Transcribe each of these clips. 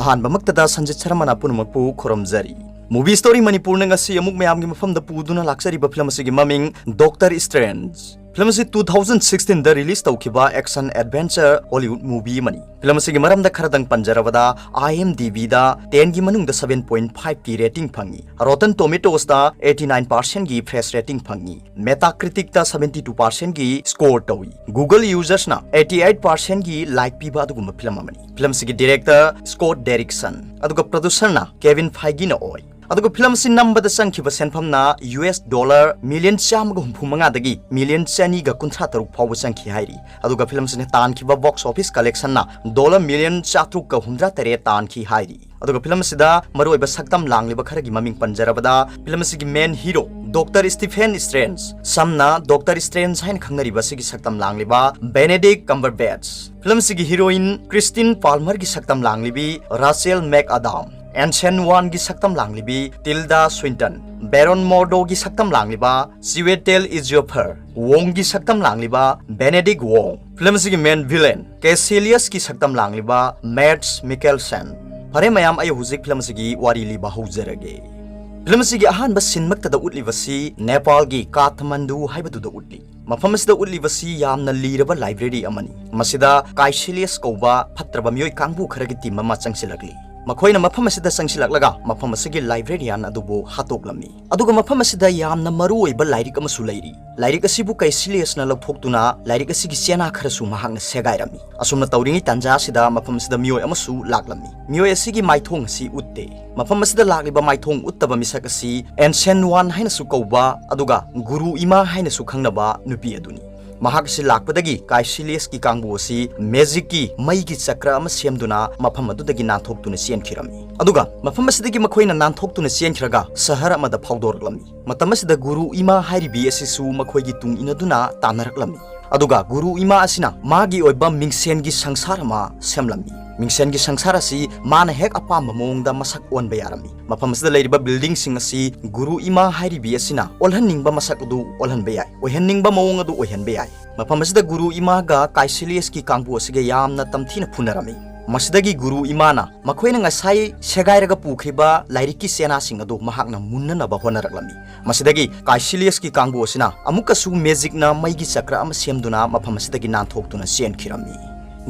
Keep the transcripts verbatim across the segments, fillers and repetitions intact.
ꯑꯍꯥꯟꯕꯃꯛꯇꯗ ꯁꯟꯖꯤꯠ ꯁꯔꯃꯅ ꯄꯨꯝꯅꯃꯛꯄꯨ ꯈꯨꯔꯨꯝꯖꯔꯤ꯫ Movie Story ꯃꯅꯤꯄꯨꯔꯅ ꯉꯁꯤ ꯑꯃꯨꯛ ꯃꯌꯥꯝꯒꯤ ꯃꯐꯝꯗ ꯄꯨꯗꯨꯅ ꯂꯥꯛꯆꯔꯤꯕ ꯐꯤꯂꯝ ꯑꯁꯤꯒꯤ ꯃꯃꯤꯡ Doctor Strange꯫ ꯐꯤꯂꯝ ꯑꯁꯤ two thousand sixteen ꯗ release ꯇꯧꯈꯤꯕ action adventure Hollywood movie ꯑꯃꯅꯤ꯫ ꯐꯤꯂꯝ ꯑꯁꯤꯒꯤ ꯃꯔꯝꯗ ꯈꯔꯗꯪ ꯄꯟꯖꯔꯕꯗ, IMDb ꯗ ten ꯒꯤ ꯃꯅꯨꯡꯗ seven point five ꯀꯤ rating ꯐꯪꯉꯤ꯫ Rotten Tomatoes ꯗ eighty nine percent ꯒꯤ fresh rating ꯐꯪꯉꯤ꯫ Metacritic ꯇ seventy two percent ꯒꯤ score ꯇꯧꯏ꯫ Google users ꯅ eighty eight percent ꯒꯤ like ꯄꯤꯕ ꯑꯗꯨꯒꯨꯝꯕ ꯐꯤꯂꯝ ꯑꯃꯅꯤ꯫ ꯐꯤꯂꯝ ꯑꯁꯤꯒꯤ director Scott Derrickson, ꯑꯗꯨꯒ producer ꯅ Kevin Feige ꯅ ꯑꯣꯏ꯫ ꯑꯗꯨꯒ ꯐꯤꯂꯝ ꯑꯁꯤ ꯅꯝꯕꯗ ꯆꯪꯈꯤꯕ ꯁꯦꯟꯐꯝꯅ US dollar million ꯆꯥꯝꯃꯒ ꯍꯨꯝꯐꯨ ꯃꯉꯥꯗꯒꯤ million ꯆꯅꯤꯒ ꯀꯨꯟꯊ꯭ꯔꯥ ꯇꯔꯨꯛ ꯐꯥꯎꯕ ꯆꯪꯈꯤ ꯍꯥꯏꯔꯤ꯫ ꯑꯗꯨꯒ ꯐꯤꯂꯝ ꯑꯁꯤꯅ ꯇꯥꯟꯈꯤꯕ box office collection ꯅ dollar million ꯆꯥꯇ꯭ꯔꯨꯛꯀ ꯍꯨꯝꯗ꯭ꯔꯥ ꯇꯔꯦꯠ ꯇꯥꯟꯈꯤ ꯍꯥꯏꯔꯤ꯫ ꯑꯗꯨꯒ ꯐꯤꯂꯝ ꯑꯁꯤꯗ ꯃꯔꯨꯑꯣꯏꯕ ꯁꯛꯇꯝ ꯂꯥꯡꯂꯤꯕ ꯈꯔꯒꯤ ꯃꯃꯤꯡ ꯄꯟꯖꯔꯕꯗ, ꯐꯤꯂꯝ ꯑꯁꯤꯒꯤ main hero Doctor Stephen Strange, ꯁꯝꯅ Doctor Strange ꯍꯥꯏꯅ ꯈꯪꯅꯔꯤꯕ ꯑꯁꯤꯒꯤ ꯁꯛꯇꯝ ꯂꯥꯡꯂꯤꯕ Benedict Cumberbatch, ꯐꯤꯂꯝ ꯑꯁꯤꯒꯤ heroine Christine Palmer ꯒꯤ ꯁꯛꯇꯝ ꯂꯥꯡꯂꯤꯕꯤ Rachel McAdam, Ancient One ꯒꯤ ꯁꯛꯇꯝ ꯂꯥꯡꯂꯤꯕꯤ Tilda Swinton, Baron Mordo ꯒꯤ ꯁꯛꯇꯝ ꯂꯥꯡꯂꯤꯕ Chiwetel Ejiofor, Wong ꯒꯤ ꯁꯛꯇꯝ ꯂꯥꯡꯂꯤꯕ Benedict Wong, ꯐꯤꯂꯝ ꯑꯁꯤꯒꯤ main villain Kaecilius ꯀꯤ ꯁꯛꯇꯝ ꯂꯥꯡꯂꯤꯕ Mads Mikkelsen꯫ ꯐꯔꯦ ꯃꯌꯥꯝ, ꯑꯩ ꯍꯧꯖꯤꯛ ꯐꯤꯂꯝ ꯑꯁꯤꯒꯤ ꯋꯥꯔꯤ ꯂꯤꯕ ꯍꯧꯖꯔꯒꯦ꯫ ꯐꯤꯂꯝ ꯑꯁꯤꯒꯤ ꯑꯍꯥꯟꯕ scene ꯃꯛꯇꯗ ꯎꯠꯂꯤꯕꯁꯤ ꯅꯦꯄꯥꯜꯒꯤ ꯀꯥꯊꯃꯟꯗꯨ ꯍꯥꯏꯕꯗꯨꯗ ꯎꯠꯂꯤ꯫ ꯃꯐꯝ ꯑꯁꯤꯗ ꯎꯠꯂꯤꯕꯁꯤ ꯌꯥꯝꯅ ꯂꯤꯔꯕ library ꯑꯃꯅꯤ꯫ ꯃꯁꯤꯗ ꯀꯥꯏꯁꯤꯂꯤꯌꯁ ꯀꯧꯕ ꯐꯠꯇ꯭ꯔꯕ ꯃꯤꯑꯣꯏ ꯀꯥꯡꯕꯨ ꯈꯔꯒꯤ team ꯑꯃ ꯆꯪꯁꯤꯜꯂꯛꯂꯤ꯫ ꯃꯈꯣꯏꯅ ꯃꯐꯝ ꯑꯁꯤꯗ ꯆꯪꯁꯤꯜꯂꯛꯂꯒ ꯃꯐꯝ ꯑꯁꯤꯒꯤ librarian ꯑꯗꯨꯕꯨ ꯍꯥꯠꯇꯣꯛꯂꯝꯃꯤ꯫ ꯑꯗꯨꯒ ꯃꯐꯝ ꯑꯁꯤꯗ ꯌꯥꯝꯅ ꯃꯔꯨꯑꯣꯏꯕ ꯂꯥꯏꯔꯤꯛ ꯑꯃꯁꯨ ꯂꯩꯔꯤ꯫ ꯂꯥꯏꯔꯤꯛ ꯑꯁꯤꯕꯨ ꯀꯥꯏꯁꯤꯂꯤꯌꯁꯅ ꯂꯧꯊꯣꯛꯇꯨꯅ ꯂꯥꯏꯔꯤꯛ ꯑꯁꯤꯒꯤ ꯆꯦꯅꯥ ꯈꯔꯁꯨ ꯃꯍꯥꯛꯅ ꯁꯦꯒꯥꯏꯔꯝꯃꯤ꯫ ꯑꯁꯨꯝꯅ ꯇꯧꯔꯤꯉꯩ ꯇꯥꯟꯖꯥ ꯑꯁꯤꯗ ꯃꯐꯝ ꯑꯁꯤꯗ ꯃꯤꯑꯣꯏ ꯑꯃꯁꯨ ꯂꯥꯛꯂꯝꯃꯤ꯫ ꯃꯤꯑꯣꯏ ꯑꯁꯤꯒꯤ ꯃꯥꯏꯊꯣꯡ ꯑꯁꯤ ꯎꯠꯇꯦ꯫ ꯃꯐꯝ ꯑꯁꯤꯗ ꯂꯥꯛꯂꯤꯕ ꯃꯥꯏꯊꯣꯡ ꯎꯠꯇꯕ ꯃꯤꯁꯛ ꯑꯁꯤ Ancient One ꯍꯥꯏꯅꯁꯨ ꯀꯧꯕ, ꯑꯗꯨꯒ ꯒꯨꯔꯨ ꯏꯃꯥ ꯍꯥꯏꯅꯁꯨ ꯈꯪꯅꯕ ꯅꯨꯄꯤ ꯑꯗꯨꯅꯤ꯫ ꯃꯍꯥꯛ ꯑꯁꯤ ꯂꯥꯛꯄꯗꯒꯤ ꯀꯥꯏꯁꯤꯂꯤꯌꯁꯀꯤ ꯀꯥꯡꯕꯨ ꯑꯁꯤ magicꯀꯤ ꯃꯩꯒꯤ ꯆꯀ꯭ꯔ ꯑꯃ ꯁꯦꯝꯗꯨꯅ ꯃꯐꯝ ꯑꯗꯨꯗꯒꯤ ꯅꯥꯟꯊꯣꯛꯇꯨꯅ ꯆꯦꯟꯈꯤꯔꯝꯃꯤ꯫ ꯑꯗꯨꯒ ꯃꯐꯝ ꯑꯁꯤꯗꯒꯤ ꯃꯈꯣꯏꯅ ꯅꯥꯟꯊꯣꯛꯇꯨꯅ ꯆꯦꯟꯈ꯭ꯔꯒ ꯁꯍꯔ ꯑꯃꯗ ꯐꯥꯎꯗꯣꯔꯛꯂꯝꯃꯤ꯫ ꯃꯇꯝ ꯑꯁꯤꯗ ꯒꯨꯔꯨ ꯏꯃꯥ ꯍꯥꯏꯔꯤꯕꯤ ꯑꯁꯤꯁꯨ ꯃꯈꯣꯏꯒꯤ ꯇꯨꯡ ꯏꯟꯅꯗꯨꯅ ꯇꯥꯟꯅꯔꯛꯂꯝꯃꯤ꯫ ꯑꯗꯨꯒ ꯒꯨꯔꯨ ꯏꯃꯥ ꯑꯁꯤꯅ ꯃꯥꯒꯤ ꯑꯣꯏꯕ ꯃꯤꯡꯁꯦꯟꯒꯤ ꯁꯪꯁꯥꯔ ꯑꯃ ꯁꯦꯝꯂꯝꯃꯤ꯫ ꯃꯤꯡꯁꯦꯟꯒꯤ ꯁꯪꯁꯥꯔ ꯑꯁꯤ ꯃꯥꯅ ꯍꯦꯛ ꯑꯄꯥꯝꯕ ꯃꯑꯣꯡꯗ ꯃꯁꯛ ꯑꯣꯟꯕ ꯌꯥꯔꯝꯃꯤ꯫ ꯃꯐꯝ ꯑꯁꯤꯗ ꯂꯩꯔꯤꯕ buildingꯁꯤꯡ ꯑꯁꯤ ꯒꯨꯔꯨ ꯏꯃꯥ ꯍꯥꯏꯔꯤꯕꯤ ꯑꯁꯤꯅ ꯑꯣꯜꯍꯟꯅꯤꯡꯕ ꯃꯁꯛ ꯑꯗꯨ ꯑꯣꯜꯍꯟꯕ ꯌꯥꯏ, ꯑꯣꯏꯍꯟꯅꯤꯡꯕ ꯃꯑꯣꯡ ꯑꯗꯨ ꯑꯣꯏꯍꯟꯕ ꯌꯥꯏ꯫ ꯃꯐꯝ ꯑꯁꯤꯗ ꯒꯨꯔꯨ ꯏꯃꯥꯒ ꯀꯥꯏꯁꯤꯂꯤꯌꯁꯀꯤ ꯀꯥꯡꯕꯨ ꯑꯁꯤꯒ ꯌꯥꯝꯅ ꯇꯝꯊꯤꯅ ꯐꯨꯅꯔꯝꯃꯤ꯫ ꯃꯁꯤꯗꯒꯤ ꯒꯨꯔꯨ ꯏꯃꯥꯅ ꯃꯈꯣꯏꯅ ꯉꯁꯥꯏ ꯁꯦꯒꯥꯏꯔꯒ ꯄꯨꯈ꯭ꯔꯤꯕ ꯂꯥꯏꯔꯤꯛꯀꯤ ꯆꯦꯅꯥꯁꯤꯡ ꯑꯗꯨ ꯃꯍꯥꯛꯅ ꯃꯨꯟꯅꯅꯕ ꯍꯣꯠꯅꯔꯛꯂꯝꯃꯤ꯫ ꯃꯁꯤꯗꯒꯤ ꯀꯥꯏꯁꯤꯂꯤꯌꯁꯀꯤ ꯀꯥꯡꯕꯨ ꯑꯁꯤꯅ ꯑꯃꯨꯛꯀꯁꯨ ꯃꯦꯖꯤꯛꯅ ꯃꯩꯒꯤ ꯆꯀ꯭ꯔ ꯑꯃ ꯁꯦꯝꯗꯨꯅ ꯃꯐꯝ ꯑꯁꯤꯗꯒꯤ ꯅꯥꯟꯊꯣꯛꯇꯨꯅ ꯆꯦꯟꯈꯤꯔꯝꯃꯤ꯫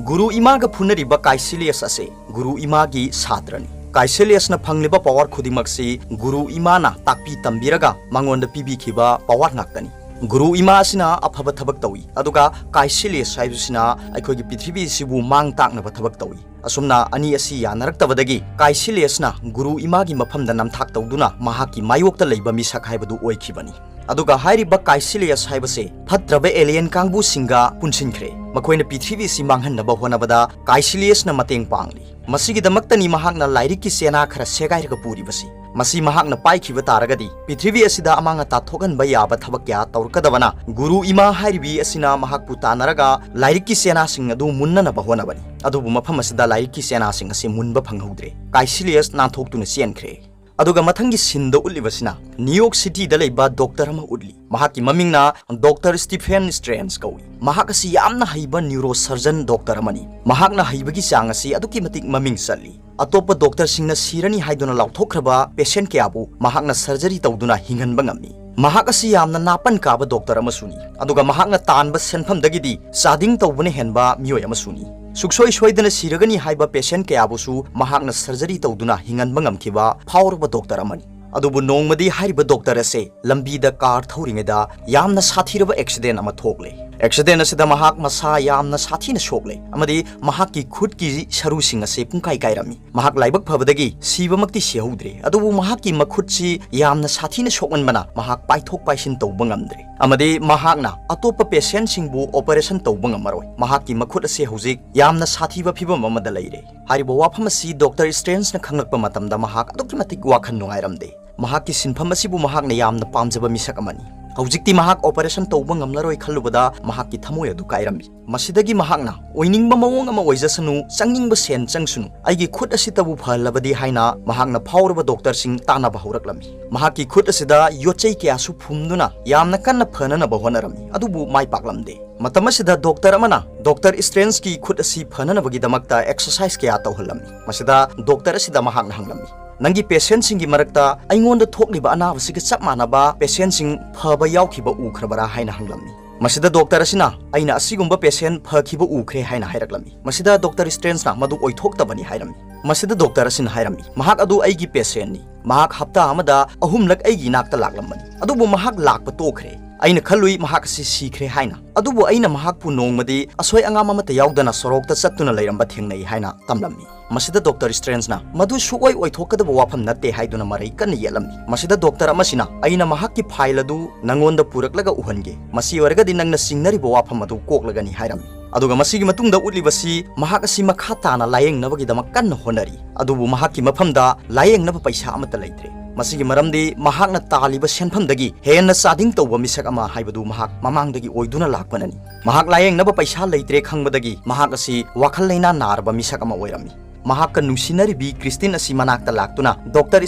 ꯒꯨꯔꯨ ꯏꯃꯥꯒ ꯐꯨꯅꯔꯤꯕ ꯀꯥꯏꯁꯤꯂꯤꯌꯁ ꯑꯁꯦ ꯒꯨꯔꯨ ꯏꯃꯥꯒꯤ ꯁꯥꯇ꯭ꯔꯅꯤ꯫ ꯀꯥꯏꯁꯤꯂꯤꯌꯁꯅ ꯐꯪꯂꯤꯕ ꯄꯋꯥꯔ ꯈꯨꯗꯤꯡꯃꯛꯁꯤ ꯒꯨꯔꯨ ꯏꯃꯥꯅ ꯇꯥꯛꯄꯤ ꯇꯝꯕꯤꯔꯒ ꯃꯉꯣꯟꯗ ꯄꯤꯕꯤꯈꯤꯕ ꯄꯋꯥꯔ ꯉꯥꯛꯇꯅꯤ꯫ ꯒꯨꯔꯨ ꯏꯃꯥ ꯑꯁꯤꯅ ꯑꯐꯕ ꯊꯕꯛ ꯇꯧꯏ, ꯑꯗꯨꯒ ꯀꯥꯏꯁꯤꯂꯤꯌꯁ ꯍꯥꯏꯕꯁꯤꯅ ꯑꯩꯈꯣꯏꯒꯤ ꯄ꯭ꯔꯤꯊꯤꯕꯤ ꯑꯁꯤꯕꯨ ꯃꯥꯡ ꯇꯥꯛꯅꯕ ꯊꯕꯛ ꯇꯧꯏ꯫ ꯑꯁꯨꯝꯅ ꯑꯅꯤ ꯑꯁꯤ ꯌꯥꯅꯔꯛꯇꯕꯗꯒꯤ ꯀꯥꯏꯁꯤꯂꯤꯌꯁꯅ ꯒꯨꯔꯨ ꯏꯃꯥꯒꯤ ꯃꯐꯝꯗ ꯅꯝꯊꯥꯛ ꯇꯧꯗꯨꯅ ꯃꯍꯥꯛꯀꯤ ꯃꯥꯌꯣꯛꯇ ꯂꯩꯕ ꯃꯤꯁꯛ ꯍꯥꯏꯕꯗꯨ ꯑꯣꯏꯈꯤꯕꯅꯤ꯫ ꯑꯗꯨꯒ ꯍꯥꯏꯔꯤꯕ ꯀꯥꯏꯁꯤꯂꯤꯌꯁ ꯍꯥꯏꯕꯁꯦ ꯐꯠꯇ꯭ꯔꯕ ꯑꯦꯂꯤꯌꯟ ꯀꯥꯡꯕꯨꯁꯤꯡꯒ ꯄꯨꯟꯁꯤꯟꯈ꯭ꯔꯦ꯫ ꯃꯈꯣꯏꯅ ꯄ꯭ꯔꯤꯊꯤꯕꯤ ꯑꯁꯤ ꯃꯥꯡꯍꯟꯅꯕ ꯍꯣꯠꯅꯕꯗ ꯀꯥꯏꯁꯤꯂꯤꯌꯁꯅ ꯃꯇꯦꯡ ꯄꯥꯡꯂꯤ꯫ ꯃꯁꯤꯒꯤꯗꯃꯛꯇꯅꯤ ꯃꯍꯥꯛꯅ ꯂꯥꯏꯔꯤꯛꯀꯤ ꯆꯦꯅꯥ ꯈꯔ ꯁꯦꯒꯥꯏꯔꯒ ꯄꯨꯔꯤꯕꯁꯤ꯫ ꯃꯁꯤ ꯃꯍꯥꯛꯅ ꯄꯥꯏꯈꯤꯕ ꯇꯥꯔꯒꯗꯤ ꯄ꯭ꯔꯤꯊꯤꯕꯤ ꯑꯁꯤꯗ ꯑꯃꯥꯡ ꯑꯇꯥ ꯊꯣꯛꯍꯟꯕ ꯌꯥꯕ ꯊꯕꯛ ꯀꯌꯥ ꯇꯧꯔꯛꯀꯗꯕꯅ ꯒꯨꯔꯨ ꯏꯃꯥ ꯍꯥꯏꯔꯤꯕꯤ ꯑꯁꯤꯅ ꯃꯍꯥꯛꯄꯨ ꯇꯥꯟꯅꯔꯒ ꯂꯥꯏꯔꯤꯛꯀꯤ ꯆꯦꯅꯥꯁꯤꯡ ꯑꯗꯨ ꯃꯨꯟꯅꯅꯕ ꯍꯣꯠꯅꯕꯅꯤ꯫ ꯑꯗꯨꯕꯨ ꯃꯐꯝ ꯑꯁꯤꯗ ꯂꯥꯏꯔꯤꯛꯀꯤ ꯆꯦꯅꯥꯁꯤꯡ ꯑꯁꯤ ꯃꯨꯟꯕ ꯐꯪꯍꯧꯗ꯭ꯔꯦ꯫ ꯀꯥꯏꯁꯤꯂꯤꯌꯁ ꯅꯥꯟꯊꯣꯛꯇꯨꯅ ꯆꯦꯟꯈ꯭ꯔꯦ꯫ ꯑꯗꯨꯒ ꯃꯊꯪꯒꯤ ꯁꯤꯟꯗ ꯎꯠꯂꯤꯕꯁꯤꯅ ꯅ꯭ꯌꯨ ꯌꯣꯔꯛ ꯁꯤꯇꯤꯗ ꯂꯩꯕ ꯗꯣꯛꯇꯔ ꯑꯃ ꯎꯠꯂꯤ꯫ ꯃꯍꯥꯛꯀꯤ ꯃꯃꯤꯡꯅ ꯗꯣꯛꯇꯔ ꯁ꯭ꯇꯤꯐꯦꯟ ꯁ꯭ꯇ꯭ꯔꯦꯟꯖ ꯀꯧꯏ꯫ ꯃꯍꯥꯛ ꯑꯁꯤ ꯌꯥꯝꯅ ꯍꯩꯕ ꯅ꯭ꯌꯨꯔꯣ ꯁꯔꯖꯟ ꯗꯣꯛꯇꯔ ꯑꯃꯅꯤ꯫ ꯃꯍꯥꯛꯅ ꯍꯩꯕꯒꯤ ꯆꯥꯡ ꯑꯁꯤ ꯑꯗꯨꯛꯀꯤ ꯃꯇꯤꯛ ꯃꯃꯤꯡ ꯆꯠꯂꯤ꯫ ꯑꯇꯣꯞꯄ ꯗꯣꯛꯇꯔꯁꯤꯡꯅ ꯁꯤꯔꯅꯤ ꯍꯥꯏꯗꯨꯅ ꯂꯥꯎꯊꯣꯛꯈ꯭ꯔꯕ ꯄꯦꯁꯦꯟ ꯀꯌꯥꯕꯨ ꯃꯍꯥꯛꯅ ꯁꯔꯖꯔꯤ ꯇꯧꯗꯨꯅ ꯍꯤꯡꯍꯟꯕ ꯉꯝꯃꯤ꯫ ꯃꯍꯥꯛ ꯑꯁꯤ ꯌꯥꯝꯅ ꯅꯥꯄꯟ ꯀꯥꯕ ꯗꯣꯛꯇꯔ ꯑꯃꯁꯨꯅꯤ, ꯑꯗꯨꯒ ꯃꯍꯥꯛꯅ ꯇꯥꯟꯕ ꯁꯦꯟꯐꯝꯗꯒꯤꯗꯤ ꯆꯥꯗꯤꯡ ꯇꯧꯕꯅ ꯍꯦꯟꯕ ꯃꯤꯑꯣꯏ ꯑꯃꯁꯨꯅꯤ꯫ ꯁꯨꯛꯁꯣꯏ ꯁꯣꯏꯗꯅ ꯁꯤꯔꯒꯅꯤ ꯍꯥꯏꯕ ꯄꯦꯁꯦꯟ ꯀꯌꯥꯕꯨꯁꯨ ꯃꯍꯥꯛꯅ ꯁꯔꯖꯔꯤ ꯇꯧꯗꯨꯅ ꯍꯤꯡꯍꯟꯕ ꯉꯝꯈꯤꯕ ꯐꯥꯎꯔꯕ ꯗꯣꯛꯇꯔ ꯑꯃꯅꯤ꯫ ꯑꯗꯨꯕꯨ ꯅꯣꯡꯃꯗꯤ ꯍꯥꯏꯔꯤꯕ ꯗꯣꯛꯇꯔ ꯑꯁꯦ ꯂꯝꯕꯤꯗ ꯀꯥꯔ ꯊꯧꯔꯤꯉꯩꯗ ꯌꯥꯝꯅ ꯁꯥꯊꯤꯔꯕ ꯑꯦꯛꯁꯤꯗꯦꯟ ꯑꯃ ꯊꯣꯛꯂꯦ꯫ ꯑꯦꯛꯁꯤꯗꯦꯟ ꯑꯁꯤꯗ ꯃꯍꯥꯛ ꯃꯁꯥ ꯌꯥꯝꯅ ꯁꯥꯊꯤꯅ ꯁꯣꯛꯂꯦ ꯑꯃꯗꯤ ꯃꯍꯥꯛꯀꯤ ꯈꯨꯠꯀꯤ ꯁꯔꯨꯁꯤꯡ ꯑꯁꯤ ꯄꯨꯡꯀꯥꯏ ꯀꯥꯏꯔꯝꯃꯤ꯫ ꯃꯍꯥꯛ ꯂꯥꯏꯕꯛ ꯐꯕꯗꯒꯤ ꯁꯤꯕꯃꯛꯇꯤ ꯁꯤꯍꯧꯗ꯭ꯔꯦ, ꯑꯗꯨꯕꯨ ꯃꯍꯥꯛꯀꯤ ꯃꯈꯨꯠꯁꯤ ꯌꯥꯝꯅ ꯁꯥꯊꯤꯅ ꯁꯣꯛꯃꯟꯕꯅ ꯃꯍꯥꯛ ꯄꯥꯏꯊꯣꯛ ꯄꯥꯏꯁꯤꯟ ꯇꯧꯕ ꯉꯝꯗ꯭ꯔꯦ ꯑꯃꯗꯤ ꯃꯍꯥꯛꯅ ꯑꯇꯣꯞꯄ ꯄꯦꯁꯦꯟꯁꯤꯡꯕꯨ ꯑꯣꯄꯔꯦꯁꯟ ꯇꯧꯕ ꯉꯝꯃꯔꯣꯏ꯫ ꯃꯍꯥꯛꯀꯤ ꯃꯈꯨꯠ ꯑꯁꯤ ꯍꯧꯖꯤꯛ ꯌꯥꯝꯅ ꯁꯥꯊꯤꯕ ꯐꯤꯕꯝ ꯑꯃꯗ ꯂꯩꯔꯦ꯫ ꯍꯥꯏꯔꯤꯕ ꯋꯥꯐꯝ ꯑꯁꯤ ꯗꯣꯛꯇꯔ ꯁ꯭ꯇ꯭ꯔꯦꯟꯖꯅ ꯈꯪꯂꯛꯄ ꯃꯇꯝꯗ ꯃꯍꯥꯛ ꯑꯗꯨꯛꯀꯤ ꯃꯇꯤꯛ ꯋꯥꯈꯜ ꯅꯨꯡꯉꯥꯏꯔꯝꯗꯦ꯫ ꯃꯍꯥꯛꯀꯤ ꯁꯤꯟꯐꯝ ꯑꯁꯤꯕꯨ ꯃꯍꯥꯛꯅ ꯌꯥꯝꯅ ꯄꯥꯝꯖꯕ ꯃꯤꯁꯛ ꯑꯃꯅꯤ꯫ ꯍꯧꯖꯤꯛꯇꯤ ꯃꯍꯥꯛ operation ꯇꯧꯕ ꯉꯝꯂꯔꯣꯏ ꯈꯜꯂꯨꯕꯗ ꯃꯍꯥꯛꯀꯤ ꯊꯃꯣꯏ ꯑꯗꯨ ꯀꯥꯏꯔꯝꯃꯤ꯫ ꯃꯁꯤꯗꯒꯤ ꯃꯍꯥꯛꯅ ꯑꯣꯏꯅꯤꯡꯕ ꯃꯑꯣꯡ ꯑꯃ ꯑꯣꯏꯖꯁꯅꯨ, ꯆꯪꯅꯤꯡꯕ ꯁꯦꯟ ꯆꯪꯁꯅꯨ, ꯑꯩꯒꯤ ꯈꯨꯠ ꯑꯁꯤꯇꯕꯨ ꯐꯍꯜꯂꯕꯗꯤ ꯍꯥꯏꯅ ꯃꯍꯥꯛꯅ ꯐꯥꯎꯔꯕ ꯗꯣꯛꯇꯔꯁꯤꯡ ꯇꯥꯟꯅꯕ ꯍꯧꯔꯛꯂꯝꯃꯤ꯫ ꯃꯍꯥꯛꯀꯤ ꯈꯨꯠ ꯑꯁꯤꯗ ꯌꯣꯠꯆꯩ ꯀꯌꯥꯁꯨ ꯐꯨꯝꯗꯨꯅ ꯌꯥꯝꯅ ꯀꯟꯅ ꯐꯅꯅꯕ ꯍꯣꯠꯅꯔꯝꯃꯤ, ꯑꯗꯨꯕꯨ ꯃꯥꯏ ꯄꯥꯛꯂꯝꯗꯦ꯫ ꯃꯇꯝ ꯑꯁꯤꯗ ꯗꯣꯛꯇꯔ ꯑꯃꯅ ꯗꯣꯛꯇꯔ ꯁ꯭ꯇ꯭ꯔꯦꯟꯖꯀꯤ ꯈꯨꯠ ꯑꯁꯤ ꯐꯅꯅꯕꯒꯤꯗꯃꯛꯇ exercise ꯀꯌꯥ ꯇꯧꯍꯜꯂꯝꯃꯤ꯫ ꯃꯁꯤꯗ ꯗꯣꯛꯇꯔ ꯑꯁꯤꯗ ꯃꯍꯥꯛꯅ ꯍꯪꯂꯝꯃꯤ, "ꯅꯪꯒꯤ patientꯁꯤꯡꯒꯤ ꯃꯔꯛꯇ ꯑꯩꯉꯣꯟꯗ ꯊꯣꯛꯂꯤꯕ ꯑꯅꯥꯕꯁꯤꯒ ꯆꯞ ꯃꯥꯟꯅꯕ patientꯁꯤꯡ ꯐꯕ ꯌꯥꯎꯈꯤꯕ ꯎꯈ꯭ꯔꯕꯔꯥ?" ꯍꯥꯏꯅ ꯍꯪꯂꯝꯃꯤ꯫ ꯃꯁꯤꯗ ꯗꯣꯛꯇꯔ ꯑꯁꯤꯅ, "ꯑꯩꯅ ꯑꯁꯤꯒꯨꯝꯕ patient ꯐꯈꯤꯕ ꯎꯈ꯭ꯔꯦ" ꯍꯥꯏꯅ ꯍꯥꯏꯔꯛꯂꯝꯃꯤ꯫ ꯃꯁꯤꯗ ꯗꯣꯛꯇꯔ ꯁ꯭ꯇ꯭ꯔꯦꯟꯖꯅ ꯃꯗꯨ ꯑꯣꯏꯊꯣꯛꯇꯕꯅꯤ ꯍꯥꯏꯔꯝꯃꯤ꯫ ꯃꯁꯤꯗ ꯗꯣꯛꯇꯔ ꯑꯁꯤꯅ ꯍꯥꯏꯔꯝꯃꯤ, "ꯃꯍꯥꯛ ꯑꯗꯨ ꯑꯩꯒꯤ patientꯅꯤ꯫ ꯃꯍꯥꯛ ꯍꯞꯇꯥ ꯑꯃꯗ ꯑꯍꯨꯝꯂꯛ ꯑꯩꯒꯤ ꯏꯅꯥꯛꯇ ꯂꯥꯛꯂꯝꯕꯅꯤ, ꯑꯗꯨꯕꯨ ꯃꯍꯥꯛ ꯂꯥꯛꯄ ꯇꯣꯛꯈ꯭ꯔꯦ꯫ ꯑꯩꯅ ꯈꯜꯂꯨꯏ ꯃꯍꯥꯛ ꯑꯁꯤ ꯁꯤꯈ꯭ꯔꯦ ꯍꯥꯏꯅ, ꯑꯗꯨꯕꯨ ꯑꯩꯅ ꯃꯍꯥꯛꯄꯨ ꯅꯣꯡꯃꯗꯤ ꯑꯁꯣꯏ ꯑꯉꯥꯝ ꯑꯃꯠꯇ ꯌꯥꯎꯗꯅ ꯁꯣꯔꯣꯛꯇ ꯆꯠꯇꯨꯅ ꯂꯩꯔꯝꯕ ꯊꯦꯡꯅꯩ" ꯍꯥꯏꯅ ꯇꯝꯂꯝꯃꯤ꯫ ꯃꯁꯤꯗ ꯗꯣꯛꯇꯔ ꯁ꯭ꯇ꯭ꯔꯦꯟꯖꯅ, "ꯃꯗꯨ ꯁꯨꯛꯑꯣꯏ ꯑꯣꯏꯊꯣꯛꯀꯗꯕ ꯋꯥꯐꯝ ꯅꯠꯇꯦ" ꯍꯥꯏꯗꯨꯅ ꯃꯔꯩ ꯀꯟꯅ ꯌꯦꯠꯂꯝꯃꯤ꯫ ꯃꯁꯤꯗ ꯗꯣꯛꯇꯔ ꯑꯃꯁꯤꯅ, "ꯑꯩꯅ ꯃꯍꯥꯛꯀꯤ file ꯑꯗꯨ ꯅꯪꯉꯣꯟꯗ ꯄꯨꯔꯛꯂꯒ ꯎꯍꯟꯒꯦ, ꯃꯁꯤ ꯑꯣꯏꯔꯒꯗꯤ ꯅꯪꯅ ꯆꯤꯡꯅꯔꯤꯕ ꯋꯥꯐꯝ ꯑꯗꯨ ꯀꯣꯛꯂꯒꯅꯤ" ꯍꯥꯏꯔꯝꯃꯤ꯫ ꯑꯗꯨꯒ ꯃꯁꯤꯒꯤ ꯃꯇꯨꯡꯗ ꯎꯠꯂꯤꯕꯁꯤ ꯃꯍꯥꯛ ꯑꯁꯤ ꯃꯈꯥ ꯇꯥꯅ ꯂꯥꯌꯦꯡꯅꯕꯒꯤꯗꯃꯛ ꯀꯟꯅ ꯍꯣꯠꯅꯔꯤ, ꯑꯗꯨꯕꯨ ꯃꯍꯥꯛꯀꯤ ꯃꯐꯝꯗ ꯂꯥꯌꯦꯡꯅꯕ ꯄꯩꯁꯥ ꯑꯃꯠꯇ ꯂꯩꯇ꯭ꯔꯦ꯫ ꯃꯁꯤꯒꯤ ꯃꯔꯝꯗꯤ ꯃꯍꯥꯛꯅ ꯇꯥꯜꯂꯤꯕ ꯁꯦꯟꯐꯝꯗꯒꯤ ꯍꯦꯟꯅ ꯆꯥꯗꯤꯡ ꯇꯧꯕ ꯃꯤꯁꯛ ꯑꯃ ꯍꯥꯏꯕꯗꯨ ꯃꯍꯥꯛ ꯃꯃꯥꯡꯗꯒꯤ ꯑꯣꯏꯗꯨꯅ ꯂꯥꯛꯄꯅꯅꯤ꯫ ꯃꯍꯥꯛ ꯂꯥꯌꯦꯡꯅꯕ ꯄꯩꯁꯥ ꯂꯩꯇ꯭ꯔꯦ ꯈꯪꯕꯗꯒꯤ ꯃꯍꯥꯛ ꯑꯁꯤ ꯋꯥꯈꯜ ꯂꯩꯅꯥ ꯅꯥꯔꯕ ꯃꯤꯁꯛ ꯑꯃ ꯑꯣꯏꯔꯝꯃꯤ꯫ ꯃꯍꯥꯛꯀ ꯅꯨꯡꯁꯤꯅꯔꯤꯕꯤ ꯀ꯭ꯔꯤꯁꯇꯤꯟ ꯑꯁꯤ ꯃꯅꯥꯛꯇ ꯂꯥꯛꯇꯨꯅ ꯗꯣꯛꯇꯔ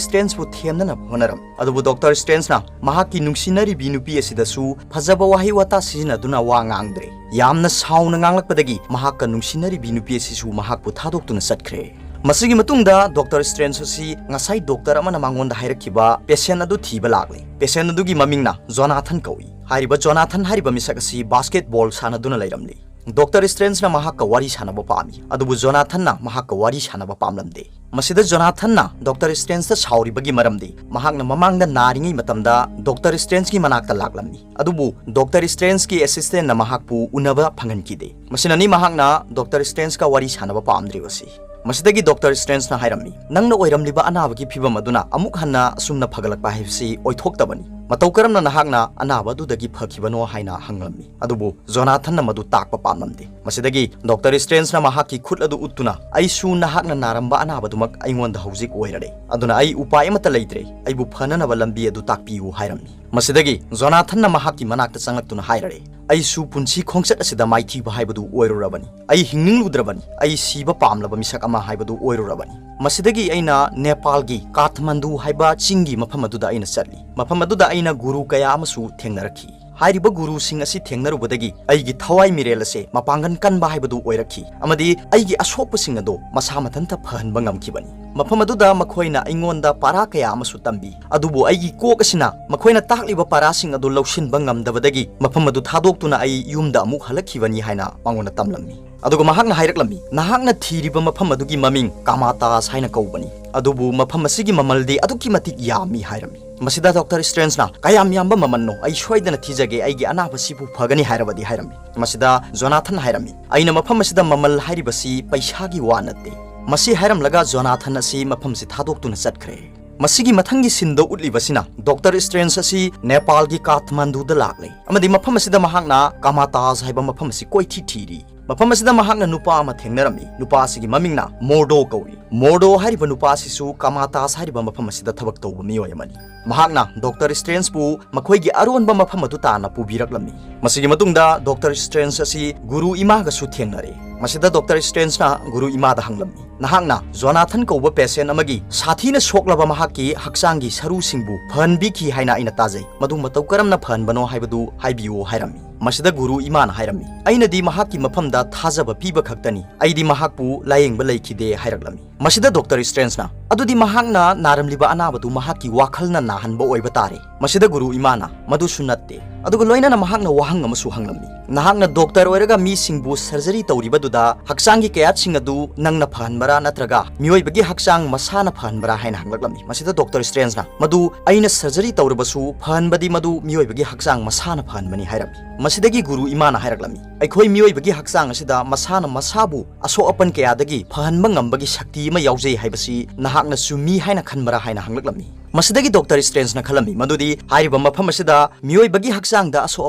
ꯁ꯭ꯇ꯭ꯔꯦꯟꯖꯄꯨ ꯊꯦꯝꯅꯅꯕ ꯍꯣꯠꯅꯔꯝꯃꯤ꯫ ꯑꯗꯨꯕꯨ ꯗꯣꯛꯇꯔ ꯁ꯭ꯇ꯭ꯔꯦꯟꯖꯅ ꯃꯍꯥꯛꯀꯤ ꯅꯨꯡꯁꯤꯅꯔꯤꯕꯤ ꯅꯨꯄꯤ ꯑꯁꯤꯗꯁꯨ ꯐꯖꯕ ꯋꯥꯍꯩ ꯋꯥꯇꯥ ꯁꯤꯖꯤꯟꯅꯗꯨꯅ ꯋꯥ ꯉꯥꯡꯗ꯭ꯔꯦ꯫ ꯌꯥꯝꯅ ꯁꯥꯎꯅ ꯉꯥꯡꯂꯛꯄꯗꯒꯤ ꯃꯍꯥꯛꯀ ꯅꯨꯡꯁꯤꯅꯔꯤꯕꯤ ꯅꯨꯄꯤ ꯑꯁꯤꯁꯨ ꯃꯍꯥꯛꯄꯨ ꯊꯥꯗꯣꯛꯇꯨꯅ ꯆꯠꯈ꯭ꯔꯦ꯫ ꯃꯁꯤꯒꯤ ꯃꯇꯨꯡꯗ ꯗꯣꯛꯇꯔ ꯁ꯭ꯇ꯭ꯔꯦꯟꯖ ꯑꯁꯤ ꯉꯁꯥꯏ ꯗꯣꯛꯇꯔ ꯑꯃꯅ ꯃꯉꯣꯟꯗ ꯍꯥꯏꯔꯛꯈꯤꯕ patient ꯑꯗꯨ ꯊꯤꯕ ꯂꯥꯛꯂꯦ꯫ Patient ꯑꯗꯨꯒꯤ ꯃꯃꯤꯡꯅ ꯖꯣꯅꯥꯊꯟ ꯀꯧꯏ꯫ ꯍꯥꯏꯔꯤꯕ ꯖꯣꯅꯥꯊꯟ ꯍꯥꯏꯔꯤꯕ ꯃꯤꯁꯛ ꯑꯁꯤ basketball ꯁꯥꯟꯅꯗꯨꯅ ꯂꯩꯔꯝꯂꯤ꯫ ꯗꯣꯛꯇꯔ ꯁ꯭ꯇ꯭ꯔꯦꯟꯖꯅ ꯃꯍꯥꯛꯀ ꯋꯥꯔꯤ ꯁꯥꯟꯅꯕ ꯄꯥꯝꯃꯤ, ꯑꯗꯨꯕꯨ ꯖꯣꯅꯥꯊꯟꯅ ꯃꯍꯥꯛꯀ ꯋꯥꯔꯤ ꯁꯥꯟꯅꯕ ꯄꯥꯝꯂꯝꯗꯦ꯫ ꯃꯁꯤꯗ ꯖꯣꯅꯥꯊꯟꯅ ꯗꯣꯛꯇꯔ ꯁ꯭ꯇ꯭ꯔꯦꯟꯖꯇ ꯁꯥꯎꯔꯤꯕꯒꯤ ꯃꯔꯝꯗꯤ ꯃꯍꯥꯛꯅ ꯃꯃꯥꯡꯗ ꯅꯥꯔꯤꯉꯩ ꯃꯇꯝꯗ ꯗꯣꯛꯇꯔ ꯁ꯭ꯇ꯭ꯔꯦꯟꯖꯀꯤ ꯃꯅꯥꯛꯇ ꯂꯥꯛꯂꯝꯃꯤ, ꯑꯗꯨꯕꯨ ꯗꯣꯛꯇꯔ ꯁ꯭ꯇ꯭ꯔꯦꯟꯖꯀꯤ assistantꯅ ꯃꯍꯥꯛꯄꯨ ꯎꯅꯕ ꯐꯪꯍꯟꯈꯤꯗꯦ꯫ ꯃꯁꯤꯅꯅꯤ ꯃꯍꯥꯛꯅ ꯗꯣꯛꯇꯔ ꯁ꯭ꯇ꯭ꯔꯦꯟꯖꯀ ꯋꯥꯔꯤ ꯁꯥꯟꯅꯕ ꯄꯥꯝꯗ꯭ꯔꯤꯕꯁꯤ꯫ ꯃꯁꯤꯗꯒꯤ ꯗꯣꯛꯇꯔ ꯁ꯭ꯇ꯭ꯔꯦꯟꯖꯅ ꯍꯥꯏꯔꯝꯃꯤ, "ꯅꯪꯅ ꯑꯣꯏꯔꯝꯂꯤꯕ ꯑꯅꯥꯕꯒꯤ ꯐꯤꯚꯝ ꯑꯗꯨꯅ ꯑꯃꯨꯛ ꯍꯟꯅ ꯑꯁꯨꯝꯅ ꯐꯒꯠꯂꯛꯄ ꯍꯥꯏꯕꯁꯤ ꯑꯣꯏꯊꯣꯛꯇꯕꯅꯤ꯫ "ꯃꯇꯧ ꯀꯔꯝꯅ ꯅꯍꯥꯛꯅ ꯑꯅꯥꯕ ꯑꯗꯨꯗꯒꯤ ꯐꯈꯤꯕꯅꯣ?" ꯍꯥꯏꯅ ꯍꯪꯂꯝꯃꯤ꯫ ꯑꯗꯨꯕꯨ ꯖꯣꯅꯥꯊꯟꯅ ꯃꯗꯨ ꯇꯥꯛꯄ ꯄꯥꯝꯂꯝꯗꯦ꯫ ꯃꯁꯤꯗꯒꯤ ꯗꯣꯛꯇꯔ ꯁ꯭ꯇ꯭ꯔꯦꯟꯖꯅ ꯃꯍꯥꯛꯀꯤ ꯈꯨꯠ ꯑꯗꯨ ꯎꯠꯇꯨꯅ, "ꯑꯩꯁꯨ ꯅꯍꯥꯛꯅ ꯅꯥꯔꯝꯕ ꯑꯅꯥꯕꯗꯨꯃꯛ ꯑꯩꯉꯣꯟꯗ ꯍꯧꯖꯤꯛ ꯑꯣꯏꯔꯔꯦ꯫ ꯑꯗꯨꯅ ꯑꯩ ꯎꯄꯥꯏ ꯑꯃꯠꯇ ꯂꯩꯇ꯭ꯔꯦ꯫ ꯑꯩꯕꯨ ꯐꯅꯅꯕ ꯂꯝꯕꯤ ꯑꯗꯨ ꯇꯥꯛꯄꯤꯌꯨ" ꯍꯥꯏꯔꯝꯃꯤ꯫ ꯃꯁꯤꯗꯒꯤ ꯖꯣꯅꯥꯊꯟꯅ ꯃꯍꯥꯛꯀꯤ ꯃꯅꯥꯛꯇ ꯆꯪꯂꯛꯇꯨꯅ ꯍꯥꯏꯔꯔꯦ, "ꯑꯩꯁꯨ ꯄꯨꯟꯁꯤ ꯈꯣꯡꯆꯠ ꯑꯁꯤꯗ ꯃꯥꯏꯊꯤꯕ ꯍꯥꯏꯕꯗꯨ ꯑꯣꯏꯔꯨꯔꯕꯅꯤ꯫ ꯑꯩ ꯍꯤꯡꯅꯤꯡꯂꯨꯗ꯭ꯔꯕꯅꯤ꯫ ꯑꯩ ꯁꯤꯕ ꯄꯥꯝꯂꯕ ꯃꯤꯁꯛ ꯑꯃ ꯍꯥꯏꯕꯗꯨ ꯑꯣꯏꯔꯨꯔꯕꯅꯤ꯫ ꯃꯁꯤꯗꯒꯤ ꯑꯩꯅ ꯅꯦꯄꯥꯜꯒꯤ ꯀꯥꯊꯃꯟꯗꯨ ꯍꯥꯏꯕ ꯆꯤꯡꯒꯤ ꯃꯐꯝ ꯑꯗꯨꯗ ꯑꯩꯅ ꯆꯠꯂꯤ꯫ ꯃꯐꯝ ꯑꯗꯨꯗ ꯑꯩꯅ ꯒꯨꯔꯨ ꯀꯌꯥ ꯑꯃꯁꯨ ꯊꯦꯡꯅꯔꯛꯈꯤ꯫ ꯍꯥꯏꯔꯤꯕ ꯒꯨꯔꯨꯁꯤꯡ ꯑꯁꯤ ꯊꯦꯡꯅꯔꯨꯕꯗꯒꯤ ꯑꯩꯒꯤ ꯊꯋꯥꯏ ꯃꯤꯔꯦꯜ ꯑꯁꯦ ꯃꯄꯥꯡꯒꯜ ꯀꯟꯕ ꯍꯥꯏꯕꯗꯨ ꯑꯣꯏꯔꯛꯈꯤ, ꯑꯃꯗꯤ ꯑꯩꯒꯤ ꯑꯁꯣꯛꯄꯁꯤꯡ ꯑꯗꯣ ꯃꯁꯥ ꯃꯊꯟꯇ ꯐꯍꯟꯕ ꯉꯝꯈꯤꯕꯅꯤ꯫ ꯃꯐꯝ ꯑꯗꯨꯗ ꯃꯈꯣꯏꯅ ꯑꯩꯉꯣꯟꯗ ꯄꯥꯔꯥ ꯀꯌꯥ ꯑꯃꯁꯨ ꯇꯝꯕꯤ, ꯑꯗꯨꯕꯨ ꯑꯩꯒꯤ ꯀꯣꯛ ꯑꯁꯤꯅ ꯃꯈꯣꯏꯅ ꯇꯥꯛꯂꯤꯕ ꯄꯥꯔꯥꯁꯤꯡ ꯑꯗꯨ ꯂꯧꯁꯤꯟꯕ ꯉꯝꯗꯕꯗꯒꯤ ꯃꯐꯝ ꯑꯗꯨ ꯊꯥꯗꯣꯛꯇꯨꯅ ꯑꯩ ꯌꯨꯝꯗ ꯑꯃꯨꯛ ꯍꯜꯂꯛꯈꯤꯕꯅꯤ" ꯍꯥꯏꯅ ꯃꯉꯣꯟꯗ ꯇꯝꯂꯝꯃꯤ꯫ ꯑꯗꯨꯒ ꯃꯍꯥꯛꯅ ꯍꯥꯏꯔꯛꯂꯝꯃꯤ, "ꯅꯍꯥꯛꯅ ꯊꯤꯔꯤꯕ ꯃꯐꯝ ꯑꯗꯨꯒꯤ ꯃꯃꯤꯡ ꯀꯥꯃꯥꯇꯥꯁ ꯍꯥꯏꯅ ꯀꯧꯕꯅꯤ, ꯑꯗꯨꯕꯨ ꯃꯐꯝ ꯑꯁꯤꯒꯤ ꯃꯃꯜꯗꯤ ꯑꯗꯨꯛꯀꯤ ꯃꯇꯤꯛ ꯌꯥꯝꯃꯤ" ꯍꯥꯏꯔꯝꯃꯤ꯫ ꯃꯁꯤꯗ ꯗꯣꯛꯇꯔ ꯁ꯭ꯇ꯭ꯔꯦꯟꯖꯅ, "ꯀꯌꯥꯝ ꯌꯥꯝꯕ ꯃꯃꯜꯅꯣ? ꯑꯩ ꯁꯣꯏꯗꯅ ꯊꯤꯖꯒꯦ, ꯑꯩꯒꯤ ꯑꯅꯥꯕꯁꯤꯕꯨ ꯐꯒꯅꯤ ꯍꯥꯏꯔꯕꯗꯤ" ꯍꯥꯏꯔꯝꯃꯤ꯫ ꯃꯁꯤꯗ ꯖꯣꯅꯥꯊꯟ ꯍꯥꯏꯔꯝꯃꯤ, "ꯑꯩꯅ ꯃꯐꯝ ꯑꯁꯤꯗ ꯃꯃꯜ ꯍꯥꯏꯔꯤꯕꯁꯤ ꯄꯩꯁꯥꯒꯤ ꯋꯥ ꯅꯠꯇꯦ"꯫ ꯃꯁꯤ ꯍꯥꯏꯔꯝꯂꯒ ꯖꯣꯅꯥꯊꯟ ꯑꯁꯤ ꯃꯐꯝꯁꯤ ꯊꯥꯗꯣꯛꯇꯨꯅ ꯆꯠꯈ꯭ꯔꯦ꯫ ꯃꯁꯤꯒꯤ ꯃꯊꯪꯒꯤ ꯁꯤꯟꯗ ꯎꯠꯂꯤꯕꯁꯤꯅ ꯗꯣꯛꯇꯔ ꯁ꯭ꯇ꯭ꯔꯦꯟꯖ ꯑꯁꯤ ꯅꯦꯄꯥꯜꯒꯤ ꯀꯥꯊꯃꯟꯗꯨꯗ ꯂꯥꯛꯂꯦ, ꯑꯃꯗꯤ ꯃꯐꯝ ꯑꯁꯤꯗ ꯃꯍꯥꯛꯅ ꯀꯥꯃꯥꯇꯥꯖ ꯍꯥꯏꯕ ꯃꯐꯝ ꯑꯁꯤ ꯀꯣꯏꯊꯤ ꯊꯤꯔꯤ꯫ ꯃꯐꯝ ꯑꯁꯤꯗ ꯃꯍꯥꯛꯅ ꯅꯨꯄꯥ ꯑꯃ ꯊꯦꯡꯅꯔꯝꯃꯤ꯫ ꯅꯨꯄꯥ ꯑꯁꯤꯒꯤ ꯃꯃꯤꯡꯅ ꯃꯣꯔꯗꯣ ꯀꯧꯏ꯫ ꯃꯣꯔꯗꯣ ꯍꯥꯏꯔꯤꯕ ꯅꯨꯄꯥ ꯑꯁꯤꯁꯨ ꯀꯥꯃꯥꯇꯥꯖ ꯍꯥꯏꯔꯤꯕ ꯃꯐꯝ ꯑꯁꯤꯗ ꯊꯕꯛ ꯇꯧꯕ ꯃꯤꯑꯣꯏ ꯑꯃꯅꯤ꯫ ꯃꯍꯥꯛꯅ ꯗꯣꯛꯇꯔ ꯁ꯭ꯇ꯭ꯔꯦꯟꯖꯄꯨ ꯃꯈꯣꯏꯒꯤ ꯑꯔꯣꯟꯕ ꯃꯐꯝ ꯑꯗꯨ ꯇꯥꯟꯅ ꯄꯨꯕꯤꯔꯛꯂꯝꯃꯤ꯫ ꯃꯁꯤꯒꯤ ꯃꯇꯨꯡꯗ ꯗꯣꯛꯇꯔ ꯁ꯭ꯇ꯭ꯔꯦꯟꯖ ꯑꯁꯤ ꯒꯨꯔꯨ ꯏꯃꯥꯒꯁꯨ ꯊꯦꯡꯅꯔꯦ꯫ ꯃꯁꯤꯗ ꯗꯣꯛꯇꯔ ꯁ꯭ꯇ꯭ꯔꯦꯟꯖꯅ ꯒꯨꯔꯨ ꯏꯃꯥꯗ ꯍꯪꯂꯝꯃꯤ, "ꯅꯍꯥꯛꯅ ꯖꯣꯅꯥꯊꯟ ꯀꯧꯕ ꯄꯦꯁꯦꯟ ꯑꯃꯒꯤ ꯁꯥꯊꯤꯅ ꯁꯣꯛꯂꯕ ꯃꯍꯥꯛꯀꯤ ꯍꯛꯆꯥꯡꯒꯤ ꯁꯔꯨꯁꯤꯡꯕꯨ ꯐꯍꯟꯕꯤꯈꯤ ꯍꯥꯏꯅ ꯑꯩꯅ ꯇꯥꯖꯩ꯫ ꯃꯗꯨ ꯃꯇꯧ ꯀꯔꯝꯅ ꯐꯍꯟꯕꯅꯣ ꯍꯥꯏꯕꯗꯨ ꯍꯥꯏꯕꯤꯌꯨ" ꯍꯥꯏꯔꯝꯃꯤ꯫ ꯃꯁꯤꯗ ꯒꯨꯔꯨ ꯏꯃꯥꯅ ꯍꯥꯏꯔꯝꯃꯤ, "ꯑꯩꯅꯗꯤ ꯃꯍꯥꯛꯀꯤ ꯃꯐꯝꯗ ꯊꯥꯖꯕ ꯄꯤꯕ ꯈꯛꯇꯅꯤ꯫ ꯑꯩꯗꯤ ꯃꯍꯥꯛꯄꯨ ꯂꯥꯌꯦꯡꯕ ꯂꯩꯈꯤꯗꯦ" ꯍꯥꯏꯔꯛꯂꯝꯃꯤ꯫ ꯃꯁꯤꯗ ꯗꯣꯛꯇꯔ ꯁ꯭ꯇ꯭ꯔꯦꯟꯖꯅ, "ꯑꯗꯨꯗꯤ ꯃꯍꯥꯛꯅ ꯅꯥꯔꯝꯂꯤꯕ ꯑꯅꯥꯕꯗꯨ ꯃꯍꯥꯛꯀꯤ ꯋꯥꯈꯜꯅ ꯅꯥꯍꯟꯕ ꯑꯣꯏꯕ ꯇꯥꯔꯦ"꯫ ꯃꯁꯤꯗ ꯒꯨꯔꯨ ꯏꯃꯥꯅ, "ꯃꯗꯨꯁꯨ ꯅꯠꯇꯦ"꯫ ꯑꯗꯨꯒ ꯂꯣꯏꯅꯅ ꯃꯍꯥꯛꯅ ꯋꯥꯍꯪ ꯑꯃꯁꯨ ꯍꯪꯂꯝꯃꯤ, "ꯅꯍꯥꯛꯅ ꯗꯣꯛꯇꯔ ꯑꯣꯏꯔꯒ ꯃꯤꯁꯤꯡꯕꯨ ꯁꯔꯖꯔꯤ ꯇꯧꯔꯤꯕꯗꯨꯗ ꯍꯛꯆꯥꯡꯒꯤ ꯀꯌꯥꯠꯁꯤꯡ ꯑꯗꯨ ꯅꯪꯅ ꯐꯍꯟꯕꯔꯥ, ꯅꯠꯇ꯭ꯔꯒ ꯃꯤꯑꯣꯏꯕꯒꯤ ꯍꯛꯆꯥꯡ ꯃꯁꯥꯅ ꯐꯍꯟꯕꯔꯥ?" ꯍꯥꯏꯅ ꯍꯪꯂꯛꯂꯝꯃꯤ꯫ ꯃꯁꯤꯗ ꯗꯣꯛꯇꯔ ꯁ꯭ꯇ꯭ꯔꯦꯟꯖꯅ, "ꯃꯗꯨ ꯑꯩꯅ ꯁꯔꯖꯔꯤ ꯇꯧꯔꯕꯁꯨ ꯐꯍꯟꯕꯗꯤ ꯃꯗꯨ ꯃꯤꯑꯣꯏꯕꯒꯤ ꯍꯛꯆꯥꯡ ꯃꯁꯥꯅ ꯐꯍꯟꯕꯅꯤ" ꯍꯥꯏꯔꯝꯃꯤ꯫ ꯁꯤꯗꯒꯤ ꯒꯨꯔꯨ ꯏꯃꯥꯅ ꯍꯥꯏꯔꯛꯂꯝꯃꯤ, "ꯑꯩꯈꯣꯏ ꯃꯤꯑꯣꯏꯕꯒꯤ ꯍꯛꯆꯥꯡ ꯑꯁꯤꯗ ꯃꯁꯥꯅ ꯃꯁꯥꯕꯨ ꯑꯁꯣꯛ ꯑꯄꯟ ꯀꯌꯥꯗꯒꯤ ꯐꯍꯟꯕ ꯉꯝꯕꯒꯤ ꯁꯛꯇꯤ ꯑꯃ ꯌꯥꯎꯖꯩ ꯍꯥꯏꯕꯁꯤ ꯅꯍꯥꯛꯅ ꯆꯨꯝꯃꯤ ꯍꯥꯏꯅ ꯈꯟꯕ꯭ꯔꯥ?" ꯍꯥꯏꯅ ꯍꯪꯂꯛꯂꯝꯃꯤ꯫ ꯃꯁꯤꯗꯒꯤ ꯗꯣꯛꯇꯔ ꯁ꯭ꯇ꯭ꯔꯦꯟꯖꯅ ꯈꯜꯂꯝꯃꯤ ꯃꯗꯨꯗꯤ ꯍꯥꯏꯔꯤꯕ ꯃꯐꯝ ꯑꯁꯤꯗ ꯃꯤꯑꯣꯏꯕꯒꯤ ꯍꯛꯆꯥꯡꯗ ꯑꯁꯣꯛ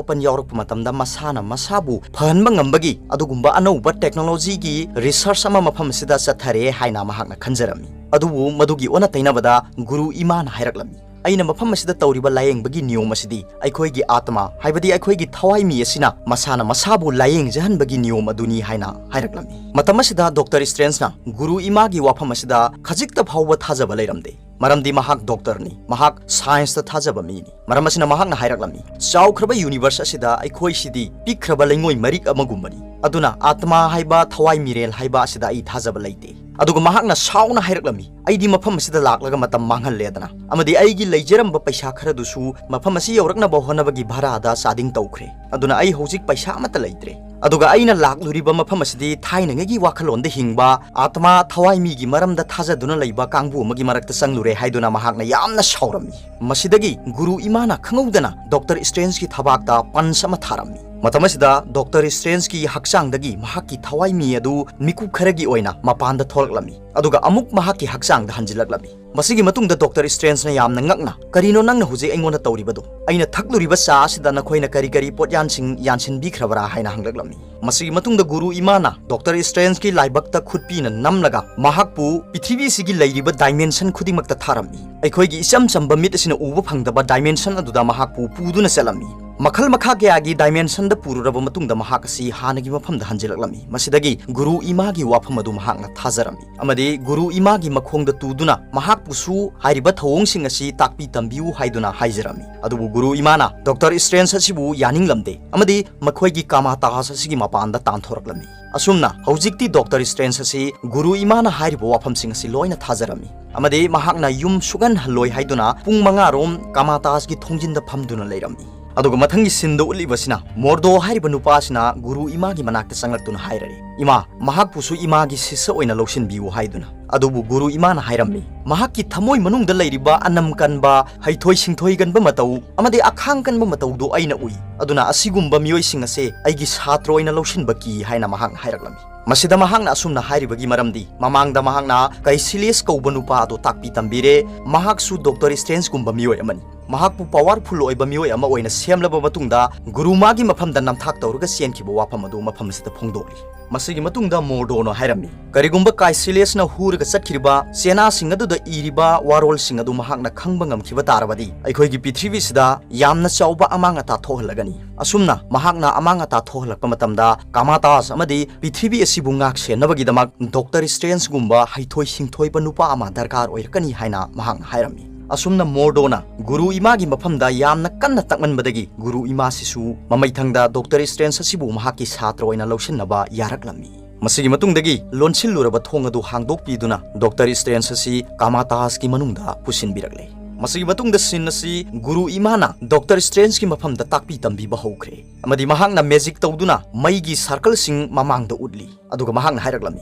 ꯑꯄꯟ ꯌꯥꯎꯔꯛꯄ ꯃꯇꯝꯗ ꯃꯁꯥꯅ ꯃꯁꯥꯕꯨ ꯐꯍꯟꯕ ꯉꯝꯕꯒꯤ ꯑꯗꯨꯒꯨꯝꯕ ꯑꯅꯧꯕ technologyꯒꯤ research ꯑꯃ ꯃꯐꯝ ꯑꯁꯤꯗ ꯆꯠꯊꯔꯦ ꯍꯥꯏꯅ ꯃꯍꯥꯛꯅ ꯈꯟꯖꯔꯝꯃꯤ꯫ ꯑꯗꯨꯕꯨ ꯃꯗꯨꯒꯤ ꯑꯣꯟꯅ ꯇꯩꯅꯕꯗ ꯒꯨꯔꯨ ꯏꯃꯥꯅ ꯍꯥꯏꯔꯛꯂꯝꯃꯤ, "ꯑꯩꯅ ꯃꯐꯝ ꯑꯁꯤꯗ ꯇꯧꯔꯤꯕ ꯂꯥꯌꯦꯡꯕꯒꯤ ꯅꯤꯌꯣꯝ ꯑꯁꯤꯗꯤ ꯑꯩꯈꯣꯏꯒꯤ ꯑꯥꯇꯃꯥ, ꯍꯥꯏꯕꯗꯤ ꯑꯩꯈꯣꯏꯒꯤ ꯊꯋꯥꯏ ꯃꯤ ꯑꯁꯤꯅ ꯃꯁꯥꯅ ꯃꯁꯥꯕꯨ ꯂꯥꯌꯦꯡꯖꯍꯟꯕꯒꯤ ꯅꯤꯌꯣꯝ ꯑꯗꯨꯅꯤ" ꯍꯥꯏꯅ ꯍꯥꯏꯔꯛꯂꯝꯃꯤ꯫ ꯃꯇꯝ ꯑꯁꯤꯗ ꯗꯣꯛꯇꯔ ꯁ꯭ꯇ꯭ꯔꯦꯟꯖꯅ ꯒꯨꯔꯨ ꯏꯃꯥꯒꯤ ꯋꯥꯐꯝ ꯑꯁꯤꯗ ꯈꯖꯤꯛꯇ ꯐꯥꯎꯕ ꯊꯥꯖꯕ ꯂꯩꯔꯝꯗꯦ, ꯃꯔꯝꯗꯤ ꯃꯍꯥꯛ ꯗꯣꯛꯇꯔꯅꯤ, ꯃꯍꯥꯛ scienceꯇ ꯊꯥꯖꯕ ꯃꯤꯅꯤ꯫ ꯃꯔꯝ ꯑꯁꯤꯅ ꯃꯍꯥꯛꯅ ꯍꯥꯏꯔꯛꯂꯝꯃꯤ, "ꯆꯥꯎꯈ꯭ꯔꯕ universe ꯑꯁꯤꯗ ꯑꯩꯈꯣꯏꯁꯤꯗꯤ ꯄꯤꯛꯈ꯭ꯔꯕ ꯂꯩꯉꯣꯏ ꯃꯔꯤꯛ ꯑꯃꯒꯨꯝꯕꯅꯤ, ꯑꯗꯨꯅ ꯑꯥꯇꯃꯥ ꯍꯥꯏꯕ ꯊꯋꯥꯏ ꯃꯤꯔꯦꯜ ꯍꯥꯏꯕ ꯑꯁꯤꯗ ꯑꯩ ꯊꯥꯖꯕ ꯂꯩꯇꯦ"꯫ ꯑꯗꯨꯒ ꯃꯍꯥꯛꯅ ꯁꯥꯎꯅ ꯍꯥꯏꯔꯛꯂꯝꯃꯤ, "ꯑꯩꯗꯤ ꯃꯐꯝ ꯑꯁꯤꯗ ꯂꯥꯛꯂꯒ ꯃꯇꯝ ꯃꯥꯡꯍꯜꯂꯦꯗꯅ, ꯑꯃꯗꯤ ꯑꯩꯒꯤ ꯂꯩꯖꯔꯝꯕ ꯄꯩꯁꯥ ꯈꯔꯗꯨꯁꯨ ꯃꯐꯝ ꯑꯁꯤ ꯌꯧꯔꯛꯅꯕ ꯍꯣꯠꯅꯕꯒꯤ ꯚꯔꯥꯗ ꯆꯥꯗꯤꯡ ꯇꯧꯈ꯭ꯔꯦ, ꯑꯗꯨꯅ ꯑꯩ ꯍꯧꯖꯤꯛ ꯄꯩꯁꯥ ꯑꯃꯠꯇ ꯂꯩꯇ꯭ꯔꯦ꯫ ꯑꯗꯨꯒ ꯑꯩꯅ ꯂꯥꯛꯂꯨꯔꯤꯕ ꯃꯐꯝ ꯑꯁꯤꯗꯤ ꯊꯥꯏꯅꯉꯩꯒꯤ ꯋꯥꯈꯜꯂꯣꯟꯗ ꯍꯤꯡꯕ, ꯑꯥꯇꯃꯥ ꯊꯋꯥꯏ ꯃꯤꯒꯤ ꯃꯔꯝꯗ ꯊꯥꯖꯗꯨꯅ ꯂꯩꯕ ꯀꯥꯡꯕꯨ ꯑꯃꯒꯤ ꯃꯔꯛꯇ ꯆꯪꯂꯨꯔꯦ" ꯍꯥꯏꯗꯨꯅ ꯃꯍꯥꯛꯅ ꯌꯥꯝꯅ ꯁꯥꯎꯔꯝꯃꯤ꯫ ꯃꯁꯤꯗꯒꯤ ꯒꯨꯔꯨ ꯏꯃꯥꯅ ꯈꯪꯍꯧꯗꯅ ꯗꯣꯛꯇꯔ ꯁ꯭ꯇ꯭ꯔꯦꯟꯖꯀꯤ ꯊꯕꯥꯛꯇ punch ꯑꯃ ꯊꯥꯔꯝꯃꯤ꯫ ꯃꯇꯝ ꯑꯁꯤꯗ ꯗꯣꯛꯇꯔ ꯁ꯭ꯇ꯭ꯔꯦꯟꯖꯀꯤ ꯍꯛꯆꯥꯡꯗꯒꯤ ꯃꯍꯥꯛꯀꯤ ꯊꯋꯥꯏ ꯃꯤ ꯑꯗꯨ ꯃꯤꯀꯨꯞ ꯈꯔꯒꯤ ꯑꯣꯏꯅ ꯃꯄꯥꯟꯗ ꯊꯣꯛꯂꯛꯂꯝꯃꯤ, ꯑꯗꯨꯒ ꯑꯃꯨꯛ ꯃꯍꯥꯛꯀꯤ ꯍꯛꯆꯥꯡꯗ ꯍꯟꯖꯤꯜꯂꯛꯂꯝꯃꯤ꯫ ꯃꯁꯤꯒꯤ ꯃꯇꯨꯡꯗ ꯗꯣꯛꯇꯔ ꯁ꯭ꯇ꯭ꯔꯦꯟꯖꯅ ꯌꯥꯝꯅ ꯉꯛꯅ, "ꯀꯔꯤꯅꯣ ꯅꯪꯅ ꯍꯧꯖꯤꯛ ꯑꯩꯉꯣꯟꯗ ꯇꯧꯔꯤꯕꯗꯨ? ꯑꯩꯅ ꯊꯛꯂꯨꯔꯤꯕ ꯆꯥ ꯑꯁꯤꯗ ꯅꯈꯣꯏꯅ ꯀꯔꯤ ꯀꯔꯤ ꯄꯣꯠꯌꯥꯟꯁꯤꯡ ꯌꯥꯟꯁꯤꯟꯕꯤꯈ꯭ꯔꯕꯔꯥ?" ꯍꯥꯏꯅ ꯍꯪꯂꯛꯂꯝꯃꯤ꯫ ꯃꯁꯤꯒꯤ ꯃꯇꯨꯡꯗ ꯒꯨꯔꯨ ꯏꯃꯥꯅ ꯗꯣꯛꯇꯔ ꯁ꯭ꯇ꯭ꯔꯦꯟꯖꯀꯤ ꯂꯥꯏꯕꯛꯇ ꯈꯨꯠꯄꯤꯅ ꯅꯝꯂꯒ ꯃꯍꯥꯛꯄꯨ ꯄ꯭ꯔꯤꯊꯤꯕꯤꯁꯤꯒꯤ ꯂꯩꯔꯤꯕ dimension ꯈꯨꯗꯤꯡꯃꯛꯇ ꯊꯥꯔꯝꯃꯤ꯫ ꯑꯩꯈꯣꯏꯒꯤ ꯏꯆꯝ ꯆꯝꯕ ꯃꯤꯠ ꯑꯁꯤꯅ ꯎꯕ ꯐꯪꯗꯕ dimension ꯑꯗꯨꯗ ꯃꯍꯥꯛꯄꯨ ꯄꯨꯗꯨꯅ ꯆꯠꯂꯝꯃꯤ꯫ ꯃꯈꯜ ꯃꯈꯥ ꯀꯌꯥꯒꯤ dimensionꯗ ꯄꯨꯔꯨꯔꯕ ꯃꯇꯨꯡꯗ ꯃꯍꯥꯛ ꯑꯁꯤ ꯍꯥꯟꯅꯒꯤ ꯃꯐꯝꯗ ꯍꯟꯖꯤꯜꯂꯛꯂꯝꯃꯤ꯫ ꯃꯁꯤꯗꯒꯤ ꯒꯨꯔꯨ ꯏꯃꯥꯒꯤ ꯋꯥꯐꯝ ꯑꯗꯨ ꯃꯍꯥꯛꯅ ꯊꯥꯖꯔꯝꯃꯤ ꯑꯃꯗꯤ ꯒꯨꯔꯨ ꯏꯃꯥꯒꯤ ꯃꯈꯣꯡꯗ ꯇꯨꯗꯨꯅ ꯃꯍꯥꯛꯄꯨꯁꯨ ꯍꯥꯏꯔꯤꯕ ꯊꯧꯑꯣꯡꯁꯤꯡ ꯑꯁꯤ ꯇꯥꯛꯄꯤ ꯇꯝꯕꯤꯌꯨ ꯍꯥꯏꯗꯨꯅ ꯍꯥꯏꯖꯔꯝꯃꯤ꯫ ꯑꯗꯨꯕꯨ ꯒꯨꯔꯨ ꯏꯃꯥꯅ ꯗꯣꯛꯇꯔ ꯁ꯭ꯇ꯭ꯔꯦꯟꯖ ꯑꯁꯤꯕꯨ ꯌꯥꯅꯤꯡꯂꯝꯗꯦ ꯑꯃꯗꯤ ꯃꯈꯣꯏꯒꯤ ꯀꯥꯃꯥꯇꯥꯖ ꯑꯁꯤꯒꯤ ꯃꯄꯥꯟꯗ ꯇꯥꯟꯊꯣꯔꯛꯂꯝꯃꯤ꯫ ꯑꯁꯨꯝꯅ ꯍꯧꯖꯤꯛꯇꯤ ꯗꯣꯛꯇꯔ ꯁ꯭ꯇ꯭ꯔꯦꯟꯖ ꯑꯁꯤ ꯒꯨꯔꯨ ꯏꯃꯥꯅ ꯍꯥꯏꯔꯤꯕ ꯋꯥꯐꯝꯁꯤꯡ ꯑꯁꯤ ꯂꯣꯏꯅ ꯊꯥꯖꯔꯝꯃꯤ ꯑꯃꯗꯤ ꯃꯍꯥꯛꯅ ꯌꯨꯝ ꯁꯨꯛꯍꯟꯍꯜꯂꯣꯏ ꯍꯥꯏꯗꯨꯅ ꯄꯨꯡ ꯃꯉꯥ ꯔꯣꯝ ꯀꯥꯃꯥꯇꯥꯖꯒꯤ ꯊꯣꯡꯖꯤꯟꯗ ꯐꯝꯗꯨꯅ ꯂꯩꯔꯝꯃꯤ꯫ ꯑꯗꯨꯒ ꯃꯊꯪꯒꯤ ꯁꯤꯟꯗ ꯎꯠꯂꯤꯕꯁꯤꯅ ꯃꯣꯔꯗꯣ ꯍꯥꯏꯔꯤꯕ ꯅꯨꯄꯥꯁꯤꯅ ꯒꯨꯔꯨ ꯏꯃꯥꯒꯤ ꯃꯅꯥꯛꯇ ꯆꯪꯂꯛꯇꯨꯅ ꯍꯥꯏꯔꯔꯦ, "ꯏꯃꯥ, ꯃꯍꯥꯛꯄꯨꯁꯨ ꯏꯃꯥꯒꯤ ꯁꯤꯁ ꯑꯣꯏꯅ ꯂꯧꯁꯤꯟꯕꯤꯌꯨ" ꯍꯥꯏꯗꯨꯅ꯫ ꯑꯗꯨꯕꯨ ꯒꯨꯔꯨ ꯏꯃꯥꯅ ꯍꯥꯏꯔꯝꯃꯤ, "ꯃꯍꯥꯛꯀꯤ ꯊꯃꯣꯏ ꯃꯅꯨꯡꯗ ꯂꯩꯔꯤꯕ ꯑꯅꯝ ꯀꯟꯕ, ꯍꯩꯊꯣꯏ ꯁꯤꯡꯊꯣꯏꯒꯟꯕ ꯃꯇꯧ ꯑꯃꯗꯤ ꯑꯈꯥꯡ ꯀꯟꯕ ꯃꯇꯧꯗꯨ ꯑꯩꯅ ꯎꯏ꯫ ꯑꯗꯨꯅ ꯑꯁꯤꯒꯨꯝꯕ ꯃꯤꯑꯣꯏꯁꯤꯡ ꯑꯁꯦ ꯑꯩꯒꯤ ꯁꯥꯇ꯭ꯔ ꯑꯣꯏꯅ ꯂꯧꯁꯤꯟꯕ ꯀꯤ" ꯍꯥꯏꯅ ꯃꯍꯥꯛꯅ ꯍꯥꯏꯔꯛꯂꯝꯃꯤ꯫ ꯃꯁꯤꯗ ꯃꯍꯥꯛꯅ ꯑꯁꯨꯝꯅ ꯍꯥꯏꯔꯤꯕꯒꯤ ꯃꯔꯝꯗꯤ, ꯃꯃꯥꯡꯗ ꯃꯍꯥꯛꯅ ꯀꯩꯁꯤꯂꯤꯌꯁ ꯀꯧꯕ ꯅꯨꯄꯥ ꯑꯗꯨ ꯇꯥꯛꯄꯤ ꯇꯝꯕꯤꯔꯦ꯫ ꯃꯍꯥꯛꯁꯨ ꯗꯣꯛꯇꯔ ꯁ꯭ꯇ꯭ꯔꯦꯟꯖꯒꯨꯝꯕ ꯃꯤꯑꯣꯏ ꯑꯃꯅꯤ꯫ ꯃꯍꯥꯛꯄꯨ ꯄꯥꯋꯔꯐꯨꯜ ꯑꯣꯏꯕ ꯃꯤꯑꯣꯏ ꯑꯃ ꯑꯣꯏꯅ ꯁꯦꯝꯂꯕ ꯃꯇꯨꯡꯗ, ꯒꯨꯔꯨ ꯃꯥꯒꯤ ꯃꯐꯝꯗ ꯅꯝꯊꯥꯛ ꯇꯧꯔꯒ ꯆꯦꯟꯈꯤꯕ ꯋꯥꯐꯝ ꯑꯗꯨ ꯃꯐꯝ ꯑꯁꯤꯗ ꯐꯣꯡꯗꯣꯛꯂꯤ꯫ ꯃꯁꯤꯒꯤ ꯃꯇꯨꯡꯗ ꯃꯣꯔꯗꯣꯅ ꯍꯥꯏꯔꯝꯃꯤ, "ꯀꯔꯤꯒꯨꯝꯕ ꯀꯥꯏꯁꯤꯂꯤꯌꯁꯅ ꯍꯨꯔꯒ ꯆꯠꯈꯤꯕ ꯆꯦꯅꯥꯁꯤꯡ ꯑꯗꯨꯗ ꯏꯔꯤꯕ ꯋꯥꯔꯣꯜꯁꯤꯡ ꯑꯗꯨ ꯃꯍꯥꯛꯅ ꯈꯪꯕ ꯉꯝꯈꯤꯕ ꯇꯥꯔꯕꯗꯤ, ꯑꯩꯈꯣꯏꯒꯤ ꯄ꯭ꯔꯤꯊꯤꯕꯤꯁꯤꯗ ꯌꯥꯝꯅ ꯆꯥꯎꯕ ꯑꯃꯥꯡ ꯑꯇꯥ ꯊꯣꯛꯍꯜꯂꯒꯅꯤ꯫ ꯑꯁꯨꯝꯅ ꯃꯍꯥꯛꯅ ꯑꯃꯥꯡ ꯑꯇꯥ ꯊꯣꯛꯍꯜꯂꯛꯄ ꯃꯇꯝꯗ, ꯀꯥꯃꯥꯇꯥꯁ ꯑꯃꯗꯤ ꯄ꯭ꯔꯤꯊꯤꯕꯤ ꯑꯁꯤꯕꯨ ꯉꯥꯛ ꯁꯦꯟꯅꯕꯒꯤꯗꯃꯛ ꯗꯣꯛꯇꯔ ꯁ꯭ꯇ꯭ꯔꯦꯟꯖꯒꯨꯝꯕ ꯍꯩꯊꯣꯏ ꯁꯤꯡꯊꯣꯏꯕ ꯅꯨꯄꯥ ꯑꯃ ꯗꯔꯀꯥꯔ ꯑꯣꯏꯔꯛꯀꯅꯤ" ꯍꯥꯏꯅ ꯃꯍꯥꯛꯅ ꯍꯥꯏꯔꯝꯃꯤ꯫ ꯑꯁꯨꯝꯅ ꯃꯣꯔꯗꯣꯅ ꯒꯨꯔꯨ ꯏꯃꯥꯒꯤ ꯃꯐꯝꯗ ꯌꯥꯝꯅ ꯀꯟꯅ ꯇꯛꯃꯟꯕꯗꯒꯤ, ꯒꯨꯔꯨ ꯏꯃꯥꯁꯤꯁꯨ ꯃꯃꯩꯊꯪꯗ ꯗꯣꯛꯇꯔ ꯁ꯭ꯇ꯭ꯔꯦꯟꯖ ꯑꯁꯤꯕꯨ ꯃꯍꯥꯛꯀꯤ ꯁꯥꯇ꯭ꯔ ꯑꯣꯏꯅ ꯂꯧꯁꯤꯟꯅꯕ ꯌꯥꯔꯛꯂꯝꯃꯤ꯫ ꯃꯁꯤꯒꯤ ꯃꯇꯨꯡꯗꯒꯤ ꯂꯣꯟꯁꯤꯜꯂꯨꯔꯕ ꯊꯣꯡ ꯑꯗꯨ ꯍꯥꯡꯗꯣꯛꯄꯤꯗꯨꯅ ꯗꯣꯛꯇꯔ ꯁ꯭ꯇ꯭ꯔꯦꯟꯖ ꯑꯁꯤ ꯀꯥꯃꯥꯇꯥꯁꯀꯤ ꯃꯅꯨꯡꯗ ꯄꯨꯁꯤꯟꯕꯤꯔꯛꯂꯦ꯫ ꯃꯁꯤꯒꯤ ꯃꯇꯨꯡꯗ ꯁꯤꯟ ꯑꯁꯤ ꯒꯨꯔꯨ ꯏꯃꯥꯅ ꯗꯣꯛꯇꯔ ꯁ꯭ꯇ꯭ꯔꯦꯟꯖꯀꯤ ꯃꯐꯝꯗ ꯇꯥꯛꯄꯤ ꯇꯝꯕꯤꯕ ꯍꯧꯈ꯭ꯔꯦ, ꯑꯃꯗꯤ ꯃꯍꯥꯛꯅ ꯃꯦꯖꯤꯛ ꯇꯧꯗꯨꯅ ꯃꯩꯒꯤ ꯁꯔꯀꯜꯁꯤꯡ ꯃꯃꯥꯡꯗ ꯎꯠꯂꯤ꯫ ꯑꯗꯨꯒ ꯃꯍꯥꯛꯅ ꯍꯥꯏꯔꯛꯂꯝꯃꯤ,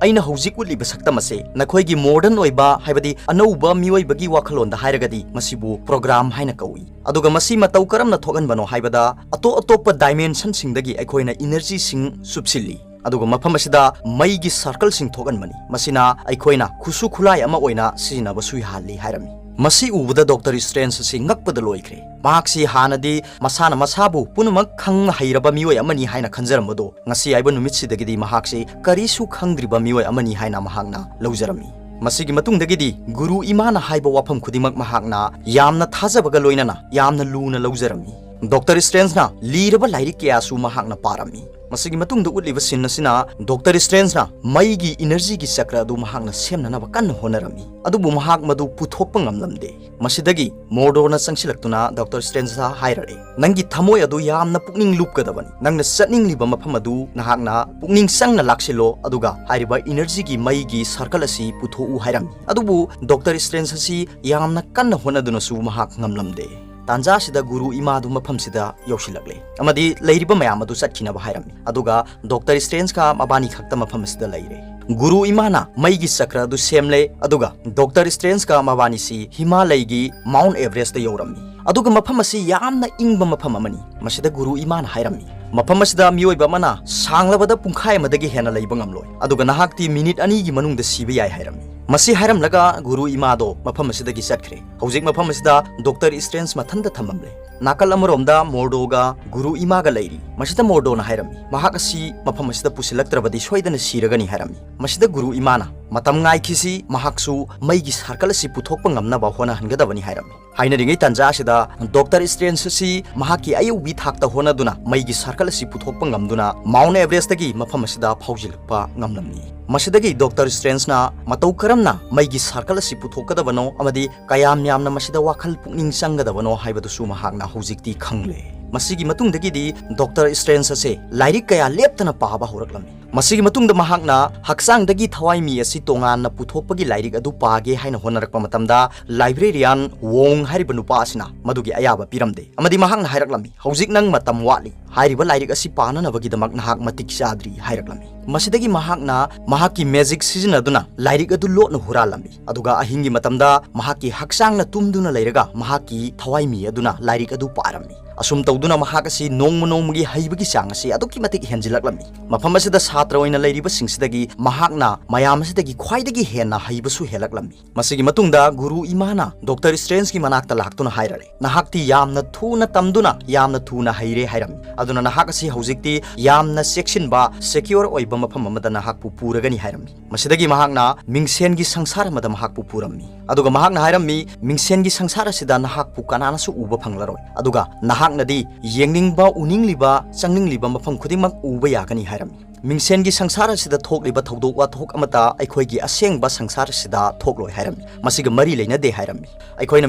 "ꯑꯩꯅ ꯍꯧꯖꯤꯛ ꯎꯠꯂꯤꯕ ꯁꯛꯇꯝ ꯑꯁꯦ ꯅꯈꯣꯏꯒꯤ ꯃꯣꯗꯔꯟ ꯑꯣꯏꯕ, ꯍꯥꯏꯕꯗꯤ ꯑꯅꯧꯕ ꯃꯤꯑꯣꯏꯕꯒꯤ ꯋꯥꯈꯜꯂꯣꯟꯗ ꯍꯥꯏꯔꯒꯗꯤ ꯃꯁꯤꯕꯨ ꯄ꯭ꯔꯣꯒ꯭ꯔꯥꯝ ꯍꯥꯏꯅ ꯀꯧꯏ꯫ ꯑꯗꯨꯒ ꯃꯁꯤ ꯃꯇꯧ ꯀꯔꯝꯅ ꯊꯣꯛꯍꯟꯕꯅꯣ ꯍꯥꯏꯕꯗ, ꯑꯇꯣꯞ ꯑꯇꯣꯞꯄ ꯗꯥꯏꯃꯦꯟꯁꯟꯁꯤꯡꯗꯒꯤ ꯑꯩꯈꯣꯏꯅ ꯏꯅꯔꯖꯤꯁꯤꯡ ꯆꯨꯞꯁꯤꯜꯂꯤ꯫ ꯑꯗꯨꯒ ꯃꯐꯝ ꯑꯁꯤꯗ ꯃꯩꯒꯤ ꯁꯔꯀꯜꯁꯤꯡ ꯊꯣꯛꯍꯟꯕꯅꯤ꯫ ꯃꯁꯤꯅ ꯑꯩꯈꯣꯏꯅ ꯈꯨꯠꯁꯨ ꯈꯨꯠꯂꯥꯏ ꯑꯃ ꯑꯣꯏꯅ ꯁꯤꯖꯤꯟꯅꯕꯁꯨ ꯌꯥꯍꯜꯂꯤ" ꯍꯥꯏꯔꯝꯃꯤ꯫ ꯃꯁꯤ ꯎꯕꯗ ꯗꯣꯛꯇꯔ ꯁ꯭ꯇ꯭ꯔꯦꯟꯖ ꯑꯁꯤ ꯉꯛꯄꯗ ꯂꯣꯏꯈ꯭ꯔꯦ꯫ ꯃꯍꯥꯛꯁꯤ ꯍꯥꯟꯅꯗꯤ ꯃꯁꯥꯅ ꯃꯁꯥꯕꯨ ꯄꯨꯝꯅꯃꯛ ꯈꯪ ꯍꯩꯔꯕ ꯃꯤꯑꯣꯏ ꯑꯃꯅꯤ ꯍꯥꯏꯅ ꯈꯟꯖꯔꯝꯕꯗꯣ, ꯉꯁꯤ ꯍꯥꯏꯕ ꯅꯨꯃꯤꯠꯁꯤꯗꯒꯤꯗꯤ ꯃꯍꯥꯛꯁꯤ ꯀꯔꯤꯁꯨ ꯈꯪꯗ꯭ꯔꯤꯕ ꯃꯤꯑꯣꯏ ꯑꯃꯅꯤ ꯍꯥꯏꯅ ꯃꯍꯥꯛꯅ ꯂꯧꯖꯔꯝꯃꯤ꯫ ꯃꯁꯤꯒꯤ ꯃꯇꯨꯡꯗꯒꯤꯗꯤ ꯒꯨꯔꯨ ꯏꯃꯥꯅ ꯍꯥꯏꯕ ꯋꯥꯐꯝ ꯈꯨꯗꯤꯡꯃꯛ ꯃꯍꯥꯛꯅ ꯌꯥꯝꯅ ꯊꯥꯖꯕꯒ ꯂꯣꯏꯅꯅ ꯌꯥꯝꯅ ꯂꯨꯅ ꯂꯧꯖꯔꯝꯃꯤ꯫ ꯗꯣꯛꯇꯔ ꯁ꯭ꯇ꯭ꯔꯦꯟꯖꯅ ꯂꯤꯔꯕ ꯂꯥꯏꯔꯤꯛ ꯀꯌꯥꯁꯨ ꯃꯍꯥꯛꯅ ꯄꯥꯔꯝꯃꯤ꯫ ꯃꯁꯤꯒꯤ ꯃꯇꯨꯡꯗ ꯎꯠꯂꯤꯕ ꯁꯤꯟ ꯑꯁꯤꯅ ꯗꯣꯛꯇꯔ ꯁ꯭ꯇ꯭ꯔꯦꯟꯖꯅ ꯃꯩꯒꯤ ꯏꯅꯔꯖꯤꯒꯤ ꯆꯀ꯭ꯔ ꯑꯗꯨ ꯃꯍꯥꯛꯅ ꯁꯦꯝꯅꯅꯕ ꯀꯟꯅ ꯍꯣꯠꯅꯔꯝꯃꯤ, ꯑꯗꯨꯕꯨ ꯃꯍꯥꯛ ꯃꯗꯨ ꯄꯨꯊꯣꯛꯄ ꯉꯝꯂꯝꯗꯦ꯫ ꯃꯁꯤꯗꯒꯤ ꯃꯣꯔꯗꯣꯅ ꯆꯪꯁꯤꯜꯂꯛꯇꯨꯅ ꯗꯣꯛꯇꯔ ꯁ꯭ꯇ꯭ꯔꯦꯟꯖꯗ ꯍꯥꯏꯔꯛꯏ, "ꯅꯪꯒꯤ ꯊꯃꯣꯏ ꯑꯗꯨ ꯌꯥꯝꯅ ꯄꯨꯛꯅꯤꯡ ꯂꯨꯞꯀꯗꯕꯅꯤ꯫ ꯅꯪꯅ ꯆꯠꯅꯤꯡꯂꯤꯕ ꯃꯐꯝ ꯑꯗꯨ ꯅꯍꯥꯛꯅ ꯄꯨꯛꯅꯤꯡ ꯆꯪꯅ ꯂꯥꯛꯁꯤꯜꯂꯣ, ꯑꯗꯨꯒ ꯍꯥꯏꯔꯤꯕ ꯏꯅꯔꯖꯤꯒꯤ ꯃꯩꯒꯤ ꯁꯔꯀꯜ ꯑꯁꯤ ꯄꯨꯊꯣꯛꯎ" ꯍꯥꯏꯔꯝꯃꯤ꯫ ꯑꯗꯨꯕꯨ ꯗꯣꯛꯇꯔ ꯁ꯭ꯇ꯭ꯔꯦꯟꯖ ꯑꯁꯤ ꯌꯥꯝꯅ ꯀꯟꯅ ꯍꯣꯠꯅꯗꯨꯅꯁꯨ ꯃꯍꯥꯛ ꯉꯝꯂꯝꯗꯦ꯫ ꯇꯥꯟꯖꯥ ꯑꯁꯤꯗ ꯒꯨꯔꯨ ꯏꯃꯥꯗꯨ ꯃꯐꯝꯁꯤꯗ ꯌꯧꯁꯤꯜꯂꯛꯂꯦ ꯑꯃꯗꯤ ꯂꯩꯔꯤꯕ ꯃꯌꯥꯝ ꯑꯗꯨ ꯆꯠꯈꯤꯅꯕ ꯍꯥꯏꯔꯝꯃꯤ꯫ ꯑꯗꯨꯒ ꯗꯣꯛꯇꯔ ꯁ꯭ꯇ꯭ꯔꯦꯟꯖꯀ ꯃꯕꯥꯅꯤ ꯈꯛꯇ ꯃꯐꯝ ꯑꯁꯤꯗ ꯂꯩꯔꯦ꯫ ꯒꯨꯔꯨ ꯏꯃꯥꯅ ꯃꯩꯒꯤ ꯆꯀ꯭ꯔ ꯑꯗꯨ ꯁꯦꯝꯂꯦ, ꯑꯗꯨꯒ ꯗꯣꯛꯇꯔ ꯁ꯭ꯇ꯭ꯔꯦꯟꯖꯀ ꯃꯕꯥꯅꯤꯁꯤ ꯍꯤꯃꯥꯂꯩꯒꯤ ꯃꯥꯎꯟ ꯑꯦꯚꯔꯦꯁꯇ ꯌꯧꯔꯝꯃꯤ꯫ ꯑꯗꯨꯒ ꯃꯐꯝ ꯑꯁꯤ ꯌꯥꯝꯅ ꯏꯪꯕ ꯃꯐꯝ ꯑꯃꯅꯤ꯫ ꯃꯁꯤꯗ ꯒꯨꯔꯨ ꯏꯃꯥꯅ ꯍꯥꯏꯔꯝꯃꯤ, ꯃꯐꯝ ꯑꯁꯤꯗ ꯃꯤꯑꯣꯏꯕ ꯑꯃꯅ ꯁꯥꯡꯂꯕꯗ ꯄꯨꯡꯈꯥꯏ ꯑꯃꯗꯒꯤ ꯍꯦꯟꯅ ꯂꯩꯕ ꯉꯝꯂꯣꯏ, ꯑꯗꯨꯒ ꯅꯍꯥꯛꯇꯤ ꯃꯤꯅꯤꯠ ꯑꯅꯤꯒꯤ ꯃꯅꯨꯡꯗ ꯁꯤꯕ ꯌꯥꯏ ꯍꯥꯏꯔꯝꯃꯤ꯫ ꯃꯁꯤ ꯍꯥꯏꯔꯝꯂꯒ ꯒꯨꯔꯨ ꯏꯃꯥꯗꯣ ꯃꯐꯝ ꯑꯁꯤꯗꯒꯤ ꯆꯠꯈ꯭ꯔꯦ꯫ ꯍꯧꯖꯤꯛ ꯃꯐꯝ ꯑꯁꯤꯗ ꯗꯣꯛꯇꯔ ꯁ꯭ꯇ꯭ꯔꯦꯟꯖ ꯃꯊꯟꯇ ꯊꯝꯂꯝꯂꯦ꯫ ꯅꯥꯀꯜ ꯑꯃꯔꯣꯝꯗ ꯃꯣꯔꯗꯣꯒ ꯒꯨꯔꯨ ꯏꯃꯥꯒ ꯂꯩꯔꯤ꯫ ꯃꯁꯤꯗ ꯃꯣꯔꯗꯣꯅ ꯍꯥꯏꯔꯝꯃꯤ, ꯃꯍꯥꯛ ꯑꯁꯤ ꯃꯐꯝ ꯑꯁꯤꯗ ꯄꯨꯁꯤꯜꯂꯛꯇ꯭ꯔꯕꯗꯤ ꯁꯣꯏꯗꯅ ꯁꯤꯔꯒꯅꯤ ꯍꯥꯏꯔꯝꯃꯤ꯫ ꯃꯁꯤꯗ ꯒꯨꯔꯨ ꯏꯃꯥꯅ, "ꯃꯇꯝ ꯉꯥꯏꯈꯤꯁꯤ, ꯃꯍꯥꯛꯁꯨ ꯃꯩꯒꯤ ꯁꯥꯔꯀꯜ ꯑꯁꯤ ꯄꯨꯊꯣꯛꯄ ꯉꯝꯅꯕ ꯍꯣꯠꯅꯍꯟꯒꯗꯕꯅꯤ" ꯍꯥꯏꯔꯝꯃꯤ꯫ ꯍꯥꯏꯅꯔꯤꯉꯩ ꯇꯥꯟꯖꯥ ꯑꯁꯤꯗ ꯗꯣꯛꯇꯔ ꯁ꯭ꯇ꯭ꯔꯦꯟꯖ ꯑꯁꯤ ꯃꯍꯥꯛꯀꯤ ꯑꯌꯧꯕꯤ ꯊꯥꯛꯇ ꯍꯣꯠꯅꯗꯨꯅ ꯃꯩꯒꯤ ꯁꯥꯔꯀꯜ ꯑꯁꯤ ꯄꯨꯊꯣꯛꯄ ꯉꯝꯗꯨꯅ ꯃꯥꯎꯟ ꯑꯦꯚꯔꯦꯁꯇꯒꯤ ꯃꯐꯝ ꯑꯁꯤꯗ ꯐꯥꯎꯖꯤꯜꯂꯛꯄ ꯉꯝꯂꯝꯃꯤ꯫ ꯃꯁꯤꯗꯒꯤ ꯗꯣꯛꯇꯔ ꯁ꯭ꯇ꯭ꯔꯦꯟꯖꯅ ꯃꯇꯧ ꯀꯔꯝꯅ ꯃꯩꯒꯤ ꯁꯥꯔꯀꯜ ꯑꯁꯤ ꯄꯨꯊꯣꯛꯀꯗꯕꯅꯣ ꯑꯃꯗꯤ ꯀꯌꯥꯝ ꯌꯥꯝꯅ ꯃꯁꯤꯗ ꯋꯥꯈꯜ ꯄꯨꯛꯅꯤꯡ ꯆꯪꯒꯗꯕꯅꯣ ꯍꯥꯏꯕꯗꯨꯁꯨ ꯃꯍꯥꯛꯅ ꯍꯧꯖꯤꯛꯇꯤ ꯈꯪꯂꯦ꯫ ꯃꯁꯤꯒꯤ ꯃꯇꯨꯡꯗꯒꯤꯗꯤ ꯗꯣꯛꯇꯔ ꯁ꯭ꯇ꯭ꯔꯦꯟꯖ ꯑꯁꯦ ꯂꯥꯏꯔꯤꯛ ꯀꯌꯥ ꯂꯦꯞꯇꯅ ꯄꯥꯕ ꯍꯧꯔꯛꯂꯝꯃꯤ꯫ ꯃꯁꯤꯒꯤ ꯃꯇꯨꯡꯗ ꯃꯍꯥꯛꯅ ꯍꯛꯆꯥꯡꯗꯒꯤ ꯊꯋꯥꯏ ꯃꯤ ꯑꯁꯤ ꯇꯣꯉꯥꯟꯅ ꯄꯨꯊꯣꯛꯄꯒꯤ ꯂꯥꯏꯔꯤꯛ ꯑꯗꯨ ꯄꯥꯒꯦ ꯍꯥꯏꯅ ꯍꯣꯠꯅꯔꯛꯄ ꯃꯇꯝꯗ, ꯂꯥꯏꯕ꯭ꯔꯦꯔꯤꯌꯥꯟ ꯋꯣꯡ ꯍꯥꯏꯔꯤꯕ ꯅꯨꯄꯥ ꯑꯁꯤꯅ ꯃꯗꯨꯒꯤ ꯑꯌꯥꯕ ꯄꯤꯔꯝꯗꯦ ꯑꯃꯗꯤ ꯃꯍꯥꯛꯅ ꯍꯥꯏꯔꯛꯂꯝꯃꯤ, "ꯍꯧꯖꯤꯛ ꯅꯪ ꯃꯇꯝ ꯋꯥꯠꯂꯤ꯫ ꯍꯥꯏꯔꯤꯕ ꯂꯥꯏꯔꯤꯛ ꯑꯁꯤ ꯄꯥꯅꯅꯕꯒꯤꯗꯃꯛ ꯅꯍꯥꯛ ꯃꯇꯤꯛ ꯆꯥꯗ꯭ꯔꯤ" ꯍꯥꯏꯔꯛꯂꯝꯃꯤ꯫ ꯃꯁꯤꯗꯒꯤ ꯃꯍꯥꯛꯅ ꯃꯍꯥꯛꯀꯤ ꯃꯦꯖꯤꯛ ꯁꯤꯖꯤꯟꯅꯗꯨꯅ ꯂꯥꯏꯔꯤꯛ ꯑꯗꯨ ꯂꯣꯠꯅ ꯍꯨꯔꯥꯜꯂꯝꯃꯤ꯫ ꯑꯗꯨꯒ ꯑꯍꯤꯡꯒꯤ ꯃꯇꯝꯗ ꯃꯍꯥꯛꯀꯤ ꯍꯛꯆꯥꯡꯅ ꯇꯨꯝꯗꯨꯅ ꯂꯩꯔꯒ ꯃꯍꯥꯛꯀꯤ ꯊꯋꯥꯏ ꯃꯤ ꯑꯗꯨꯅ ꯂꯥꯏꯔꯤꯛ ꯑꯗꯨ ꯄꯥꯔꯝꯃꯤ꯫ ꯑꯁꯨꯝ ꯇꯧꯗꯨꯅ ꯃꯍꯥꯛ ꯑꯁꯤ ꯅꯣꯡꯃ ꯅꯣꯡꯃꯒꯤ ꯍꯩꯕꯒꯤ ꯆꯥꯡ ꯑꯁꯤ ꯑꯗꯨꯛꯀꯤ ꯃꯇꯤꯛ ꯍꯦꯟꯖꯤꯜꯂꯛꯂꯝꯃꯤ꯫ ꯃꯐꯝ ꯑꯁꯤꯗ ꯁꯥꯇ꯭ꯔ ꯑꯣꯏꯅ ꯂꯩꯔꯤꯕꯁꯤꯡꯁꯤꯗꯒꯤ ꯃꯍꯥꯛꯅ ꯃꯌꯥꯝ ꯑꯁꯤꯗꯒꯤ ꯈ꯭ꯋꯥꯏꯗꯒꯤ ꯍꯦꯟꯅ ꯍꯩꯕꯁꯨ ꯍꯦꯜꯂꯛꯂꯝꯃꯤ꯫ ꯃꯁꯤꯒꯤ ꯃꯇꯨꯡꯗ ꯒꯨꯔꯨ ꯏꯃꯥꯅ ꯗꯣꯛꯇꯔ ꯁ꯭ꯇ꯭ꯔꯦꯟꯖꯀꯤ ꯃꯅꯥꯛꯇ ꯂꯥꯛꯇꯨꯅ ꯍꯥꯏꯔꯛꯂꯦ, "ꯅꯍꯥꯛꯇꯤ ꯌꯥꯝꯅ ꯊꯨꯅ ꯇꯝꯗꯨꯅ ꯌꯥꯝꯅ ꯊꯨꯅ ꯍꯩꯔꯦ" ꯍꯥꯏꯔꯝꯃꯤ꯫ ꯑꯗꯨꯅ ꯅꯍꯥꯛ ꯑꯁꯤ ꯍꯧꯖꯤꯛꯇꯤ ꯌꯥꯝꯅ ꯆꯦꯛꯁꯤꯟꯕ, ꯁꯦꯀ꯭ꯌꯣꯔ ꯑꯣꯏꯕ ꯃꯐꯝ ꯑꯃꯗ ꯅꯍꯥꯛꯄꯨ ꯄꯨꯔꯒꯅꯤ ꯍꯥꯏꯔꯝꯃꯤ꯫ ꯃꯁꯤꯗꯒꯤ ꯃꯍꯥꯛꯅ ꯃꯤꯡꯁꯦꯟꯒꯤ ꯁꯪꯁꯥꯔ ꯑꯃꯗ ꯃꯍꯥꯛꯄꯨ ꯄꯨꯔꯝꯃꯤ꯫ ꯑꯗꯨꯒ ꯃꯍꯥꯛꯅ ꯍꯥꯏꯔꯝꯃꯤ, "ꯃꯤꯡꯁꯦꯟꯒꯤ ꯁꯪꯁꯥꯔ ꯑꯁꯤꯗ ꯅꯍꯥꯛꯄꯨ ꯀꯅꯥꯅꯁꯨ ꯎꯕ ꯐꯪꯂꯔꯣꯏ꯫ ꯑꯗꯨꯒ ꯅꯍꯥꯛꯅꯗꯤ ꯌꯦꯡꯅꯤꯡꯕ, ꯎꯅꯤꯡꯂꯤꯕ, ꯆꯪꯅꯤꯡꯂꯤꯕ ꯃꯐꯝ ꯈꯨꯗꯤꯡꯃꯛ ꯎꯕ ꯌꯥꯒꯅꯤ" ꯍꯥꯏꯔꯝꯃꯤ꯫ ꯃꯤꯡꯁꯦꯟꯒꯤ ꯁꯪꯁꯥꯔ ꯑꯁꯤꯗ ꯊꯣꯛꯂꯤꯕ ꯊꯧꯗꯣꯛ ꯋꯥꯊꯣꯛ ꯑꯃꯠꯇ ꯑꯩꯈꯣꯏꯒꯤ ꯑꯁꯦꯡꯕ ꯁꯪꯁꯥꯔ ꯑꯁꯤꯗ ꯊꯣꯛꯂꯣꯏ ꯍꯥꯏꯔꯝꯃꯤ꯫ ꯃꯁꯤꯒ ꯃꯔꯤ ꯂꯩꯅꯗꯦ ꯍꯥꯏꯔꯝꯃꯤ꯫ ꯑꯩꯈꯣꯏꯅ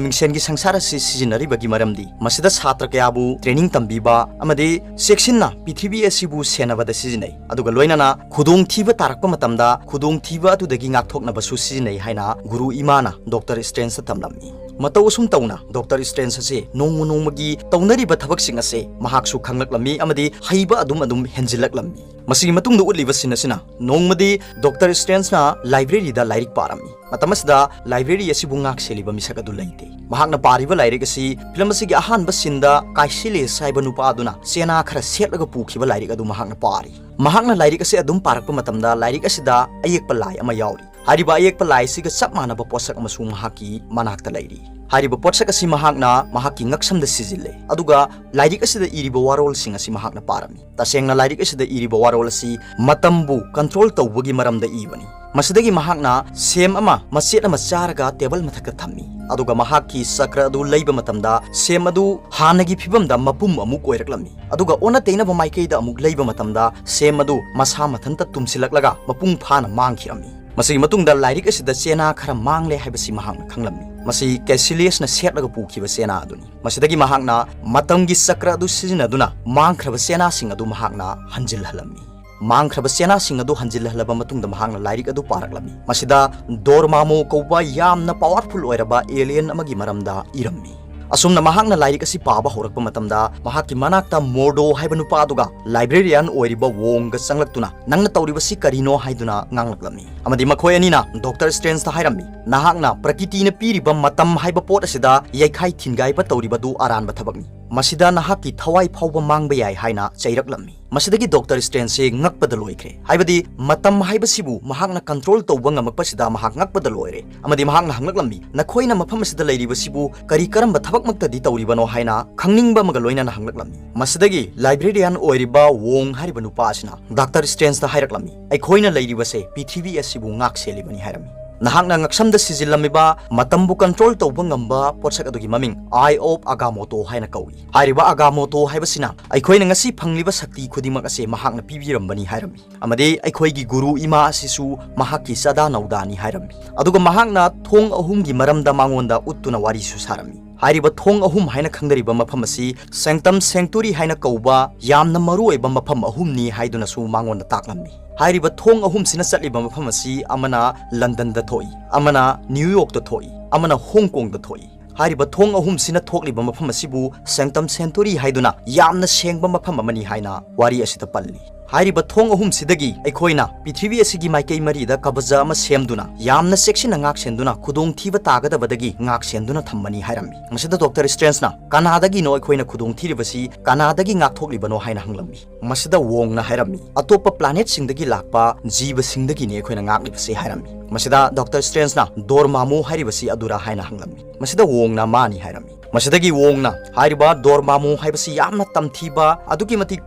ꯃꯤꯡꯁꯦꯟꯒꯤ ꯁꯪꯁꯥꯔ ꯑꯁꯤ ꯁꯤꯖꯤꯟꯅꯔꯤꯕꯒꯤ ꯃꯔꯝꯗꯤ ꯃꯁꯤꯗ ꯁꯥꯇ꯭ꯔ ꯀꯌꯥꯕꯨ ꯇ꯭ꯔꯦꯅꯤꯡ ꯇꯝꯕꯤꯕ ꯑꯃꯗꯤ ꯆꯦꯛꯁꯤꯟꯅ ꯄ꯭ꯔꯤꯊꯤꯕꯤ ꯑꯁꯤꯕꯨ ꯁꯦꯟꯅꯕꯗ ꯁꯤꯖꯤꯟꯅꯩ꯫ ꯑꯗꯨꯒ ꯂꯣꯏꯅꯅ ꯈꯨꯗꯣꯡꯊꯤꯕ ꯇꯥꯔꯛꯄ ꯃꯇꯝꯗ ꯈꯨꯗꯣꯡꯊꯤꯕ ꯑꯗꯨꯗꯒꯤ ꯉꯥꯛꯊꯣꯛꯅꯕꯁꯨ ꯁꯤꯖꯤꯟꯅꯩ ꯍꯥꯏꯅ ꯒꯨꯔꯨ ꯏꯃꯥꯅ ꯗꯣꯛꯇꯔ ꯁ꯭ꯇ꯭ꯔꯦꯟꯖꯇ ꯇꯝꯂꯝꯃꯤ꯫ ꯃꯇꯧ ꯑꯁꯨꯝ ꯇꯧꯅ ꯗꯣꯛꯇꯔ ꯁ꯭ꯇ꯭ꯔꯦꯟꯖ ꯑꯁꯤ ꯅꯣꯡꯃ ꯅꯣꯡꯃꯒꯤ ꯇꯧꯅꯔꯤꯕ ꯊꯕꯛꯁꯤꯡ ꯑꯁꯦ ꯃꯍꯥꯛꯁꯨ ꯈꯪꯂꯛꯂꯝꯃꯤ ꯑꯃꯗꯤ ꯍꯩꯕ ꯑꯗꯨꯝ ꯑꯗꯨꯝ ꯍꯦꯟꯖꯤꯜꯂꯛꯂꯝꯃꯤ꯫ ꯃꯁꯤꯒꯤ ꯃꯇꯨꯡꯗ ꯎꯠꯂꯤꯕ ꯁꯤꯟ ꯑꯁꯤꯅ ꯅꯣꯡꯃꯗꯤ ꯗꯣꯛꯇꯔ ꯁ꯭ꯇ꯭ꯔꯦꯟꯖꯅ ꯂꯥꯏꯕ꯭ꯔꯦꯔꯤꯗ ꯂꯥꯏꯔꯤꯛ ꯄꯥꯔꯝꯃꯤ꯫ ꯃꯇꯝ ꯑꯁꯤꯗ ꯂꯥꯏꯕ꯭ꯔꯦꯔꯤ ꯑꯁꯤꯕꯨ ꯉꯥꯛ ꯁꯦꯜꯂꯤꯕ ꯃꯤꯁꯛ ꯑꯗꯨ ꯂꯩꯇꯦ꯫ ꯃꯍꯥꯛꯅ ꯄꯥꯔꯤꯕ ꯂꯥꯏꯔꯤꯛ ꯑꯁꯤ ꯐꯤꯂꯝ ꯑꯁꯤꯒꯤ ꯑꯍꯥꯟꯕ ꯁꯤꯟꯗ ꯀꯥꯏꯁꯤꯂꯤꯁ ꯍꯥꯏꯕ ꯅꯨꯄꯥ ꯑꯗꯨꯅ ꯆꯦꯅꯥ ꯈꯔ ꯁꯦꯠꯂꯒ ꯄꯨꯈꯤꯕ ꯂꯥꯏꯔꯤꯛ ꯑꯗꯨ ꯃꯍꯥꯛꯅ ꯄꯥꯔꯤ꯫ ꯃꯍꯥꯛꯅ ꯂꯥꯏꯔꯤꯛ ꯑꯁꯤ ꯑꯗꯨꯝ ꯄꯥꯔꯛꯄ ꯃꯇꯝꯗ ꯂꯥꯏꯔꯤꯛ ꯑꯁꯤꯗ ꯑꯌꯦꯛꯄ ꯂꯥꯏ ꯑꯃ ꯌꯥꯎꯔꯤ꯫ ꯍꯥꯏꯔꯤꯕ ꯑꯌꯦꯛꯄ ꯂꯥꯏ ꯑꯁꯤꯒ ꯆꯞ ꯃꯥꯟꯅꯕ ꯄꯣꯠꯁꯛ ꯑꯃꯁꯨ ꯃꯍꯥꯛꯀꯤ ꯃꯅꯥꯛꯇ ꯂꯩꯔꯤ꯫ ꯍꯥꯏꯔꯤꯕ ꯄꯣꯠꯁꯛ ꯑꯁꯤ ꯃꯍꯥꯛꯅ ꯃꯍꯥꯛꯀꯤ ꯉꯛꯁꯝꯗ ꯁꯤꯖꯤꯜꯂꯦ, ꯑꯗꯨꯒ ꯂꯥꯏꯔꯤꯛ ꯑꯁꯤꯗ ꯏꯔꯤꯕ ꯋꯥꯔꯣꯜꯁꯤꯡ ꯑꯁꯤ ꯃꯍꯥꯛꯅ ꯄꯥꯔꯝꯃꯤ꯫ ꯇꯁꯦꯡꯅ ꯂꯥꯏꯔꯤꯛ ꯑꯁꯤꯗ ꯏꯔꯤꯕ ꯋꯥꯔꯣꯜ ꯑꯁꯤ ꯃꯇꯝꯕꯨ ꯀꯟꯇ꯭ꯔꯣꯜ ꯇꯧꯕꯒꯤ ꯃꯔꯝꯗ ꯏꯕꯅꯤ꯫ ꯃꯁꯤꯗꯒꯤ ꯃꯍꯥꯛꯅ ꯁꯦꯝ ꯑꯃ ꯃꯆꯦꯠ ꯑꯃ ꯆꯥꯔꯒ ꯇꯦꯕꯜ ꯃꯊꯛꯇ ꯊꯝꯃꯤ, ꯑꯗꯨꯒ ꯃꯍꯥꯛꯀꯤ ꯆꯀ꯭ꯔ ꯑꯗꯨ ꯂꯩꯕ ꯃꯇꯝꯗ ꯁꯦꯝ ꯑꯗꯨ ꯍꯥꯟꯅꯒꯤ ꯐꯤꯕꯝꯗ ꯃꯄꯨꯝ ꯑꯃꯨꯛ ꯑꯣꯏꯔꯛꯂꯝꯃꯤ꯫ ꯑꯗꯨꯒ ꯑꯣꯟꯅ ꯇꯩꯅꯕ ꯃꯥꯏꯀꯩꯗ ꯑꯃꯨꯛ ꯂꯩꯕ ꯃꯇꯝꯗ ꯁꯦꯝ ꯑꯗꯨ ꯃꯁꯥ ꯃꯊꯟꯇ ꯇꯨꯝꯁꯤꯜꯂꯛꯂꯒ ꯃꯄꯨꯡ ꯐꯥꯅ ꯃꯥꯡꯈꯤꯔꯝꯃꯤ꯫ ꯃꯁꯤꯒꯤ ꯃꯇꯨꯡꯗ ꯂꯥꯏꯔꯤꯛ ꯑꯁꯤꯗ ꯆꯦꯅꯥ ꯈꯔ ꯃꯥꯡꯂꯦ ꯍꯥꯏꯕꯁꯤ ꯃꯍꯥꯛꯅ ꯈꯪꯂꯝꯃꯤ꯫ ꯃꯁꯤ ꯀꯦꯁꯤꯂꯤꯌꯁꯅ ꯁꯦꯠꯂꯒ ꯄꯨꯈꯤꯕ ꯆꯦꯅꯥ ꯑꯗꯨꯅꯤ꯫ ꯃꯁꯤꯗꯒꯤ ꯃꯍꯥꯛꯅ ꯃꯇꯝꯒꯤ ꯆꯀ꯭ꯔ ꯑꯗꯨ ꯁꯤꯖꯤꯟꯅꯗꯨꯅ ꯃꯥꯡꯈ꯭ꯔꯕ ꯆꯦꯅꯥꯁꯤꯡ ꯑꯗꯨ ꯃꯍꯥꯛꯅ ꯍꯟꯖꯤꯜꯍꯜꯂꯝꯃꯤ꯫ ꯃꯥꯡꯈ꯭ꯔꯕ ꯆꯦꯅꯥꯁꯤꯡ ꯑꯗꯨ ꯍꯟꯖꯤꯜꯍꯜꯂꯕ ꯃꯇꯨꯡꯗ ꯃꯍꯥꯛꯅ ꯂꯥꯏꯔꯤꯛ ꯑꯗꯨ ꯄꯥꯔꯛꯂꯝꯃꯤ꯫ ꯃꯁꯤꯗ ꯗꯣꯔꯃꯥꯃꯣ ꯀꯧꯕ ꯌꯥꯝꯅ ꯄꯥꯋꯔꯐꯨꯜ ꯑꯣꯏꯔꯕ ꯑꯦꯂꯤꯌꯟ ꯑꯃꯒꯤ ꯃꯔꯝꯗ ꯏꯔꯝꯃꯤ꯫ ꯑꯁꯨꯝꯅ ꯃꯍꯥꯛꯅ ꯂꯥꯏꯔꯤꯛ ꯑꯁꯤ ꯄꯥꯕ ꯍꯧꯔꯛꯄ ꯃꯇꯝꯗ ꯃꯍꯥꯛꯀꯤ ꯃꯅꯥꯛꯇ ꯃꯣꯔꯗꯣ ꯍꯥꯏꯕ ꯅꯨꯄꯥ ꯑꯗꯨꯒ ꯂꯥꯏꯕ꯭ꯔꯦꯔꯤꯌꯥꯟ ꯑꯣꯏꯔꯤꯕ ꯋꯣꯡꯒ ꯆꯪꯂꯛꯇꯨꯅ, "ꯅꯪꯅ ꯇꯧꯔꯤꯕꯁꯤ ꯀꯔꯤꯅꯣ?" ꯍꯥꯏꯗꯨꯅ ꯉꯥꯡꯂꯛꯂꯝꯃꯤ꯫ ꯑꯃꯗꯤ ꯃꯈꯣꯏ ꯑꯅꯤꯅ ꯗꯣꯛꯇꯔ ꯁ꯭ꯇ꯭ꯔꯦꯟꯖꯇ ꯍꯥꯏꯔꯝꯃꯤ, "ꯅꯍꯥꯛꯅ ꯄ꯭ꯔꯀꯤꯇꯤꯅ ꯄꯤꯔꯤꯕ ꯃꯇꯝ ꯍꯥꯏꯕ ꯄꯣꯠ ꯑꯁꯤꯗ ꯌꯩꯈꯥꯏ ꯊꯤꯟꯒꯥꯏꯕ ꯇꯧꯔꯤꯕꯗꯨ ꯑꯔꯥꯟꯕ ꯊꯕꯛꯅꯤ꯫ ꯃꯁꯤꯗ ꯅꯍꯥꯛꯀꯤ ꯊꯋꯥꯏ ꯐꯥꯎꯕ ꯃꯥꯡꯕ ꯌꯥꯏ" ꯍꯥꯏꯅ ꯆꯩꯔꯛꯂꯝꯃꯤ꯫ ꯃꯁꯤꯗꯒꯤ ꯗꯣꯛꯇꯔ ꯁ꯭ꯇ꯭ꯔꯦꯟꯖꯁꯤ ꯉꯛꯄꯗ ꯂꯣꯏꯈ꯭ꯔꯦ꯫ ꯍꯥꯏꯕꯗꯤ ꯃꯇꯝ ꯍꯥꯏꯕꯁꯤꯕꯨ ꯃꯍꯥꯛꯅ ꯀꯟꯇ꯭ꯔꯣꯜ ꯇꯧꯕ ꯉꯝꯃꯛꯄꯁꯤꯗ ꯃꯍꯥꯛ ꯉꯛꯄꯗ ꯂꯣꯏꯔꯦ꯫ ꯑꯃꯗꯤ ꯃꯍꯥꯛꯅ ꯍꯪꯂꯛꯂꯝꯃꯤ, "ꯅꯈꯣꯏꯅ ꯃꯐꯝ ꯑꯁꯤꯗ ꯂꯩꯔꯤꯕꯁꯤꯕꯨ ꯀꯔꯤ ꯀꯔꯝꯕ ꯊꯕꯛꯃꯛꯇꯗꯤ ꯇꯧꯔꯤꯕꯅꯣ?" ꯍꯥꯏꯅ ꯈꯪꯅꯤꯡꯕ ꯑꯃꯒ ꯂꯣꯏꯅꯅ ꯍꯪꯂꯛꯂꯝꯃꯤ꯫ ꯃꯁꯤꯗꯒꯤ ꯂꯥꯏꯕ꯭ꯔꯦꯔꯤꯌꯥꯟ ꯑꯣꯏꯔꯤꯕ ꯋꯣꯡ ꯍꯥꯏꯔꯤꯕ ꯅꯨꯄꯥ ꯑꯁꯤꯅ ꯗꯥꯛꯇꯔ ꯁ꯭ꯇ꯭ꯔꯦꯟꯖꯇ ꯍꯥꯏꯔꯛꯂꯝꯃꯤ, "ꯑꯩꯈꯣꯏꯅ ꯂꯩꯔꯤꯕꯁꯦ ꯄ꯭ꯔꯤꯊꯤꯕꯤ ꯑꯁꯤꯕꯨ ꯉꯥꯛ ꯁꯦꯜꯂꯤꯕꯅꯤ" ꯍꯥꯏꯔꯝꯃꯤ꯫ ꯅꯍꯥꯛꯅ ꯉꯛꯁꯝꯗ ꯁꯤꯖꯤꯜꯂꯝꯃꯤꯕ ꯃꯇꯝꯕꯨ ꯀꯟꯇ꯭ꯔꯣꯜ ꯇꯧꯕ ꯉꯝꯕ ꯄꯣꯠꯁꯛ ꯑꯗꯨꯒꯤ ꯃꯃꯤꯡ ꯑꯥꯏ ꯑꯣꯐ ꯑꯒꯥꯃꯣꯇꯣ ꯍꯥꯏꯅ ꯀꯧꯏ꯫ ꯍꯥꯏꯔꯤꯕ ꯑꯒꯥꯃꯣꯇꯣ ꯍꯥꯏꯕꯁꯤꯅ ꯑꯩꯈꯣꯏꯅ ꯉꯁꯤ ꯐꯪꯂꯤꯕ ꯁꯛꯇꯤ ꯈꯨꯗꯤꯡꯃꯛ ꯑꯁꯦ ꯃꯍꯥꯛꯅ ꯄꯤꯕꯤꯔꯝꯕꯅꯤ ꯍꯥꯏꯔꯝꯃꯤ꯫ ꯑꯃꯗꯤ ꯑꯩꯈꯣꯏꯒꯤ ꯒꯨꯔꯨ ꯏꯃꯥ ꯑꯁꯤꯁꯨ ꯃꯍꯥꯛꯀꯤ ꯆꯥꯗꯥ ꯅꯧꯗꯥꯅꯤ ꯍꯥꯏꯔꯝꯃꯤ꯫ ꯑꯗꯨꯒ ꯃꯍꯥꯛꯅ ꯊꯣꯡ ꯑꯍꯨꯝꯒꯤ ꯃꯔꯝꯗ ꯃꯉꯣꯟꯗ ꯎꯠꯇꯨꯅ ꯋꯥꯔꯤꯁꯨ ꯁꯥꯔꯝꯃꯤ꯫ ꯍꯥꯏꯔꯤꯕ ꯊꯣꯡ ꯑꯍꯨꯝ ꯍꯥꯏꯅ ꯈꯪꯅꯔꯤꯕ ꯃꯐꯝ ꯑꯁꯤ ꯁꯦꯡꯇꯝ ꯁꯦꯡꯇꯨꯔꯤ ꯍꯥꯏꯅ ꯀꯧꯕ ꯌꯥꯝꯅ ꯃꯔꯨꯑꯣꯏꯕ ꯃꯐꯝ ꯑꯍꯨꯝꯅꯤ ꯍꯥꯏꯗꯨꯅꯁꯨ ꯃꯉꯣꯟꯗ ꯇꯥꯛꯂꯝꯃꯤ꯫ ꯍꯥꯏꯔꯤꯕ ꯊꯣꯡ ꯑꯍꯨꯝꯁꯤꯅ ꯆꯠꯂꯤꯕ ꯃꯐꯝ ꯑꯁꯤ ꯑꯃꯅ ꯂꯟꯗꯟꯗ ꯊꯣꯛꯏ, ꯑꯃꯅ ꯅ꯭ꯌꯨ ꯌꯣꯔꯛꯇ ꯊꯣꯛꯏ, ꯑꯃꯅ ꯍꯣꯡ ꯀꯣꯡꯗ ꯊꯣꯛꯏ꯫ ꯍꯥꯏꯔꯤꯕ ꯊꯣꯡ ꯑꯍꯨꯝꯁꯤꯅ ꯊꯣꯛꯂꯤꯕ ꯃꯐꯝ ꯑꯁꯤꯕꯨ Sanctum Sanctorum ꯍꯥꯏꯗꯨꯅ ꯌꯥꯝꯅ ꯁꯦꯡꯕ ꯃꯐꯝ ꯑꯃꯅꯤ ꯍꯥꯏꯅ ꯋꯥꯔꯤ ꯑꯁꯤꯗ ꯄꯜꯂꯤ꯫ ꯍꯥꯏꯔꯤꯕ ꯊꯣꯡ ꯑꯍꯨꯝꯁꯤꯗꯒꯤ ꯑꯩꯈꯣꯏꯅ ꯄ꯭ꯔꯤꯊꯤꯕꯤ ꯑꯁꯤꯒꯤ ꯃꯥꯏꯀꯩ ꯃꯔꯤꯗ ꯀꯕꯖ ꯑꯃ ꯁꯦꯝꯗꯨꯅ ꯌꯥꯝꯅ ꯆꯦꯛꯁꯤꯟꯅ ꯉꯥꯛꯁꯦꯟꯗꯨꯅ ꯈꯨꯗꯣꯡꯊꯤꯕ ꯇꯥꯒꯗꯕꯗꯒꯤ ꯉꯥꯛꯁꯦꯟꯗꯨꯅ ꯊꯝꯕꯅꯤ ꯍꯥꯏꯔꯝꯃꯤ꯫ ꯃꯁꯤꯗ ꯗꯣꯛꯇꯔ ꯁ꯭ꯇ꯭ꯔꯦꯟꯖꯅ ꯀꯅꯥꯗꯒꯤꯅꯣ ꯑꯩꯈꯣꯏꯅ ꯈꯨꯗꯣꯡꯊꯤꯔꯤꯕꯁꯤ, ꯀꯅꯥꯗꯒꯤ ꯉꯥꯛꯊꯣꯛꯂꯤꯕꯅꯣ ꯍꯥꯏꯅ ꯍꯪꯂꯝꯃꯤ꯫ ꯃꯁꯤꯗ ꯋꯣꯡꯅ ꯍꯥꯏꯔꯝꯃꯤ, "ꯑꯇꯣꯞꯄ ꯄ꯭ꯂꯥꯅꯦꯠꯁꯤꯡꯗꯒꯤ ꯂꯥꯛꯄ ꯖꯤꯕꯁꯤꯡꯗꯒꯤꯅꯤ ꯑꯩꯈꯣꯏꯅ ꯉꯥꯛꯂꯤꯕꯁꯤ" ꯍꯥꯏꯔꯝꯃꯤ꯫ ꯃꯁꯤꯗ ꯗꯣꯛꯇꯔ ꯁ꯭ꯇ꯭ꯔꯦꯟꯖꯅ ꯗꯣꯔꯃꯥꯃꯨ ꯍꯥꯏꯔꯤꯕꯁꯤ ꯑꯗꯨꯔꯥ ꯍꯥꯏꯅ ꯍꯪꯂꯝꯃꯤ꯫ ꯃꯁꯤꯗ ꯋꯣꯡꯅ ꯃꯥꯅꯤ ꯍꯥꯏꯔꯝꯃꯤ꯫ ꯃꯁꯤꯗꯒꯤ ꯋꯣꯡꯅ ꯍꯥꯏꯔꯤꯕ ꯗꯣꯔꯃꯥꯃꯨ ꯍꯥꯏꯕꯁꯤ ꯌꯥꯝꯅ ꯇꯝꯊꯤꯕ, ꯑꯗꯨꯛꯀꯤ ꯃꯇꯤꯛ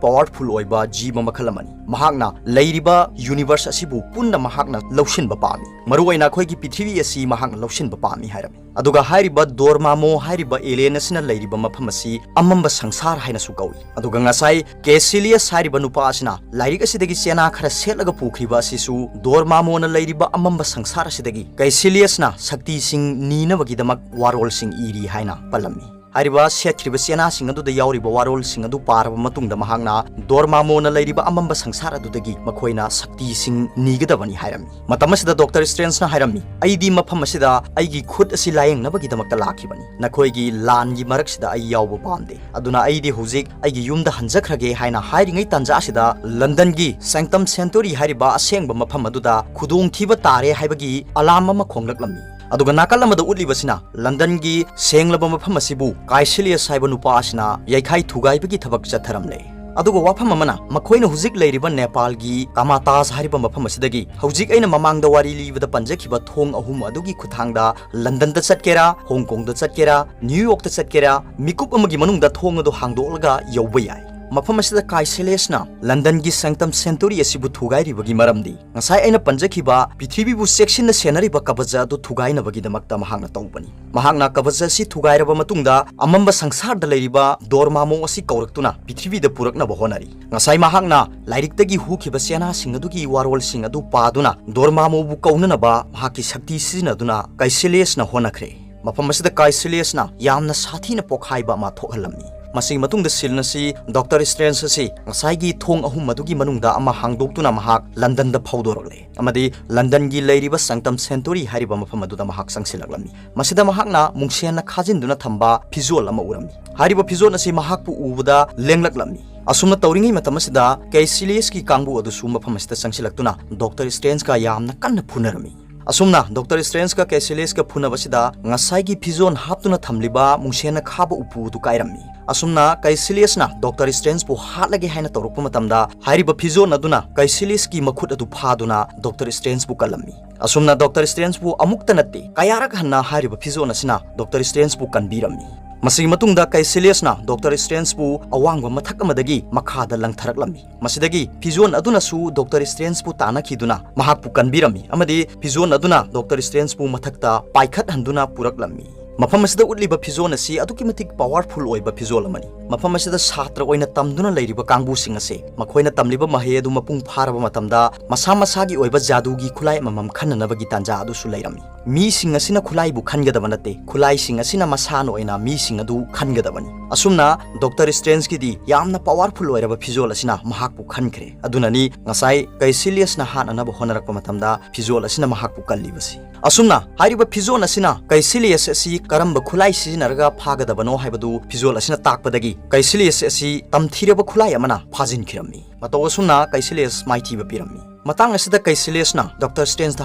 ꯄꯥꯋꯔꯐꯨꯜ ꯑꯣꯏꯕ ꯖꯤꯕ ꯃꯈꯜ ꯑꯃꯅꯤ꯫ ꯃꯍꯥꯛꯅ ꯂꯩꯔꯤꯕ ꯌꯨꯅꯤꯚꯔꯁ ꯑꯁꯤꯕꯨ ꯄꯨꯟꯅ ꯃꯍꯥꯛꯅ ꯂꯧꯁꯤꯟꯕ ꯄꯥꯝꯃꯤ꯫ ꯃꯔꯨꯑꯣꯏꯅ ꯑꯩꯈꯣꯏꯒꯤ ꯄ꯭ꯔꯤꯊꯤꯕꯤ ꯑꯁꯤ ꯃꯍꯥꯛꯅ ꯂꯧꯁꯤꯟꯕ ꯄꯥꯝꯃꯤ ꯍꯥꯏꯔꯝꯃꯤ꯫ ꯑꯗꯨꯒ ꯍꯥꯏꯔꯤꯕ ꯗꯣꯔꯃꯥꯃꯣ ꯍꯥꯏꯔꯤꯕ ꯑꯦꯂꯤꯌꯟ ꯑꯁꯤꯅ ꯂꯩꯔꯤꯕ ꯃꯐꯝ ꯑꯁꯤ ꯑꯃꯝꯕ ꯁꯪꯁꯥꯔ ꯍꯥꯏꯅꯁꯨ ꯀꯧꯏ꯫ ꯑꯗꯨꯒ ꯉꯁꯥꯏ ꯀꯦꯁꯤꯂꯤꯌꯁ ꯍꯥꯏꯔꯤꯕ ꯅꯨꯄꯥ ꯑꯁꯤꯅ ꯂꯥꯏꯔꯤꯛ ꯑꯁꯤꯗꯒꯤ ꯆꯦꯅꯥ ꯈꯔ ꯁꯦꯠꯂꯒ ꯄꯨꯈ꯭ꯔꯤꯕ ꯑꯁꯤꯁꯨ ꯗꯣꯔꯃꯥꯃꯣꯅ ꯂꯩꯔꯤꯕ ꯑꯃꯝꯕ ꯁꯪꯁꯥꯔ ꯑꯁꯤꯗꯒꯤ ꯀꯦꯁꯤꯂꯤꯌꯁꯅ ꯁꯛꯇꯤꯁꯤꯡ ꯅꯤꯅꯕꯒꯤꯗꯃꯛ ꯋꯥꯔꯣꯜꯁꯤꯡ ꯏꯔꯤ ꯍꯥꯏꯅ ꯄꯜꯂꯝꯃꯤ꯫ ꯍꯥꯏꯔꯤꯕ ꯁꯦꯠꯈ꯭ꯔꯤꯕ ꯆꯦꯅꯥꯁꯤꯡ ꯑꯗꯨꯗ ꯌꯥꯎꯔꯤꯕ ꯋꯥꯔꯣꯜꯁꯤꯡ ꯑꯗꯨ ꯄꯥꯔꯕ ꯃꯇꯨꯡꯗ ꯃꯍꯥꯛꯅ ꯗꯣꯔꯃꯥꯃꯣꯅ ꯂꯩꯔꯤꯕ ꯑꯃꯝꯕ ꯁꯪꯁꯥꯔ ꯑꯗꯨꯗꯒꯤ ꯃꯈꯣꯏꯅ ꯁꯛꯇꯤꯁꯤꯡ ꯅꯤꯒꯗꯕꯅꯤ ꯍꯥꯏꯔꯝꯃꯤ꯫ ꯃꯇꯝ ꯑꯁꯤꯗ ꯗꯣꯛꯇꯔ ꯁ꯭ꯇ꯭ꯔꯦꯟꯖꯅ ꯍꯥꯏꯔꯝꯃꯤ, "ꯑꯩꯗꯤ ꯃꯐꯝ ꯑꯁꯤꯗ ꯑꯩꯒꯤ ꯈꯨꯠ ꯑꯁꯤ ꯂꯥꯌꯦꯡꯅꯕꯒꯤꯗꯃꯛꯇ ꯂꯥꯛꯈꯤꯕꯅꯤ꯫ ꯅꯈꯣꯏꯒꯤ ꯂꯥꯟꯒꯤ ꯃꯔꯛꯁꯤꯗ ꯑꯩ ꯌꯥꯎꯕ ꯄꯥꯝꯗꯦ꯫ ꯑꯗꯨꯅ ꯑꯩꯗꯤ ꯍꯧꯖꯤꯛ ꯑꯩꯒꯤ ꯌꯨꯝꯗ ꯍꯟꯖꯈ꯭ꯔꯒꯦ" ꯍꯥꯏꯅ ꯍꯥꯏꯔꯤꯉꯩ ꯇꯥꯟꯖꯥ ꯑꯁꯤꯗ ꯂꯟꯗꯟꯒꯤ Sanctum Sanctorum ꯍꯥꯏꯔꯤꯕ ꯑꯁꯦꯡꯕ ꯃꯐꯝ ꯑꯗꯨꯗ ꯈꯨꯗꯣꯡꯊꯤꯕ ꯇꯥꯔꯦ ꯍꯥꯏꯕꯒꯤ ꯑꯂꯥꯔꯝ ꯑꯃ ꯈꯣꯡꯂꯛꯂꯝꯃꯤ꯫ ꯑꯗꯨꯒ ꯅꯥꯀꯜ ꯑꯃꯗ ꯎꯠꯂꯤꯕꯁꯤꯅ ꯂꯟꯗꯟꯒꯤ ꯁꯦꯡꯂꯕ ꯃꯐꯝ ꯑꯁꯤꯕꯨ ꯀꯥꯏꯁꯤꯂꯤꯌꯁ ꯍꯥꯏꯕ ꯅꯨꯄꯥ ꯑꯁꯤꯅ ꯌꯩꯈꯥꯏ ꯊꯨꯒꯥꯏꯕꯒꯤ ꯊꯕꯛ ꯆꯠꯊꯔꯝꯂꯦ꯫ ꯑꯗꯨꯒ ꯋꯥꯐꯝ ꯑꯃꯅ, ꯃꯈꯣꯏꯅ ꯍꯧꯖꯤꯛ ꯂꯩꯔꯤꯕ ꯅꯦꯄꯥꯜꯒꯤ ꯀꯥꯃꯥꯇꯥꯖ ꯍꯥꯏꯔꯤꯕ ꯃꯐꯝ ꯑꯁꯤꯗꯒꯤ ꯍꯧꯖꯤꯛ ꯑꯩꯅ ꯃꯃꯥꯡꯗ ꯋꯥꯔꯤ ꯂꯤꯕꯗ ꯄꯟꯖꯈꯤꯕ ꯊꯣꯡ ꯑꯍꯨꯝ ꯑꯗꯨꯒꯤ ꯈꯨꯠꯊꯥꯡꯗ ꯂꯟꯗꯟꯗ ꯆꯠꯀꯦꯔꯥ, ꯍꯣꯡ ꯀꯣꯡꯗ ꯆꯠꯀꯦꯔꯥ, ꯅ꯭ꯌꯨ ꯌꯣꯔꯛꯇ ꯆꯠꯀꯦꯔꯥ, ꯃꯤꯀꯨꯞ ꯑꯃꯒꯤ ꯃꯅꯨꯡꯗ ꯊꯣꯡ ꯑꯗꯨ ꯍꯥꯡꯗꯣꯛꯂꯒ ꯌꯧꯕ ꯌꯥꯏ꯫ ꯃꯐꯝ ꯑꯁꯤꯗ ꯀꯥꯏꯁꯤꯂꯤꯌꯁꯅ ꯂꯟꯗꯟꯒꯤ Sanctum Sanctorum ꯑꯁꯤꯕꯨ ꯊꯨꯒꯥꯏꯔꯤꯕꯒꯤ ꯃꯔꯝꯗꯤ ꯉꯁꯥꯏ ꯑꯩꯅ ꯄꯟꯖꯈꯤꯕ ꯄ꯭ꯔꯤꯊꯤꯕꯤꯕꯨ ꯆꯦꯛꯁꯤꯟꯅ ꯁꯦꯟꯅꯔꯤꯕ ꯀꯕꯖ ꯑꯗꯨ ꯊꯨꯒꯥꯏꯅꯕꯒꯤꯗꯃꯛꯇ ꯃꯍꯥꯛꯅ ꯇꯧꯕꯅꯤ꯫ ꯃꯍꯥꯛꯅ ꯀꯕꯖ ꯑꯁꯤ ꯊꯨꯒꯥꯏꯔꯕ ꯃꯇꯨꯡꯗ ꯑꯃꯝꯕ ꯁꯪꯁꯥꯔꯗ ꯂꯩꯔꯤꯕ ꯗꯣꯔꯃꯥꯃꯣ ꯑꯁꯤ ꯀꯧꯔꯛꯇꯨꯅ ꯄ꯭ꯔꯤꯊꯤꯕꯤꯗ ꯄꯨꯔꯛꯅꯕ ꯍꯣꯠꯅꯔꯤ꯫ ꯉꯁꯥꯏ ꯃꯍꯥꯛꯅ ꯂꯥꯏꯔꯤꯛꯇꯒꯤ ꯍꯨꯈꯤꯕ ꯆꯦꯅꯥꯁꯤꯡ ꯑꯗꯨꯒꯤ ꯋꯥꯔꯣꯜꯁꯤꯡ ꯑꯗꯨ ꯄꯥꯗꯨꯅ ꯗꯣꯔꯃꯥꯃꯣꯕꯨ ꯀꯧꯅꯅꯕ ꯃꯍꯥꯛꯀꯤ ꯁꯛꯇꯤ ꯁꯤꯖꯤꯟꯅꯗꯨꯅ ꯀꯥꯏꯁꯤꯂꯤꯌꯁꯅ ꯍꯣꯠꯅꯈ꯭ꯔꯦ꯫ ꯃꯐꯝ ꯑꯁꯤꯗ ꯀꯥꯏꯁꯤꯂꯤꯌꯁꯅ ꯌꯥꯝꯅ ꯁꯥꯊꯤꯅ ꯄꯣꯛꯈꯥꯏꯕ ꯑꯃ ꯊꯣꯛꯍꯜꯂꯝꯃꯤ꯫ ꯃꯁꯤꯒꯤ ꯃꯇꯨꯡꯗ ꯁꯤꯜꯅ ꯑꯁꯤ ꯗꯣꯛꯇꯔ ꯁ꯭ꯇ꯭ꯔꯦꯟꯖ ꯑꯁꯤ ꯉꯁꯥꯏꯒꯤ ꯊꯣꯡ ꯑꯍꯨꯝ ꯑꯗꯨꯒꯤ ꯃꯅꯨꯡꯗ ꯑꯃ ꯍꯥꯡꯗꯣꯛꯇꯨꯅ ꯃꯍꯥꯛ ꯂꯟꯗꯟꯗ ꯐꯥꯎꯗꯣꯔꯛꯂꯦ ꯑꯃꯗꯤ ꯂꯟꯗꯟꯒꯤ ꯂꯩꯔꯤꯕ ꯁꯪꯇꯝ ꯁꯦꯟꯇꯣꯔꯤ ꯍꯥꯏꯔꯤꯕ ꯃꯐꯝ ꯑꯗꯨꯗ ꯃꯍꯥꯛ ꯆꯪꯁꯤꯜꯂꯛꯂꯝꯃꯤ꯫ ꯃꯁꯤꯗ ꯃꯍꯥꯛꯅ ꯃꯨꯡꯁꯦꯟꯅ ꯈꯥꯖꯤꯟꯗꯨꯅ ꯊꯝꯕ ꯐꯤꯖꯣꯜ ꯑꯃ ꯎꯔꯝꯃꯤ꯫ ꯍꯥꯏꯔꯤꯕ ꯐꯤꯖꯣꯜ ꯑꯁꯤ ꯃꯍꯥꯛꯄꯨ ꯎꯕꯗ ꯂꯦꯡꯂꯛꯂꯝꯃꯤ꯫ ꯑꯁꯨꯝꯅ ꯇꯧꯔꯤꯉꯩ ꯃꯇꯝ ꯑꯁꯤꯗ ꯀꯦꯁꯤꯂꯤꯌꯁꯀꯤ ꯀꯥꯡꯕꯨ ꯑꯗꯨꯁꯨ ꯃꯐꯝ ꯑꯁꯤꯗ ꯆꯪꯁꯤꯜꯂꯛꯇꯨꯅ ꯗꯣꯛꯇꯔ ꯁ꯭ꯇ꯭ꯔꯦꯟꯖꯀ ꯌꯥꯝꯅ ꯀꯟꯅ ꯐꯨꯅꯔꯝꯃꯤ꯫ ꯑꯁꯨꯝꯅ ꯗꯣꯛꯇꯔ ꯁ꯭ꯇ꯭ꯔꯦꯟꯖꯀ ꯀꯦꯁꯤꯂꯤꯌꯁꯀ ꯐꯨꯅꯕꯁꯤꯗ ꯉꯁꯥꯏꯒꯤ ꯐꯤꯖꯣꯜ ꯍꯥꯞꯇꯨꯅ ꯊꯝꯂꯤꯕ ꯃꯨꯡꯁꯦꯟꯅ ꯈꯥꯕ ꯎꯄꯨ ꯑꯗꯨ ꯀꯥꯏꯔꯝꯃꯤ꯫ ꯑꯁꯨꯝꯅ ꯀꯦꯁꯤꯂꯤꯌꯁꯅ ꯗꯣꯛꯇꯔ ꯁ꯭ꯇ꯭ꯔꯦꯟꯖꯄꯨ ꯍꯥꯠꯂꯒꯦ ꯍꯥꯏꯅ ꯇꯧꯔꯛꯄ ꯃꯇꯝꯗ ꯍꯥꯏꯔꯤꯕ ꯐꯤꯖꯣꯜ ꯑꯗꯨꯅ ꯀꯦꯁꯤꯂꯤꯌꯁꯀꯤ ꯃꯈꯨꯠ ꯑꯗꯨ ꯐꯥꯗꯨꯅ ꯗꯣꯛꯇꯔ ꯁ꯭ꯇ꯭ꯔꯦꯟꯖꯄꯨ ꯀꯜꯂꯝꯃꯤ꯫ ꯑꯁꯨꯝꯅ ꯗꯣꯛꯇꯔ ꯁ꯭ꯇ꯭ꯔꯦꯟꯖꯄꯨ ꯑꯃꯨꯛꯇ ꯅꯠꯇꯦ, ꯀꯌꯥꯔꯛ ꯍꯟꯅ ꯍꯥꯏꯔꯤꯕ ꯐꯤꯖꯣꯜ ꯑꯁꯤꯅ ꯗꯣꯛꯇꯔ ꯁ꯭ꯇ꯭ꯔꯦꯟꯖꯄꯨ ꯀꯟꯕꯤꯔꯝꯃꯤ꯫ ꯃꯁꯤꯒꯤ ꯃꯇꯨꯡꯗ ꯀꯦꯁꯤꯂꯤꯌꯁꯅ ꯗꯣꯛꯇꯔ ꯁ꯭ꯇ꯭ꯔꯦꯟꯖꯄꯨ ꯑꯋꯥꯡꯕ ꯃꯊꯛ ꯑꯃꯗꯒꯤ ꯃꯈꯥꯗ ꯂꯪꯊꯔꯛꯂꯝꯃꯤ꯫ ꯃꯁꯤꯗꯒꯤ ꯐꯤꯖꯣꯜ ꯑꯗꯨꯅꯁꯨ ꯗꯣꯛꯇꯔ ꯁ꯭ꯇ꯭ꯔꯦꯟꯖꯄꯨ ꯇꯥꯟꯅꯈꯤꯗꯨꯅ ꯃꯍꯥꯛꯄꯨ ꯀꯟꯕꯤꯔꯝꯃꯤ ꯑꯃꯗꯤ ꯐꯤꯖꯣꯜ ꯑꯗꯨꯅ ꯗꯣꯛꯇꯔ ꯁ꯭ꯇ꯭ꯔꯦꯟꯖꯄꯨ ꯃꯊꯛꯇ ꯄꯥꯏꯈꯠꯍꯟꯗꯨꯅ ꯄꯨꯔꯛꯂꯝꯃꯤ꯫ ꯃꯐꯝ ꯑꯁꯤꯗ ꯎꯠꯂꯤꯕ ꯐꯤꯖꯣꯜ ꯑꯁꯤ ꯑꯗꯨꯛꯀꯤ ꯃꯇꯤꯛ ꯄꯥꯋꯔꯐꯨꯜ ꯑꯣꯏꯕ ꯐꯤꯖꯣꯜ ꯑꯃꯅꯤ꯫ ꯃꯐꯝ ꯑꯁꯤꯗ ꯁꯥꯇ꯭ꯔ ꯑꯣꯏꯅ ꯇꯝꯗꯨꯅ ꯂꯩꯔꯤꯕ ꯀꯥꯡꯕꯨꯁꯤꯡ ꯑꯁꯤ ꯃꯈꯣꯏꯅ ꯇꯝꯂꯤꯕ ꯃꯍꯩ ꯑꯗꯨ ꯃꯄꯨꯡ ꯐꯥꯔꯕ ꯃꯇꯝꯗ ꯃꯁꯥ ꯃꯁꯥꯒꯤ ꯑꯣꯏꯕ ꯖꯥꯗꯨꯒꯤ ꯈꯨꯠꯂꯥꯏ ꯑꯃꯃꯝ ꯈꯟꯅꯅꯕꯒꯤ ꯇꯥꯟꯖꯥ ꯑꯗꯨꯁꯨ ꯂꯩꯔꯝꯃꯤ꯫ ꯃꯤꯁꯤꯡ ꯑꯁꯤꯅ ꯈꯨꯠꯂꯥꯏꯕꯨ ꯈꯟꯒꯗꯕ ꯅꯠꯇꯦ, ꯈꯨꯠꯂꯥꯏꯁꯤꯡ ꯑꯁꯤꯅ ꯃꯁꯥꯅ ꯑꯣꯏꯅ ꯃꯤꯁꯤꯡ ꯑꯗꯨ ꯈꯟꯒꯗꯕꯅꯤ꯫ ꯑꯁꯨꯝꯅ ꯗꯣꯛꯇꯔ ꯁ꯭ꯇ꯭ꯔꯦꯟꯖꯀꯤꯗꯤ ꯌꯥꯝꯅ ꯄꯥꯋꯔꯐꯨꯜ ꯑꯣꯏꯔꯕ ꯐꯤꯖꯣꯜ ꯑꯁꯤꯅ ꯃꯍꯥꯛꯄꯨ ꯈꯟꯈ꯭ꯔꯦ꯫ ꯑꯗꯨꯅꯅꯤ ꯉꯁꯥꯏ ꯀꯦꯁꯤꯂꯤꯌꯁꯅ ꯍꯥꯠꯅꯅꯕ ꯍꯣꯠꯅꯔꯛꯄ ꯃꯇꯝꯗ ꯐꯤꯖꯣꯜ ꯑꯁꯤꯅ ꯃꯍꯥꯛꯄꯨ ꯀꯜꯂꯤꯕꯁꯤ꯫ ꯑꯁꯨꯝꯅ ꯍꯥꯏꯔꯤꯕ ꯐꯤꯖꯣꯜ ꯑꯁꯤꯅ ꯀꯦꯁꯤꯂꯤꯌꯁ ꯑꯁꯤ ꯀꯔꯝꯕ ꯈꯨꯠꯂꯥꯏ ꯁꯤꯖꯤꯟꯅꯔꯒ ꯐꯥꯒꯗꯕꯅꯣ ꯍꯥꯏꯕꯗꯨ ꯐꯤꯖꯣꯜ ꯑꯁꯤꯅ ꯇꯥꯛꯄꯗꯒꯤ ꯀꯦꯁꯤꯂꯤꯌꯁ ꯑꯁꯤ ꯇꯝꯊꯤꯔꯕ ꯈꯨꯠꯂꯥꯏ ꯑꯃꯅ ꯐꯥꯖꯤꯟꯈꯤꯔꯝꯃꯤ꯫ ꯃꯇꯧ ꯑꯁꯨꯝꯅ ꯀꯦꯁꯤꯂꯤꯌꯁ ꯃꯥꯏꯊꯤꯕ ꯄꯤꯔꯝꯃꯤ꯫ ꯃꯇꯥꯡ ꯑꯁꯤꯗ ꯀꯦꯁꯤꯂꯤꯌꯁꯅ ꯗꯣꯛꯇꯔ ꯁ꯭ꯇ꯭ꯔꯦꯟꯖꯇ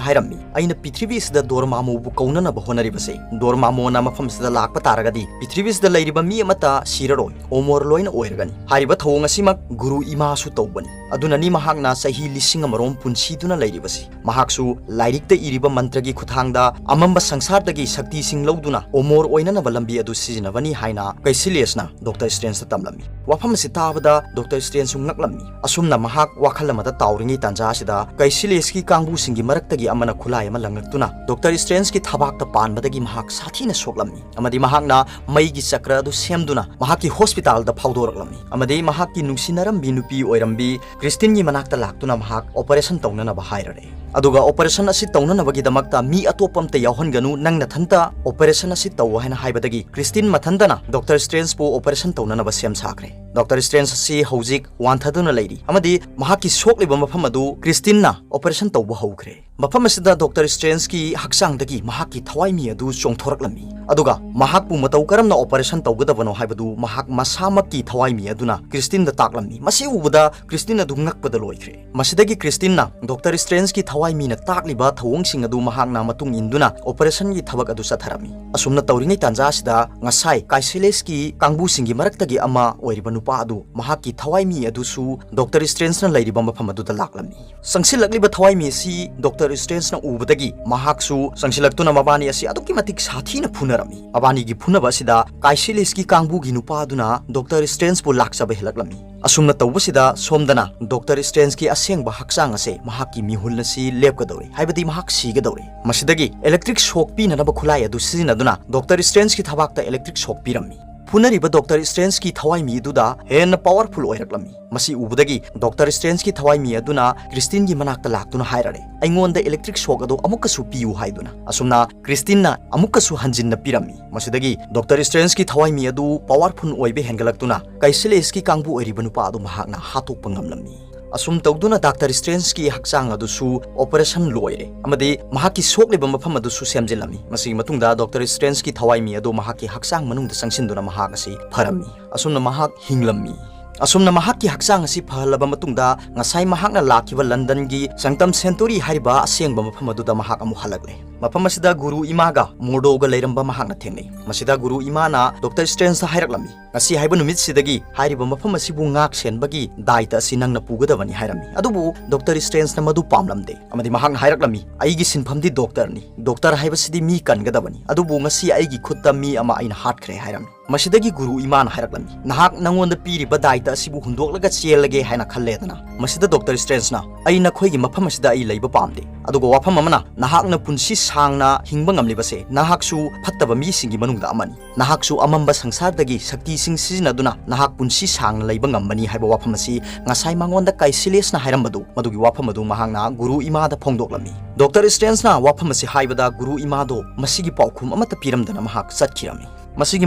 ꯍꯥꯏꯔꯝꯃꯤ, "ꯑꯩꯅ ꯄ꯭ꯔꯤꯊꯤꯕꯤ ꯑꯁꯤꯗ ꯗꯣꯔꯃꯥꯃꯨꯕꯨ ꯀꯧꯅꯅꯕ ꯍꯣꯠꯅꯔꯤꯕꯁꯦ, ꯗꯣꯔꯃꯥꯃꯨꯅ ꯃꯐꯝ ꯑꯁꯤꯗ ꯂꯥꯛꯄ ꯇꯥꯔꯒꯗꯤ ꯄ꯭ꯔꯤꯊꯤꯕꯤ ꯑꯁꯤꯗ ꯂꯩꯔꯤꯕ ꯃꯤ ꯑꯃꯠꯇ ꯁꯤꯔꯔꯣꯏ, ꯑꯣꯃꯣꯔ ꯂꯣꯏꯅ ꯑꯣꯏꯔꯒꯅꯤ꯫ ꯍꯥꯏꯔꯤꯕ ꯊꯧꯑꯣꯡ ꯑꯁꯤꯃꯛ ꯒꯨꯔꯨ ꯏꯃꯥꯁꯨ ꯇꯧꯕꯅꯤ꯫ ꯑꯗꯨꯅꯅꯤ ꯃꯍꯥꯛꯅ ꯆꯍꯤ ꯂꯤꯁꯤꯡ ꯑꯃꯔꯣꯝ ꯄꯨꯟꯁꯤꯗꯨꯅ ꯂꯩꯔꯤꯕꯁꯤ꯫ ꯃꯍꯥꯛꯁꯨ ꯂꯥꯏꯔꯤꯛꯇ ꯏꯔꯤꯕ ꯃꯟꯇ꯭ꯔꯒꯤ ꯈꯨꯠꯊꯥꯡꯗ ꯑꯃꯝꯕ ꯁꯪꯁꯥꯔꯗꯒꯤ ꯁꯛꯇꯤꯁꯤꯡ ꯂꯧꯗꯨꯅ ꯑꯣꯃꯣꯔ ꯑꯣꯏꯅꯅꯕ ꯂꯝꯕꯤ ꯑꯗꯨ ꯁꯤꯖꯤꯟꯅꯕꯅꯤ" ꯍꯥꯏꯅ ꯀꯦꯁꯤꯂꯤꯌꯁꯅ ꯗꯣꯛꯇꯔ ꯁ꯭ꯇ꯭ꯔꯦꯟꯖꯇ ꯇꯝꯂꯝꯃꯤ꯫ ꯋꯥꯐꯝ ꯑꯁꯤ ꯇꯥꯕꯗ ꯗꯣꯛꯇꯔ ꯁ꯭ꯇ꯭ꯔꯦꯟꯖꯁꯨ ꯉꯛꯂꯝꯃꯤ꯫ ꯑꯁꯨꯝꯅ ꯃꯍꯥꯛ ꯋꯥꯈꯜ ꯑꯃꯗ ꯇꯥꯎꯔꯤꯉꯩ ꯇꯥꯟꯖꯥ ꯑꯁꯤꯗ ꯀꯩꯁꯤꯂꯤꯁꯀꯤ ꯀꯥꯡꯕꯨꯁꯤꯡꯒꯤ ꯃꯔꯛꯇꯒꯤ ꯑꯃꯅ ꯈꯨꯠꯂꯥꯏ ꯑꯃ ꯂꯪꯂꯛꯇꯨꯅ ꯗꯣꯛꯇꯔ ꯁ꯭ꯇ꯭ꯔꯦꯟꯖꯀꯤ ꯊꯕꯥꯛꯇ ꯄꯥꯟꯕꯗꯒꯤ ꯃꯍꯥꯛ ꯁꯥꯊꯤꯅ ꯁꯣꯛꯂꯝꯃꯤ, ꯑꯃꯗꯤ ꯃꯍꯥꯛꯅ ꯃꯩꯒꯤ ꯆꯀ꯭ꯔ ꯑꯗꯨ ꯁꯦꯝꯗꯨꯅ ꯃꯍꯥꯛꯀꯤ ꯍꯣꯁꯄꯤꯇꯥꯜꯗ ꯐꯥꯎꯗꯣꯔꯛꯂꯝꯃꯤ, ꯑꯃꯗꯤ ꯃꯍꯥꯛꯀꯤ ꯅꯨꯡꯁꯤꯅꯔꯝꯕꯤ ꯅꯨꯄꯤ ꯑꯣꯏꯔꯝꯕꯤ ꯀ꯭ꯔꯤꯁꯇꯤꯟꯒꯤ ꯃꯅꯥꯛꯇ ꯂꯥꯛꯇꯨꯅ ꯃꯍꯥꯛ ꯑꯣꯄꯔꯦꯁꯟ ꯇꯧꯅꯅꯕ ꯍꯥꯏꯔꯔꯦ꯫ ꯑꯗꯨꯒ ꯑꯣꯄꯔꯦꯁꯟ ꯑꯁꯤ ꯇꯧꯅꯅꯕꯒꯤꯗꯃꯛꯇ ꯃꯤ ꯑꯇꯣꯞꯄ ꯑꯝꯇ ꯌꯥꯎꯍꯟꯒꯅꯨ, ꯅꯪ ꯅꯊꯟꯇ ꯑꯣꯄꯔꯦꯁꯟ ꯑꯁꯤ ꯇꯧ ꯍꯥꯏꯅ ꯍꯥꯏꯕꯗꯒꯤ ꯀ꯭ꯔꯤꯁꯇꯤꯟ ꯃꯊꯟꯇꯅ ꯗꯣꯛꯇꯔ ꯁ꯭ꯇ꯭ꯔꯦꯟꯖꯄꯨ ꯑꯣꯄꯔꯦꯁꯟ ꯇꯧꯅꯅꯕ ꯁꯦꯝ ꯁꯥꯈ꯭ꯔꯦ꯫ ꯗꯣꯛꯇꯔ ꯁ꯭ꯇ꯭ꯔꯦꯟꯖ ꯑꯁꯤ ꯍꯧꯖꯤꯛ ꯋꯥꯟꯊꯗꯨꯅ ꯂꯩꯔꯤ, ꯑꯃꯗꯤ ꯃꯍꯥꯛꯀꯤ ꯁꯣꯛꯂꯤꯕ ꯃꯐꯝ ꯑꯗꯨ ꯀ꯭ꯔꯤꯁꯇꯤꯟꯅ ꯑꯣꯄꯔꯦꯁꯟ ꯇꯧꯕ ꯍꯧꯈ꯭ꯔꯦ꯫ ꯃꯐꯝ ꯑꯁꯤꯗ ꯗꯣꯛꯇꯔ ꯁ꯭ꯇ꯭ꯔꯦꯟꯖꯀꯤ ꯍꯛꯆꯥꯡꯗꯒꯤ ꯃꯍꯥꯛꯀꯤ ꯊꯋꯥꯏꯃꯤ ꯑꯗꯨ ꯆꯣꯡꯊꯣꯔꯛꯂꯝꯃꯤ, ꯑꯗꯨꯒ ꯃꯍꯥꯛꯄꯨ ꯃꯇꯧ ꯀꯔꯝꯅ ꯑꯣꯄꯔꯦꯁꯟ ꯇꯧꯒꯗꯕꯅꯣ ꯍꯥꯏꯕꯗꯨ ꯃꯍꯥꯛ ꯃꯁꯥꯃꯛꯀꯤ ꯊꯋꯥꯏꯃꯤ ꯑꯗꯨꯅ ꯀ꯭ꯔꯤꯁꯇꯤꯟꯗ ꯇꯥꯛꯂꯝꯃꯤ꯫ ꯃꯁꯤ ꯎꯕꯗ ꯀ꯭ꯔꯤꯁꯇꯤꯟ ꯑꯗꯨ ꯉꯛꯄꯗ ꯂꯣꯏꯈ꯭ꯔꯦ꯫ ꯃꯁꯤꯗꯒꯤ ꯀ꯭ꯔꯤꯁꯇꯤꯟꯅ ꯗꯣꯛꯇꯔ ꯁ꯭ꯇ꯭ꯔꯦꯟꯖꯀꯤ ꯊꯋꯥꯏꯃꯤꯅ ꯇꯥꯛꯂꯤꯕ ꯊꯧꯑꯣꯡꯁꯤꯡ ꯑꯗꯨ ꯃꯍꯥꯛꯅ ꯃꯇꯨꯡ ꯏꯟꯗꯨꯅ ꯑꯣꯄꯔꯦꯁꯟꯒꯤ ꯊꯕꯛ ꯑꯗꯨ ꯆꯠꯊꯔꯝꯃꯤ꯫ ꯑꯁꯨꯝꯅ ꯇꯧꯔꯤꯉꯩ ꯇꯥꯟꯖꯥ ꯑꯁꯤꯗ ꯉꯁꯥꯏ ꯀꯥꯏꯁꯤꯂꯤꯁꯀꯤ ꯀꯥꯡꯕꯨꯁꯤꯡꯒꯤ ꯃꯔꯛꯇꯒꯤ ꯑꯃ ꯑꯣꯏꯔꯤꯕ ꯅꯨꯄꯥ ꯑꯗꯨ ꯃꯍꯥꯛꯀꯤ ꯊꯋꯥꯏꯃꯤ ꯑꯗꯨꯁꯨ ꯗꯣꯛꯇꯔ ꯁ꯭ꯇ꯭ꯔꯦꯟꯖꯅ ꯂꯩꯔꯤꯕ ꯃꯐꯝ ꯑꯗꯨꯗ ꯂꯥꯛꯂꯝꯃꯤ꯫ ꯆꯪꯁꯤꯜꯂꯛꯂꯤꯕ ꯊꯋꯥꯏꯃꯤ ꯑꯁꯤ ꯗꯣꯛꯇꯔ ꯁ꯭ꯇ꯭ꯔꯦꯟꯖꯅ ꯎꯕꯗꯒꯤ ꯃꯍꯥꯛꯁꯨ ꯆꯪꯁꯤꯜꯂꯛꯇꯨꯅ ꯃꯕꯥꯅꯤ ꯑꯁꯤ ꯑꯗꯨꯛꯀꯤ ꯃꯇꯤꯛ ꯁꯥꯊꯤꯅ ꯐꯨꯅꯔꯝꯃꯤ꯫ ꯃꯕꯥꯅꯤꯒꯤ ꯐꯨꯅꯕ ꯑꯁꯤꯗ ꯀꯥꯏꯁꯤꯂꯤꯁꯀꯤ ꯀꯥꯡꯕꯨꯒꯤ ꯅꯨꯄꯥ ꯑꯗꯨꯅ ꯗꯣꯛꯇꯔ ꯁ꯭ꯇ꯭ꯔꯦꯟꯖꯄꯨ ꯂꯥꯛꯆꯕ ꯍꯦꯜꯂꯛꯂꯝꯃꯤ꯫ ꯑꯁꯨꯝꯅ ꯇꯧꯕꯁꯤꯗ ꯁꯣꯝꯗꯅ ꯗꯣꯛꯇꯔ ꯁ꯭ꯇ꯭ꯔꯦꯟꯖꯀꯤ ꯑꯁꯦꯡꯕ ꯍꯛꯆꯥꯡ ꯑꯁꯦ ꯃꯍꯥꯛꯀꯤ ꯃꯤꯍꯨꯜ ꯑꯁꯤ ꯂꯦꯞꯀꯗꯧꯔꯦ, ꯍꯥꯏꯕꯗꯤ ꯃꯍꯥꯛ ꯁꯤꯒꯗꯧꯔꯦ꯫ ꯃꯁꯤꯗꯒꯤ ꯏꯂꯦꯛꯇ꯭ꯔꯤꯛ ꯁꯣꯛ ꯄꯤꯅꯅꯕ ꯈꯨꯠꯂꯥꯏ ꯑꯗꯨ ꯁꯤꯖꯤꯟꯅꯗꯨꯅ ꯗꯣꯛꯇꯔ ꯁ꯭ꯇ꯭ꯔꯦꯟꯖꯀꯤ ꯊꯕꯥꯛꯇ ꯏꯂꯦꯛꯇ꯭ꯔꯤꯛ ꯁꯣꯛ ꯄꯤꯔꯝꯃꯤ꯫ ꯐꯨꯅꯔꯤꯕ ꯗꯣꯛꯇꯔ ꯁ꯭ꯇ꯭ꯔꯦꯟꯖꯀꯤ ꯊꯋꯥꯏꯃꯤ ꯑꯗꯨꯗ ꯍꯦꯟꯅ ꯄꯥꯋꯔꯐꯨꯜ ꯑꯣꯏꯔꯛꯂꯝꯃꯤ꯫ ꯃꯁꯤ ꯎꯕꯗꯒꯤ ꯗꯣꯛꯇꯔ ꯁ꯭ꯇ꯭ꯔꯦꯟꯖꯀꯤ ꯊꯋꯥꯏꯃꯤ ꯑꯗꯨꯅ ꯀ꯭ꯔꯤꯁꯇꯤꯟꯒꯤ ꯃꯅꯥꯛꯇ ꯂꯥꯛꯇꯨꯅ ꯍꯥꯏꯔꯔꯦ, "ꯑꯩꯉꯣꯟꯗ ꯏꯂꯦꯛꯇ꯭ꯔꯤꯛ ꯁꯣꯛ ꯑꯗꯨ ꯑꯃꯨꯛꯀꯁꯨ ꯄꯤꯌꯨ" ꯍꯥꯏꯗꯨꯅ꯫ ꯑꯁꯨꯝꯅ ꯀ꯭ꯔꯤꯁꯇꯤꯟꯅ ꯑꯃꯨꯛꯀꯁꯨ ꯍꯟꯖꯤꯟꯅ ꯄꯤꯔꯝꯃꯤ꯫ ꯃꯁꯤꯗꯒꯤ ꯗꯣꯛꯇꯔ ꯁ꯭ꯇ꯭ꯔꯦꯟꯖꯀꯤ ꯊꯋꯥꯏꯃꯤ ꯑꯗꯨ ꯄꯥꯋꯔꯐꯨꯜ ꯑꯣꯏꯕ ꯍꯦꯟꯒꯠꯂꯛꯇꯨꯅ ꯀꯩꯁꯤꯂꯤꯁꯀꯤ ꯀꯥꯡꯕꯨ ꯑꯣꯏꯔꯤꯕ ꯅꯨꯄꯥ ꯑꯗꯨ ꯃꯍꯥꯛꯅ ꯍꯥꯠꯇꯣꯛꯄ ꯉꯝꯂꯝꯃꯤ꯫ ꯑꯁꯨꯝ ꯇꯧꯗꯨꯅ ꯗꯥꯛꯇꯔ ꯁ꯭ꯇ꯭ꯔꯦꯟꯖꯀꯤ ꯍꯛꯆꯥꯡ ꯑꯗꯨꯁꯨ ꯑꯣꯄꯔꯦꯁꯟ ꯂꯣꯏꯔꯦ, ꯑꯃꯗꯤ ꯃꯍꯥꯛꯀꯤ ꯁꯣꯛꯂꯤꯕ ꯃꯐꯝ ꯑꯗꯨꯁꯨ ꯁꯦꯝꯖꯤꯜꯂꯝꯃꯤ꯫ ꯃꯁꯤꯒꯤ ꯃꯇꯨꯡꯗ ꯗꯣꯛꯇꯔ ꯁ꯭ꯇ꯭ꯔꯦꯟꯖꯀꯤ ꯊꯋꯥꯏꯃꯤ ꯑꯗꯨ ꯃꯍꯥꯛꯀꯤ ꯍꯛꯆꯥꯡ ꯃꯅꯨꯡꯗ ꯆꯪꯁꯤꯟꯗꯨꯅ ꯃꯍꯥꯛ ꯑꯁꯤ ꯐꯔꯝꯃꯤ꯫ ꯑꯁꯨꯝꯅ ꯃꯍꯥꯛ ꯍꯤꯡꯂꯝꯃꯤ꯫ ꯑꯁꯨꯝꯅ ꯃꯍꯥꯛꯀꯤ ꯍꯛꯆꯥꯡ ꯑꯁꯤ ꯐꯍꯜꯂꯕ ꯃꯇꯨꯡꯗ, ꯉꯁꯥꯏ ꯃꯍꯥꯛꯅ ꯂꯥꯛꯈꯤꯕ ꯂꯟꯗꯟꯒꯤ ꯁꯪꯇꯝ ꯁꯦꯟꯇꯨꯔꯤ ꯍꯥꯏꯔꯤꯕ ꯑꯁꯦꯡꯕ ꯃꯐꯝ ꯑꯗꯨꯗ ꯃꯍꯥꯛ ꯑꯃꯨꯛ ꯍꯜꯂꯛꯂꯦ꯫ ꯃꯐꯝ ꯑꯁꯤꯗ ꯒꯨꯔꯨ ꯏꯃꯥꯒ ꯃꯣꯔꯗꯣꯒ ꯂꯩꯔꯝꯕ ꯃꯍꯥꯛꯅ ꯊꯦꯡꯅꯩ꯫ ꯃꯁꯤꯗ ꯒꯨꯔꯨ ꯏꯃꯥꯅ ꯗꯣꯛꯇꯔ ꯁ꯭ꯇ꯭ꯔꯦꯟꯖꯇ ꯍꯥꯏꯔꯛꯂꯝꯃꯤ, "ꯉꯁꯤ ꯍꯥꯏꯕ ꯅꯨꯃꯤꯠꯁꯤꯗꯒꯤ ꯍꯥꯏꯔꯤꯕ ꯃꯐꯝ ꯑꯁꯤꯕꯨ ꯉꯥꯛ ꯁꯦꯟꯕꯒꯤ ꯗꯥꯏꯇ ꯑꯁꯤ ꯅꯪꯅ ꯄꯨꯒꯗꯕꯅꯤ" ꯍꯥꯏꯔꯝꯃꯤ꯫ ꯑꯗꯨꯕꯨ ꯗꯣꯛꯇꯔ ꯁ꯭ꯇ꯭ꯔꯦꯟꯖꯅ ꯃꯗꯨ ꯄꯥꯝꯂꯝꯗꯦ ꯑꯃꯗꯤ ꯃꯍꯥꯛꯅ ꯍꯥꯏꯔꯛꯂꯝꯃꯤ, "ꯑꯩꯒꯤ ꯁꯤꯟꯐꯝꯗꯤ ꯗꯣꯛꯇꯔꯅꯤ, ꯗꯣꯛꯇꯔ ꯍꯥꯏꯕꯁꯤꯗꯤ ꯃꯤ ꯀꯟꯒꯗꯕꯅꯤ, ꯑꯗꯨꯕꯨ ꯉꯁꯤ ꯑꯩꯒꯤ ꯈꯨꯠꯇ ꯃꯤ ꯑꯃ ꯑꯩꯅ ꯍꯥꯠꯈ꯭ꯔꯦ" ꯍꯥꯏꯔꯝꯃꯤ꯫ ꯃꯁꯤꯗꯒꯤ ꯒꯨꯔꯨ ꯏꯃꯥꯅ ꯍꯥꯏꯔꯛꯂꯝꯃꯤ, "ꯅꯍꯥꯛ ꯅꯉꯣꯟꯗ ꯄꯤꯔꯤꯕ ꯗꯥꯏꯇ ꯑꯁꯤꯕꯨ ꯍꯨꯟꯗꯣꯛꯂꯒ ꯆꯦꯜꯂꯒꯦ ꯍꯥꯏꯅ ꯈꯜꯂꯦꯗꯅ?" ꯃꯁꯤꯗ ꯗꯣꯛꯇꯔ ꯁ꯭ꯇ꯭ꯔꯦꯟꯖꯅ, "ꯑꯩ ꯅꯈꯣꯏꯒꯤ ꯃꯐꯝ ꯑꯁꯤꯗ ꯑꯩ ꯂꯩꯕ ꯄꯥꯝꯗꯦ, ꯑꯗꯨꯒ ꯋꯥꯐꯝ ꯑꯃꯅ, ꯅꯍꯥꯛꯅ ꯄꯨꯟꯁꯤ ꯁꯥꯡꯅ ꯍꯤꯡꯕ ꯉꯝꯂꯤꯕꯁꯦ ꯅꯍꯥꯛꯁꯨ ꯐꯠꯇꯕ ꯃꯤꯁꯤꯡꯒꯤ ꯃꯅꯨꯡꯗ ꯑꯃꯅꯤ꯫ ꯅꯍꯥꯛꯁꯨ ꯑꯃꯝꯕ ꯁꯪꯁꯥꯔꯗꯒꯤ ꯁꯛꯇꯤꯁꯤꯡ ꯁꯤꯖꯤꯟꯅꯗꯨꯅ ꯅꯍꯥꯛ ꯄꯨꯟꯁꯤ ꯁꯥꯡꯅ ꯂꯩꯕ ꯉꯝꯕꯅꯤ" ꯍꯥꯏꯕ ꯋꯥꯐꯝ ꯑꯁꯤ ꯉꯁꯥꯏ ꯃꯉꯣꯟꯗ ꯀꯥꯏꯁꯤꯂꯤꯌꯁꯅ ꯍꯥꯏꯔꯝꯕꯗꯨ, ꯃꯗꯨꯒꯤ ꯋꯥꯐꯝ ꯑꯗꯨ ꯃꯍꯥꯛꯅ ꯒꯨꯔꯨ ꯏꯃꯥꯗ ꯐꯣꯡꯗꯣꯛꯂꯝꯃꯤ꯫ ꯗꯣꯛꯇꯔ ꯁ꯭ꯇ꯭ꯔꯦꯟꯖꯅ ꯋꯥꯐꯝ ꯑꯁꯤ ꯍꯥꯏꯕꯗ ꯒꯨꯔꯨ ꯏꯃꯥꯗꯣ ꯃꯁꯤꯒꯤ ꯄꯥꯎꯈꯨꯝ ꯑꯃꯠꯇ ꯄꯤꯔꯝꯗꯅ ꯃꯍꯥꯛ ꯆꯠꯈꯤꯔꯝꯃꯤ꯫ ꯃꯁꯤꯒꯤ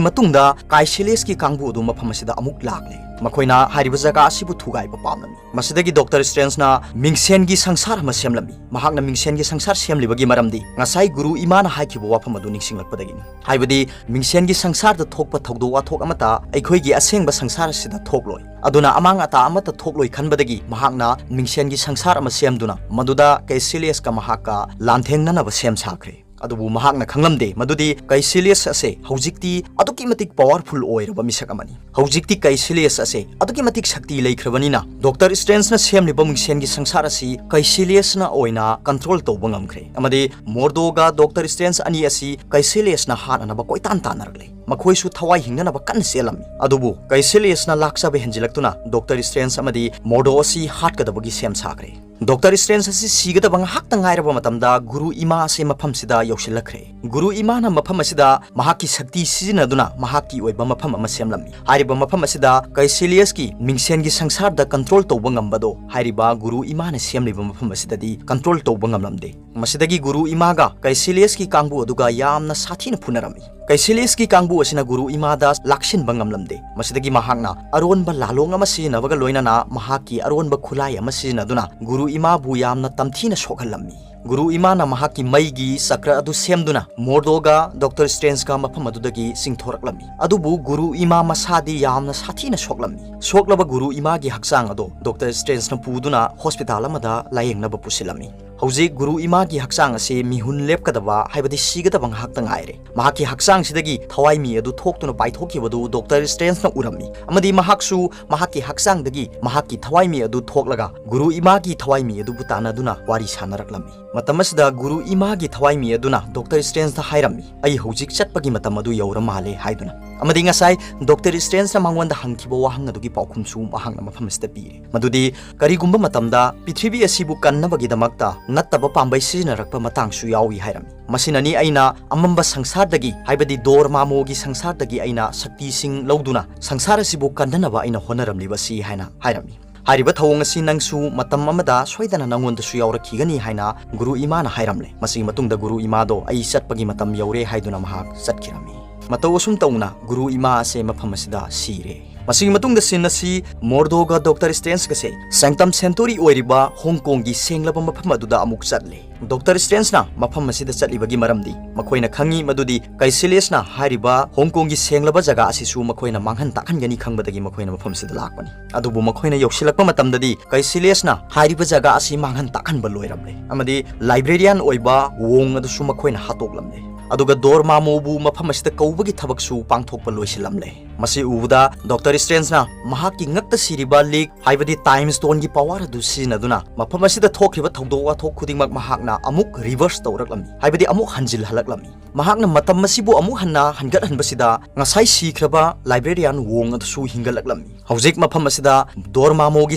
ꯃꯇꯨꯡꯗ ꯀꯥꯏꯁꯤꯂꯤꯌꯁꯀꯤ ꯀꯥꯡꯕꯨ ꯑꯗꯨ ꯃꯐꯝ ꯑꯁꯤꯗ ꯑꯃꯨꯛ ꯂꯥꯛꯂꯦ꯫ ꯃꯈꯣꯏꯅ ꯍꯥꯏꯔꯤꯕ ꯖꯒꯥ ꯑꯁꯤꯕꯨ ꯊꯨꯒꯥꯏꯕ ꯄꯥꯝꯂꯝꯃꯤ꯫ ꯃꯁꯤꯗꯒꯤ ꯗꯣꯛꯇꯔ ꯁ꯭ꯇ꯭ꯔꯦꯟꯖꯅ ꯃꯤꯡꯁꯦꯟꯒꯤ ꯁꯪꯁꯥꯔ ꯑꯃ ꯁꯦꯝꯂꯝꯃꯤ꯫ ꯃꯍꯥꯛꯅ ꯃꯤꯡꯁꯦꯟꯒꯤ ꯁꯪꯁꯥꯔ ꯁꯦꯝꯂꯤꯕꯒꯤ ꯃꯔꯝꯗꯤ ꯉꯁꯥꯏ ꯒꯨꯔꯨ ꯏꯃꯥꯅ ꯍꯥꯏꯈꯤꯕ ꯋꯥꯐꯝ ꯑꯗꯨ ꯅꯤꯡꯁꯤꯡꯂꯛꯄꯗꯒꯤꯅꯤ꯫ ꯍꯥꯏꯕꯗꯤ ꯃꯤꯡꯁꯦꯟꯒꯤ ꯁꯪꯁꯥꯔꯗ ꯊꯣꯛꯄ ꯊꯧꯗꯣꯛ ꯋꯥꯊꯣꯛ ꯑꯃꯠꯇ ꯑꯩꯈꯣꯏꯒꯤ ꯑꯁꯦꯡꯕ ꯁꯪꯁꯥꯔ ꯑꯁꯤꯗ ꯊꯣꯛꯂꯣꯏ꯫ ꯑꯗꯨꯅ ꯑꯃꯥꯡ ꯑꯇꯥ ꯑꯃꯠꯇ ꯊꯣꯛꯂꯣꯏ ꯈꯟꯕꯗꯒꯤ ꯃꯍꯥꯛꯅ ꯃꯤꯡꯁꯦꯟꯒꯤ ꯁꯪꯁꯥꯔ ꯑꯃ ꯁꯦꯝꯗꯨꯅ ꯃꯗꯨꯗ ꯀꯦꯁꯤꯂꯤꯌꯁꯀ ꯃꯍꯥꯛꯀ ꯂꯥꯟꯊꯦꯡꯅꯅꯕ ꯁꯦꯝ ꯁꯥꯈ꯭ꯔꯦ꯫ ꯑꯗꯨꯕꯨ ꯃꯍꯥꯛꯅ ꯈꯪꯂꯝꯗꯦ ꯃꯗꯨꯗꯤ ꯀꯩꯁꯤꯂꯤꯌꯁ ꯑꯁꯦ ꯍꯧꯖꯤꯛꯇꯤ ꯑꯗꯨꯛꯀꯤ ꯃꯇꯤꯛ ꯄꯥꯋꯔꯐꯨꯜ ꯑꯣꯏꯔꯕ ꯃꯤꯁꯛ ꯑꯃꯅꯤ꯫ ꯍꯧꯖꯤꯛꯇꯤ ꯀꯩꯁꯤꯂꯤꯌꯁ ꯑꯁꯦ ꯑꯗꯨꯛꯀꯤ ꯃꯇꯤꯛ ꯁꯛꯇꯤ ꯂꯩꯈ꯭ꯔꯕꯅꯤꯅ ꯗꯣꯛꯇꯔ ꯁ꯭ꯇ꯭ꯔꯦꯟꯖꯅ ꯁꯦꯝꯂꯤꯕ ꯃꯤꯡꯁꯦꯟꯒꯤ ꯁꯪꯁꯥꯔ ꯑꯁꯤ ꯀꯩꯁꯤꯂꯤꯌꯁꯅ ꯑꯣꯏꯅ ꯀꯟꯇ꯭ꯔꯣꯜ ꯇꯧꯕ ꯉꯝꯈ꯭ꯔꯦ꯫ ꯑꯃꯗꯤ ꯃꯣꯔꯗꯣꯒ ꯗꯣꯛꯇꯔ ꯁ꯭ꯇ꯭ꯔꯦꯟꯖ ꯑꯅꯤ ꯑꯁꯤ ꯀꯩꯁꯤꯂꯤꯌꯁꯅ ꯍꯥꯠꯅꯅꯕ ꯀꯣꯏꯇꯥꯟ ꯇꯥꯟꯅꯔꯛꯂꯦ꯫ ꯃꯈꯣꯏꯁꯨ ꯊꯋꯥꯏ ꯍꯤꯡꯅꯅꯕ ꯀꯟꯅ ꯆꯦꯜꯂꯝꯃꯤ꯫ ꯑꯗꯨꯕꯨ ꯀꯩꯁꯤꯂꯤꯌꯁꯅ ꯂꯥꯛꯆꯕ ꯍꯦꯟꯖꯤꯜꯂꯛꯇꯨꯅ ꯗꯣꯛꯇꯔ ꯁ꯭ꯇ꯭ꯔꯦꯟꯖ ꯑꯃꯗꯤ ꯃꯣꯔꯗꯣ ꯑꯁꯤ ꯍꯥꯠꯀꯗꯕꯒꯤ ꯁꯦꯝ ꯁꯥꯈ꯭ꯔꯦ꯫ ꯗꯣꯛꯇꯔ ꯁ꯭ꯇ꯭ꯔꯦꯟꯖ ꯑꯁꯤ ꯁꯤꯒꯗꯕ ꯉꯥꯏꯍꯥꯛꯇ ꯉꯥꯏꯔꯕ ꯃꯇꯝꯗ ꯒꯨꯔꯨ ꯏꯃꯥ ꯑꯁꯤ ꯃꯐꯝꯁꯤꯗ ꯌꯧꯁꯤꯜꯂꯛꯈ꯭ꯔꯦ꯫ ꯒꯨꯔꯨ ꯏꯃꯥꯅ ꯃꯐꯝ ꯑꯁꯤꯗ ꯃꯍꯥꯛꯀꯤ ꯁꯛꯇꯤ ꯁꯤꯖꯤꯟꯅꯗꯨꯅ ꯃꯍꯥꯛꯀꯤ ꯑꯣꯏꯕ ꯃꯐꯝ ꯑꯃ ꯁꯦꯝꯂꯝꯃꯤ꯫ ꯍꯥꯏꯔꯤꯕ ꯃꯐꯝ ꯑꯁꯤꯗ ꯀꯩꯁꯤꯂꯤꯌꯁꯀꯤ ꯃꯤꯡꯁꯦꯟꯒꯤ ꯁꯪꯁꯥꯔꯗ ꯀꯟꯇ꯭ꯔꯣꯜ ꯇꯧꯕ ꯉꯝꯕꯗꯣ ꯍꯥꯏꯔꯤꯕ ꯒꯨꯔꯨ ꯏꯃꯥꯅ ꯁꯦꯝꯂꯤꯕ ꯃꯐꯝ ꯑꯁꯤꯗꯗꯤ ꯀꯟꯇ꯭ꯔꯣꯜ ꯇꯧꯕ ꯉꯝꯂꯝꯗꯦ꯫ ꯃꯁꯤꯗꯒꯤ ꯒꯨꯔꯨ ꯏꯃꯥꯒ ꯀꯩꯁꯤꯂꯤꯌꯁꯀꯤ ꯀꯥꯡꯕꯨ ꯑꯗꯨꯒ ꯌꯥꯝꯅ ꯁꯥꯊꯤꯅ ꯐꯨꯅꯔꯝꯃꯤ꯫ ꯀꯩꯁꯤꯂꯤꯌꯁꯀꯤ ꯀꯥꯡꯕꯨ ꯑꯁꯤꯅ ꯒꯨꯔꯨ ꯏꯃꯥꯗ ꯂꯥꯛꯁꯤꯟꯕ ꯉꯝꯂꯝꯗꯦ꯫ ꯃꯁꯤꯗꯒꯤ ꯃꯍꯥꯛꯅ ꯑꯔꯣꯟꯕ ꯂꯥꯂꯣꯡ ꯑꯃ ꯁꯤꯖꯤꯟꯅꯕꯒ ꯂꯣꯏꯅꯅ ꯃꯍꯥꯛꯀꯤ ꯑꯔꯣꯟꯕ ꯈꯨꯠꯂꯥꯏ ꯑꯃ ꯁꯤꯖꯤꯟꯅꯗꯨꯅ ꯒꯨꯔꯨ ꯏꯃꯥꯕꯨ ꯌꯥꯝꯅ ꯇꯝꯊꯤꯅ ꯁꯣꯛꯍꯜꯂꯝꯃꯤ꯫ ꯒꯨꯔꯨ ꯏꯃꯥꯅ ꯃꯍꯥꯛꯀꯤ ꯃꯩꯒꯤ ꯆꯀ꯭ꯔ ꯑꯗꯨ ꯁꯦꯝꯗꯨꯅ ꯃꯣꯔꯗꯣꯒ ꯗꯣꯛꯇꯔ ꯁ꯭ꯇ꯭ꯔꯦꯟꯖꯀ ꯃꯐꯝ ꯑꯗꯨꯗꯒꯤ ꯆꯤꯡꯊꯣꯔꯛꯂꯝꯃꯤ꯫ ꯑꯗꯨꯕꯨ ꯒꯨꯔꯨ ꯏꯃꯥ ꯃꯁꯥꯗꯤ ꯌꯥꯝꯅ ꯁꯥꯊꯤꯅ ꯁꯣꯛꯂꯝꯃꯤ꯫ ꯁꯣꯛꯂꯕ ꯒꯨꯔꯨ ꯏꯃꯥꯒꯤ ꯍꯛꯆꯥꯡ ꯑꯗꯣ ꯗꯣꯛꯇꯔ ꯁ꯭ꯇ꯭ꯔꯦꯟꯖꯅ ꯄꯨꯗꯨꯅ ꯍꯣꯁꯄꯤꯇꯥꯜ ꯑꯃꯗ ꯂꯥꯌꯦꯡꯅꯕ ꯄꯨꯁꯤꯜꯂꯝꯃꯤ꯫ ꯍꯧꯖꯤꯛ ꯒꯨꯔꯨ ꯏꯃꯥꯒꯤ ꯍꯛꯆꯥꯡ ꯑꯁꯤ ꯃꯤꯍꯨꯟ ꯂꯦꯞꯀꯗꯕ, ꯍꯥꯏꯕꯗꯤ ꯁꯤꯒꯗꯕ ꯉꯥꯏꯍꯥꯛꯇ ꯉꯥꯏꯔꯦ꯫ ꯃꯍꯥꯛꯀꯤ ꯍꯛꯆꯥꯡꯁꯤꯗꯒꯤ ꯊꯋꯥꯏꯃꯤ ꯑꯗꯨ ꯊꯣꯛꯇꯨꯅ ꯄꯥꯏꯊꯣꯛꯈꯤꯕꯗꯨ ꯗꯣꯛꯇꯔ ꯁ꯭ꯇ꯭ꯔꯦꯟꯖꯅ ꯎꯔꯝꯃꯤ, ꯑꯃꯗꯤ ꯃꯍꯥꯛꯁꯨ ꯃꯍꯥꯛꯀꯤ ꯍꯛꯆꯥꯡꯗꯒꯤ ꯃꯍꯥꯛꯀꯤ ꯊꯋꯥꯏꯃꯤ ꯑꯗꯨ ꯊꯣꯛꯂꯒ ꯒꯨꯔꯨ ꯏꯃꯥꯒꯤ ꯊꯋꯥꯏꯃꯤ ꯑꯗꯨꯕꯨ ꯇꯥꯟꯅꯗꯨꯅ ꯋꯥꯔꯤ ꯁꯥꯟꯅꯔꯛꯂꯝꯃꯤ꯫ ꯃꯇꯝ ꯑꯁꯤꯗ ꯒꯨꯔꯨ ꯏꯃꯥꯒꯤ ꯊꯋꯥꯏꯃꯤ ꯑꯗꯨꯅ ꯗꯣꯛꯇꯔ ꯁ꯭ꯇ꯭ꯔꯦꯟꯖꯇ ꯍꯥꯏꯔꯝꯃꯤ, "ꯑꯩ ꯍꯧꯖꯤꯛ ꯆꯠꯄꯒꯤ ꯃꯇꯝ ꯑꯗꯨ ꯌꯧꯔ ꯃꯥꯜꯂꯦ" ꯍꯥꯏꯗꯨꯅ꯫ ꯑꯃꯗꯤ ꯉꯁꯥꯏ ꯗꯣꯛꯇꯔ ꯁ꯭ꯇ꯭ꯔꯦꯟꯖꯅ ꯃꯉꯣꯟꯗ ꯍꯪꯈꯤꯕ ꯋꯥꯍꯪ ꯑꯗꯨꯒꯤ ꯄꯥꯎꯈꯨꯝꯁꯨ ꯃꯍꯥꯛꯅ ꯃꯐꯝ ꯑꯁꯤꯗ ꯄꯤꯔꯦ, ꯃꯗꯨꯗꯤ ꯀꯔꯤꯒꯨꯝꯕ ꯃꯇꯝꯗ ꯄ꯭ꯔꯤꯊꯤꯕꯤ ꯑꯁꯤꯕꯨ ꯀꯟꯅꯕꯒꯤꯗꯃꯛꯇ ꯅꯠꯇꯕ ꯄꯥꯝꯕꯩ ꯁꯤꯖꯤꯟꯅꯔꯛꯄ ꯃꯇꯥꯡꯁꯨ ꯌꯥꯎꯏ ꯍꯥꯏꯔꯝꯃꯤ꯫ ꯃꯁꯤꯅꯅꯤ ꯑꯩꯅ ꯑꯃꯝꯕ ꯁꯪꯁꯥꯔꯗꯒꯤ, ꯍꯥꯏꯕꯗꯤ ꯗꯣꯔꯃꯥꯃꯣꯒꯤ ꯁꯪꯁꯥꯔꯗꯒꯤ ꯑꯩꯅ ꯁꯛꯇꯤꯁꯤꯡ ꯂꯧꯗꯨꯅ ꯁꯪꯁꯥꯔ ꯑꯁꯤꯕꯨ ꯀꯟꯅꯅꯕ ꯑꯩꯅ ꯍꯣꯠꯅꯔꯝꯂꯤꯕꯁꯤ ꯍꯥꯏꯅ ꯍꯥꯏꯔꯝꯃꯤ꯫ ꯍꯥꯏꯔꯤꯕ ꯊꯧꯑꯣꯡ ꯑꯁꯤ ꯅꯪꯁꯨ ꯃꯇꯝ ꯑꯃꯗ ꯁꯣꯏꯗꯅ ꯅꯪꯉꯣꯟꯗꯁꯨ ꯌꯥꯎꯔꯛꯈꯤꯒꯅꯤ ꯍꯥꯏꯅ ꯒꯨꯔꯨ ꯏꯃꯥꯅ ꯍꯥꯏꯔꯝꯂꯦ꯫ ꯃꯁꯤꯒꯤ ꯃꯇꯨꯡꯗ ꯒꯨꯔꯨ ꯏꯃꯥꯗꯣ "ꯑꯩ ꯆꯠꯄꯒꯤ ꯃꯇꯝ ꯌꯧꯔꯦ" ꯍꯥꯏꯗꯨꯅ ꯃꯍꯥꯛ ꯆꯠꯈꯤꯔꯝꯃꯤ꯫ ꯃꯇꯧ ꯑꯁꯨꯝ ꯇꯧꯅ ꯒꯨꯔꯨ ꯏꯃꯥ ꯑꯁꯦ ꯃꯐꯝ ꯑꯁꯤꯗ ꯁꯤꯔꯦ꯫ ꯃꯁꯤꯒꯤ ꯃꯇꯨꯡꯗ ꯁꯤꯟ ꯑꯁꯤ ꯃꯣꯔꯗꯣꯒ ꯗꯣꯛꯇꯔ ꯁ꯭ꯇ꯭ꯔꯦꯟꯖꯀꯁꯦ ꯁꯦꯡꯇꯝ ꯁꯦꯟꯇꯨꯔꯤ ꯑꯣꯏꯔꯤꯕ ꯍꯣꯡ ꯀꯣꯡꯒꯤ ꯁꯦꯡꯂꯕ ꯃꯐꯝ ꯑꯗꯨꯗ ꯑꯃꯨꯛ ꯆꯠꯂꯦ꯫ ꯗꯣꯛꯇꯔ ꯁ꯭ꯇ꯭ꯔꯦꯟꯖꯅ ꯃꯐꯝ ꯑꯁꯤꯗ ꯆꯠꯂꯤꯕꯒꯤ ꯃꯔꯝꯗꯤ ꯃꯈꯣꯏꯅ ꯈꯪꯉꯤ ꯃꯗꯨꯗꯤ ꯀꯩꯁꯤꯂꯤꯌꯁꯅ ꯍꯥꯏꯔꯤꯕ ꯍꯣꯡ ꯀꯣꯡꯒꯤ ꯁꯦꯡꯂꯕ ꯖꯒꯥ ꯑꯁꯤꯁꯨ ꯃꯈꯣꯏꯅ ꯃꯥꯡꯍꯟ ꯇꯥꯛꯍꯟꯒꯅꯤ ꯈꯪꯕꯗꯒꯤ ꯃꯈꯣꯏꯅ ꯃꯐꯝ ꯑꯁꯤꯗ ꯂꯥꯛꯄꯅꯤ꯫ ꯑꯗꯨꯕꯨ ꯃꯈꯣꯏꯅ ꯌꯧꯁꯤꯜꯂꯛꯄ ꯃꯇꯝꯗꯗꯤ ꯀꯩꯁꯤꯂꯤꯌꯁꯅ ꯍꯥꯏꯔꯤꯕ ꯖꯒꯥ ꯑꯁꯤ ꯃꯥꯡꯍꯟ ꯇꯥꯛꯍꯟꯕ ꯂꯣꯏꯔꯝꯂꯦ, ꯑꯃꯗꯤ ꯂꯥꯏꯕ꯭ꯔꯦꯔꯤꯌꯥꯟ ꯑꯣꯏꯕ ꯋꯣꯡ ꯑꯗꯨꯁꯨ ꯃꯈꯣꯏꯅ ꯍꯥꯠꯇꯣꯛꯂꯝꯂꯦ꯫ ꯑꯗꯨꯒ ꯗꯣꯔꯃꯥꯃꯣꯕꯨ ꯃꯐꯝ ꯑꯁꯤꯗ ꯀꯧꯕꯒꯤ ꯊꯕꯛꯁꯨ ꯄꯥꯡꯊꯣꯛꯄ ꯂꯣꯏꯁꯤꯜꯂꯝꯂꯦ꯫ ꯃꯁꯤ ꯎꯕꯗ ꯗꯣꯛꯇꯔ ꯁ꯭ꯇ꯭ꯔꯦꯟꯖꯅ ꯃꯍꯥꯛꯀꯤ ꯉꯛꯇ ꯁꯤꯔꯤꯕ ꯂꯤꯛ, ꯍꯥꯏꯕꯗꯤ ꯇꯥꯏꯝ ꯁ꯭ꯇꯣꯟꯒꯤ ꯄꯋꯥꯔ ꯑꯗꯨ ꯁꯤꯖꯤꯟꯅꯗꯨꯅ ꯃꯐꯝ ꯑꯁꯤꯗ ꯊꯣꯛꯈꯤꯕ ꯊꯧꯗꯣꯛ ꯋꯥꯊꯣꯛ ꯈꯨꯗꯤꯡꯃꯛ ꯃꯍꯥꯛꯅ ꯑꯃꯨꯛ ꯔꯤꯚꯔꯁ ꯇꯧꯔꯛꯂꯝꯃꯤ, ꯍꯥꯏꯕꯗꯤ ꯑꯃꯨꯛ ꯍꯟꯖꯤꯜꯍꯜꯂꯛꯂꯝꯃꯤ꯫ ꯃꯍꯥꯛꯅ ꯃꯇꯝ ꯑꯁꯤꯕꯨ ꯑꯃꯨꯛ ꯍꯟꯅ ꯍꯟꯒꯠꯍꯟꯕꯁꯤꯗ ꯉꯁꯥꯏ ꯁꯤꯈ꯭ꯔꯕ ꯂꯥꯏꯕ꯭ꯔꯦꯔꯤꯌꯥꯟ ꯋꯣꯡ ꯑꯗꯨꯁꯨ ꯍꯤꯡꯒꯠꯂꯛꯂꯝꯃꯤ꯫ ꯍꯧꯖꯤꯛ ꯃꯐꯝ ꯑꯁꯤꯗ ꯗꯣꯔꯃꯥꯃꯣꯒꯤ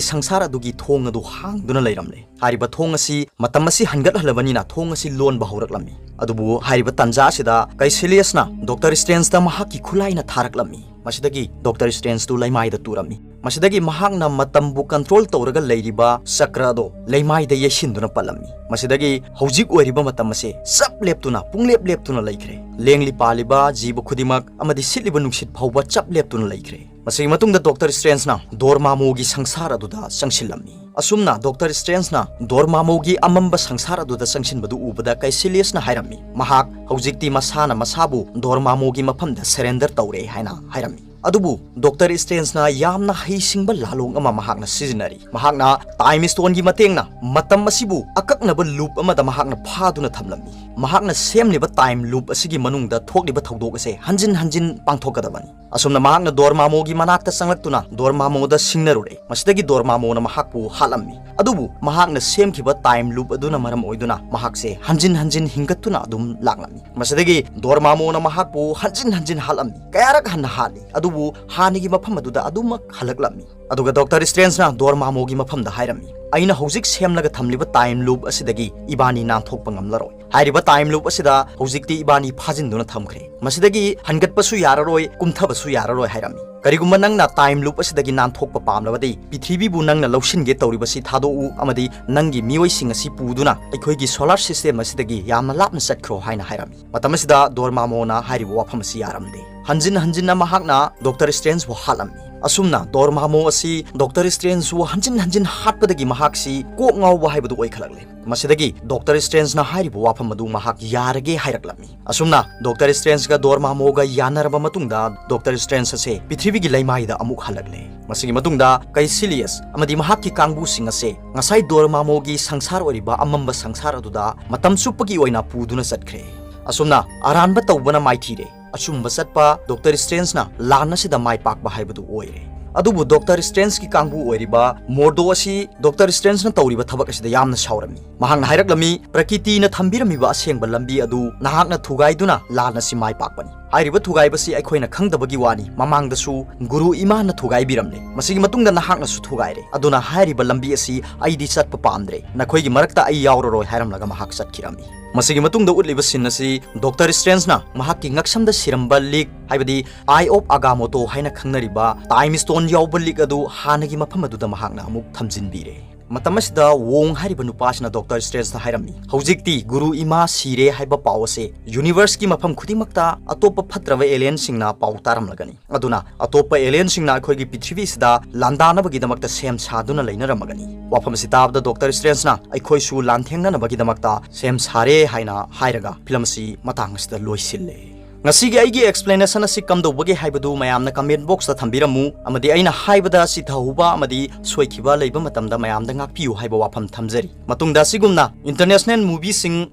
ꯁꯪꯁꯥꯔ ꯑꯗꯨꯒꯤ ꯊꯣꯡ ꯑꯗꯨ ꯍꯥꯡꯗꯨꯅ ꯂꯩꯔꯝꯂꯦ꯫ ꯍꯥꯏꯔꯤꯕ ꯊꯣꯡ ꯑꯁꯤ ꯃꯇꯝ ꯑꯁꯤ ꯍꯟꯒꯠꯍꯜꯂꯕꯅꯤꯅ ꯊꯣꯡ ꯑꯁꯤ ꯂꯣꯟꯕ ꯍꯧꯔꯛꯂꯝꯃꯤ꯫ ꯑꯗꯨꯕꯨ ꯍꯥꯏꯔꯤꯕ ꯇꯥꯟꯖꯥ ꯑꯁꯤꯗ ꯀꯩꯁꯤꯂꯤꯌꯁꯅ ꯗꯣꯛꯇꯔ ꯁ꯭ꯇ꯭ꯔꯦꯟꯖꯇ ꯃꯍꯥꯛꯀꯤ ꯈꯨꯠꯂꯥꯏꯅ ꯊꯥꯔꯛꯂꯝꯃꯤ꯫ ꯃꯁꯤꯗꯒꯤ ꯗꯣꯛꯇꯔ ꯁ꯭ꯇ꯭ꯔꯦꯟꯖꯇꯨ ꯂꯩꯃꯥꯏꯗ ꯇꯨꯔꯝꯃꯤ꯫ ꯃꯁꯤꯗꯒꯤ ꯃꯍꯥꯛꯅ ꯃꯇꯝꯕꯨ ꯀꯟꯇ꯭ꯔꯣꯜ ꯇꯧꯔꯒ ꯂꯩꯔꯤꯕ ꯆꯀ꯭ꯔ ꯑꯗꯣ ꯂꯩꯃꯥꯏꯗ ꯌꯩꯁꯤꯟꯗꯨꯅ ꯄꯠꯂꯝꯃꯤ꯫ ꯃꯁꯤꯗꯒꯤ ꯍꯧꯖꯤꯛ ꯑꯣꯏꯔꯤꯕ ꯃꯇꯝ ꯑꯁꯤ ꯆꯞ ꯂꯦꯞꯇꯨꯅ, ꯄꯨꯡꯂꯦꯞ ꯂꯦꯞꯇꯨꯅ ꯂꯩꯈ꯭ꯔꯦ꯫ ꯂꯦꯡꯂꯤ ꯄꯥꯜꯂꯤꯕ ꯖꯤꯕ ꯈꯨꯗꯤꯡꯃꯛ ꯑꯃꯗꯤ ꯁꯤꯠꯂꯤꯕ ꯅꯨꯡꯁꯤꯠ ꯐꯥꯎꯕ ꯆꯞ ꯂꯦꯞꯇꯨꯅ ꯂꯩꯈ꯭ꯔꯦ꯫ ꯃꯁꯤꯒꯤ ꯃꯇꯨꯡꯗ ꯗꯣꯛꯇꯔ ꯁ꯭ꯇ꯭ꯔꯦꯟꯖꯅ ꯗꯣꯔꯃꯥꯃꯣꯒꯤ ꯁꯪꯁꯥꯔ ꯑꯗꯨꯗ ꯆꯪꯁꯤꯜꯂꯝꯃꯤ꯫ ꯑꯁꯨꯝꯅ ꯗꯣꯛꯇꯔ ꯁ꯭ꯇ꯭ꯔꯦꯟꯖꯅ ꯗꯣꯔꯃꯥꯃꯣꯒꯤ ꯑꯃꯝꯕ ꯁꯪꯁꯥꯔ ꯑꯗꯨꯗ ꯆꯪꯁꯤꯟꯕꯗꯨ ꯎꯕꯗ ꯀꯩꯁꯤꯂꯤꯌꯁꯅ ꯍꯥꯏꯔꯝꯃꯤ, ꯃꯍꯥꯛ ꯍꯧꯖꯤꯛꯇꯤ ꯃꯁꯥꯅ ꯃꯁꯥꯕꯨ ꯗꯣꯔꯃꯥꯃꯣꯒꯤ ꯃꯐꯝꯗ ꯁꯔꯦꯟꯗꯔ ꯇꯧꯔꯦ ꯍꯥꯏꯅ ꯍꯥꯏꯔꯝꯃꯤ꯫ ꯑꯗꯨꯕꯨ ꯗꯣꯛꯇꯔ ꯁ꯭ꯇ꯭ꯔꯦꯟꯖꯅ ꯌꯥꯝꯅ ꯍꯩꯁꯤꯡꯕ ꯂꯥꯂꯣꯡ ꯑꯃ ꯃꯍꯥꯛꯅ ꯁꯤꯖꯤꯟꯅꯔꯤ꯫ ꯃꯍꯥꯛꯅ ꯇꯥꯏꯝ ꯁ꯭ꯇꯣꯟꯒꯤ ꯃꯇꯦꯡꯅ ꯃꯇꯝ ꯑꯁꯤꯕꯨ ꯑꯀꯛꯅꯕ ꯂꯨꯞ ꯑꯃꯗ ꯃꯍꯥꯛꯅ ꯐꯥꯗꯨꯅ ꯊꯝꯂꯝꯃꯤ꯫ ꯃꯍꯥꯛꯅ ꯁꯦꯝꯂꯤꯕ ꯇꯥꯏꯝ ꯂꯨꯞ ꯑꯁꯤꯒꯤ ꯃꯅꯨꯡꯗ ꯊꯣꯛꯂꯤꯕ ꯊꯧꯗꯣꯛ ꯑꯁꯦ ꯍꯟꯖꯤꯟ ꯍꯟꯖꯤꯟ ꯄꯥꯡꯊꯣꯛꯀꯗꯕꯅꯤ꯫ ꯑꯁꯨꯝꯅ ꯃꯍꯥꯛꯅ ꯗꯣꯔꯃꯥꯃꯣꯒꯤ ꯃꯅꯥꯛꯇ ꯆꯪꯂꯛꯇꯨꯅ ꯗꯣꯔꯃꯥꯃꯣꯗ ꯁꯤꯡꯅꯔꯨꯔꯦ꯫ ꯃꯁꯤꯗꯒꯤ ꯗꯣꯔꯃꯥꯃꯣꯅ ꯃꯍꯥꯛꯄꯨ ꯍꯥꯠꯂꯝꯃꯤ꯫ ꯑꯗꯨꯕꯨ ꯃꯍꯥꯛꯅ ꯁꯦꯝꯈꯤꯕ ꯇꯥꯏꯝ ꯂꯨꯞ ꯑꯗꯨꯅ ꯃꯔꯝ ꯑꯣꯏꯗꯨꯅ ꯃꯍꯥꯛꯁꯦ ꯍꯟꯖꯤꯟ ꯍꯟꯖꯤꯟ ꯍꯤꯡꯒꯠꯇꯨꯅ ꯑꯗꯨꯝ ꯂꯥꯛꯂꯝꯃꯤ꯫ ꯃꯁꯤꯗꯒꯤ ꯗꯣꯔꯃꯥꯃꯣꯅ ꯃꯍꯥꯛꯄꯨ ꯍꯟꯖꯤꯟ ꯍꯟꯖꯤꯟ ꯍꯥꯠꯂꯝꯃꯤ꯫ ꯀꯌꯥꯔꯛ ꯍꯟꯅ ꯍꯥꯠꯂꯤ, ꯑꯗꯨꯕꯨ ꯍꯥꯟꯅꯒꯤ ꯃꯐꯝ ꯑꯗꯨꯗ ꯑꯗꯨꯃꯛ ꯍꯜꯂꯛꯂꯝꯃꯤ꯫ ꯑꯗꯨꯒ ꯗꯣꯛꯇꯔ ꯁ꯭ꯇ꯭ꯔꯦꯟꯖꯅ ꯗꯣꯔꯃꯥꯃꯣꯒꯤ ꯃꯐꯝꯗ ꯍꯥꯏꯔꯝꯃꯤ, "ꯑꯩꯅ ꯍꯧꯖꯤꯛ ꯁꯦꯝꯂꯒ ꯊꯝꯂꯤꯕ ꯇꯥꯏꯝ ꯂꯨꯞ ꯑꯁꯤꯗꯒꯤ ꯏꯕꯥꯅꯤ ꯅꯥꯟꯊꯣꯛꯄ ꯉꯝꯂꯔꯣꯏ꯫ ꯍꯥꯏꯔꯤꯕ ꯇꯥꯏꯝ ꯂꯨꯞ ꯑꯁꯤꯗ ꯍꯧꯖꯤꯛꯇꯤ ꯏꯕꯥꯅꯤ ꯐꯥꯖꯤꯟꯗꯨꯅ ꯊꯝꯈ꯭ꯔꯦ꯫ ꯃꯁꯤꯗꯒꯤ ꯍꯟꯒꯠꯄꯁꯨ ꯌꯥꯔꯔꯣꯏ, ꯀꯨꯝꯊꯕꯁꯨ ꯌꯥꯔꯔꯣꯏ" ꯍꯥꯏꯔꯝꯃꯤ꯫ "ꯀꯔꯤꯒꯨꯝꯕ ꯅꯪꯅ ꯇꯥꯏꯝ ꯂꯨꯞ ꯑꯁꯤꯗꯒꯤ ꯅꯥꯟꯊꯣꯛꯄ ꯄꯥꯝꯂꯕꯗꯤ ꯄ꯭ꯔꯤꯊꯤꯕꯤꯕꯨ ꯅꯪꯅ ꯂꯧꯁꯤꯟꯒꯦ ꯇꯧꯔꯤꯕꯁꯤ ꯊꯥꯗꯣꯛꯎ ꯑꯃꯗꯤ ꯅꯪꯒꯤ ꯃꯤꯑꯣꯏꯁꯤꯡ ꯑꯁꯤ ꯄꯨꯗꯨꯅ ꯑꯩꯈꯣꯏꯒꯤ ꯁꯣꯂꯥꯔ ꯁꯤꯁꯇꯦꯝ ꯑꯁꯤꯗꯒꯤ ꯌꯥꯝꯅ ꯂꯥꯞꯅ ꯆꯠꯈ꯭ꯔꯣ" ꯍꯥꯏꯅ ꯍꯥꯏꯔꯝꯃꯤ꯫ ꯃꯇꯝ ꯑꯁꯤꯗ ꯗꯣꯔꯃꯥꯃꯣꯅ ꯍꯥꯏꯔꯤꯕ ꯋꯥꯐꯝ ꯑꯁꯤ ꯌꯥꯔꯝꯗꯦ꯫ ꯍꯟꯖꯤꯟ ꯍꯟꯖꯤꯟꯅ ꯃꯍꯥꯛꯅ ꯗꯣꯛꯇꯔ ꯁ꯭ꯇ꯭ꯔꯦꯟꯖꯕꯨ ꯍꯥꯠꯂꯝꯃꯤ꯫ ꯑꯁꯨꯝꯅ ꯗꯣꯔꯃꯥꯃꯣ ꯑꯁꯤ ꯗꯣꯛꯇꯔ ꯁ꯭ꯇ꯭ꯔꯦꯟꯖꯕꯨ ꯍꯟꯖꯤꯟ ꯍꯟꯖꯤꯟ ꯍꯥꯠꯄꯗꯒꯤ ꯃꯍꯥꯛꯁꯤ ꯀꯣꯛ ꯉꯥꯎꯕ ꯍꯥꯏꯕꯗꯨ ꯑꯣꯏꯈꯠꯂꯛꯂꯦ꯫ ꯃꯁꯤꯗꯒꯤ ꯗꯣꯛꯇꯔ ꯁ꯭ꯇ꯭ꯔꯦꯟꯖꯅ ꯍꯥꯏꯔꯤꯕ ꯋꯥꯐꯝ ꯑꯗꯨ ꯃꯍꯥꯛ ꯌꯥꯔꯒꯦ ꯍꯥꯏꯔꯛꯂꯝꯃꯤ꯫ ꯑꯁꯨꯝꯅ ꯗꯣꯛꯇꯔ ꯁ꯭ꯇ꯭ꯔꯦꯟꯖꯒ ꯗꯣꯔꯃꯥꯃꯣꯒ ꯌꯥꯅꯔꯕ ꯃꯇꯨꯡꯗ ꯗꯣꯛꯇꯔ ꯁ꯭ꯇ꯭ꯔꯦꯟꯖ ꯑꯁꯦ ꯄ꯭ꯔꯤꯊꯤꯕꯤꯒꯤ ꯂꯩꯃꯥꯏꯗ ꯑꯃꯨꯛ ꯍꯜꯂꯛꯂꯦ꯫ ꯃꯁꯤꯒꯤ ꯃꯇꯨꯡꯗ ꯀꯩꯁꯤꯂꯤꯌꯁ ꯑꯃꯗꯤ ꯃꯍꯥꯛꯀꯤ ꯀꯥꯡꯕꯨꯁꯤꯡ ꯑꯁꯦ ꯉꯁꯥꯏ ꯗꯣꯔꯃꯥꯃꯣꯒꯤ ꯁꯪꯁꯥꯔ ꯑꯣꯏꯔꯤꯕ ꯑꯃꯝꯕ ꯁꯪꯁꯥꯔ ꯑꯗꯨꯗ ꯃꯇꯝ ꯆꯨꯞꯄꯒꯤ ꯑꯣꯏꯅ ꯄꯨꯗꯨꯅ ꯆꯠꯈ꯭ꯔꯦ꯫ ꯑꯁꯨꯝꯅ ꯑꯔꯥꯟꯕ ꯇꯧꯕꯅ ꯃꯥꯏꯊꯤꯔꯦ꯫ ꯑꯆꯨꯝꯕ ꯆꯠꯄ ꯗꯣꯛꯇꯔ ꯁ꯭ꯇ꯭ꯔꯦꯟꯖꯅ ꯂꯥꯟ ꯑꯁꯤꯗ ꯃꯥꯏ ꯄꯥꯛꯄ ꯍꯥꯏꯕꯗꯨ ꯑꯣꯏꯔꯦ꯫ ꯑꯗꯨꯕꯨ ꯗꯣꯛꯇꯔ ꯁ꯭ꯇ꯭ꯔꯦꯟꯖꯀꯤ ꯀꯥꯡꯕꯨ ꯑꯣꯏꯔꯤꯕ ꯃꯣꯔꯗꯣ ꯑꯁꯤ ꯗꯣꯛꯇꯔ ꯁ꯭ꯇ꯭ꯔꯦꯟꯖꯅ ꯇꯧꯔꯤꯕ ꯊꯕꯛ ꯑꯁꯤꯗ ꯌꯥꯝꯅ ꯁꯥꯎꯔꯝꯃꯤ꯫ ꯃꯍꯥꯛꯅ ꯍꯥꯏꯔꯛꯂꯝꯃꯤ, "ꯄ꯭ꯔꯀꯤꯇꯤꯅ ꯊꯝꯕꯤꯔꯝꯃꯤꯕ ꯑꯁꯦꯡꯕ ꯂꯝꯕꯤ ꯑꯗꯨ ꯅꯍꯥꯛꯅ ꯊꯨꯒꯥꯏꯗꯨꯅ ꯂꯥꯟ ꯑꯁꯤ ꯃꯥꯏ ꯄꯥꯛꯄꯅꯤ꯫ ꯍꯥꯏꯔꯤꯕ ꯊꯨꯒꯥꯏꯕꯁꯤ ꯑꯩꯈꯣꯏꯅ ꯈꯪꯗꯕꯒꯤ ꯋꯥꯅꯤ, ꯃꯃꯥꯡꯗꯁꯨ ꯒꯨꯔꯨ ꯏꯃꯥꯅ ꯊꯨꯒꯥꯏꯕꯤꯔꯝꯂꯦ꯫ ꯃꯁꯤꯒꯤ ꯃꯇꯨꯡꯗ ꯅꯍꯥꯛꯅꯁꯨ ꯊꯨꯒꯥꯏꯔꯦ꯫ ꯑꯗꯨꯅ ꯍꯥꯏꯔꯤꯕ ꯂꯝꯕꯤ ꯑꯁꯤ ꯑꯩꯗꯤ ꯆꯠꯄ ꯄꯥꯝꯗ꯭ꯔꯦ꯫ ꯅꯈꯣꯏꯒꯤ ꯃꯔꯛꯇ ꯑꯩ ꯌꯥꯎꯔꯔꯣꯏ" ꯍꯥꯏꯔꯝꯂꯒ ꯃꯍꯥꯛ ꯆꯠꯈꯤꯔꯝꯃꯤ꯫ ꯃꯁꯤꯒꯤ ꯃꯇꯨꯡꯗ ꯎꯠꯂꯤꯕ ꯁꯤꯟ ꯑꯁꯤ ꯗꯣꯛꯇꯔ ꯁ꯭ꯇ꯭ꯔꯦꯟꯖꯅ ꯃꯍꯥꯛꯀꯤ ꯉꯛꯁꯝꯗ ꯁꯤꯔꯝꯕ ꯂꯤꯛ, ꯍꯥꯏꯕꯗꯤ ꯑꯥꯏ ꯑꯣꯐ ꯑꯒꯥꯃꯣꯇꯣ ꯍꯥꯏꯅ ꯈꯪꯅꯔꯤꯕ ꯇꯥꯏꯝ ꯁ꯭ꯇꯣꯟ ꯌꯥꯎꯕ ꯂꯤꯛ ꯑꯗꯨ ꯍꯥꯟꯅꯒꯤ ꯃꯐꯝ ꯑꯗꯨꯗ ꯃꯍꯥꯛꯅ ꯑꯃꯨꯛ ꯊꯝꯖꯤꯟꯕꯤꯔꯦ꯫ ꯃꯇꯝ ꯑꯁꯤꯗ ꯋꯣꯡ ꯍꯥꯏꯔꯤꯕ ꯅꯨꯄꯥꯁꯤꯅ ꯗꯣꯛꯇꯔ ꯁ꯭ꯇ꯭ꯔꯦꯟꯖꯇ ꯍꯥꯏꯔꯝꯃꯤ, "ꯍꯧꯖꯤꯛꯇꯤ ꯒꯨꯔꯨ ꯏꯃꯥ ꯁꯤꯔꯦ ꯍꯥꯏꯕ ꯄꯥꯎ ꯑꯁꯦ ꯌꯨꯅꯤꯚꯔꯁꯀꯤ ꯃꯐꯝ ꯈꯨꯗꯤꯡꯃꯛꯇ ꯑꯇꯣꯞꯄ ꯐꯠꯇ꯭ꯔꯕ ꯑꯦꯂꯤꯌꯟꯁꯤꯡꯅ ꯄꯥꯎ ꯇꯥꯔꯝꯂꯒꯅꯤ꯫ ꯑꯗꯨꯅ ꯑꯇꯣꯞꯄ ꯑꯦꯂꯤꯌꯟꯁꯤꯡꯅ ꯑꯩꯈꯣꯏꯒꯤ ꯄ꯭ꯔꯤꯊꯤꯕꯤꯁꯤꯗ ꯂꯥꯟꯗꯥꯅꯕꯒꯤꯗꯃꯛꯇ ꯁꯦꯝ ꯁꯥꯗꯨꯅ ꯂꯩꯅꯔꯝꯃꯒꯅꯤ꯫" ꯋꯥꯐꯝ ꯑꯁꯤ ꯇꯥꯕꯗ ꯗꯣꯛꯇꯔ ꯁ꯭ꯇ꯭ꯔꯦꯟꯖꯅ ꯑꯩꯈꯣꯏꯁꯨ ꯂꯥꯟꯊꯦꯡꯅꯅꯕꯒꯤꯗꯃꯛꯇ ꯁꯦꯝ ꯁꯥꯔꯦ ꯍꯥꯏꯅ ꯍꯥꯏꯔꯒ ꯐꯤꯂꯝ ꯑꯁꯤ ꯃꯇꯥꯡ ꯑꯁꯤꯗ ꯂꯣꯏꯁꯤꯜꯂꯦ꯫ ꯉꯁꯤꯒꯤ ꯑꯩꯒꯤ explanation ꯑꯁꯤ ꯀꯝꯗꯧꯕꯒꯦ ꯍꯥꯏꯕꯗꯨ ꯃꯌꯥꯝꯅ comment box ꯇ ꯊꯝꯕꯤꯔꯝꯃꯨ, ꯑꯃꯗꯤ ꯑꯩꯅ ꯍꯥꯏꯕꯗ ꯁꯤꯊꯍꯧꯕ ꯑꯃꯗꯤ ꯁꯣꯏꯈꯤꯕ ꯂꯩꯕ ꯃꯇꯝꯗ ꯃꯌꯥꯝꯗ ꯉꯥꯛꯄꯤꯌꯨ ꯍꯥꯏꯕ ꯋꯥꯐꯝ ꯊꯝꯖꯔꯤ꯫ ꯃꯇꯨꯡꯗ ꯑꯁꯤꯒꯨꯝꯅ international movie ꯁꯤꯡ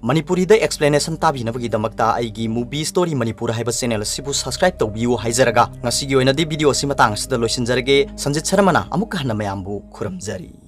ꯃꯅꯤꯄꯨꯔꯤꯗ explanation ꯇꯥꯕꯤꯅꯕꯒꯤꯗꯃꯛꯇ ꯑꯩꯒꯤ Movie Story Manipur ꯍꯥꯏꯕ channel ꯑꯁꯤꯕꯨ subscribe ꯇꯧꯕꯤꯌꯨ ꯍꯥꯏꯖꯔꯒ, ꯉꯁꯤꯒꯤ ꯑꯣꯏꯅꯗꯤ video ꯑꯁꯤ ꯃꯇꯥꯡ ꯑꯁꯤꯗ ꯂꯣꯏꯁꯤꯟꯖꯔꯒꯦ꯫ ꯁꯟꯖꯤꯠ ꯁꯔꯃꯅ ꯑꯃꯨꯛꯀ ꯍꯟꯅ ꯃꯌꯥꯝꯕꯨ ꯈꯨꯔꯨꯝꯖꯔꯤ꯫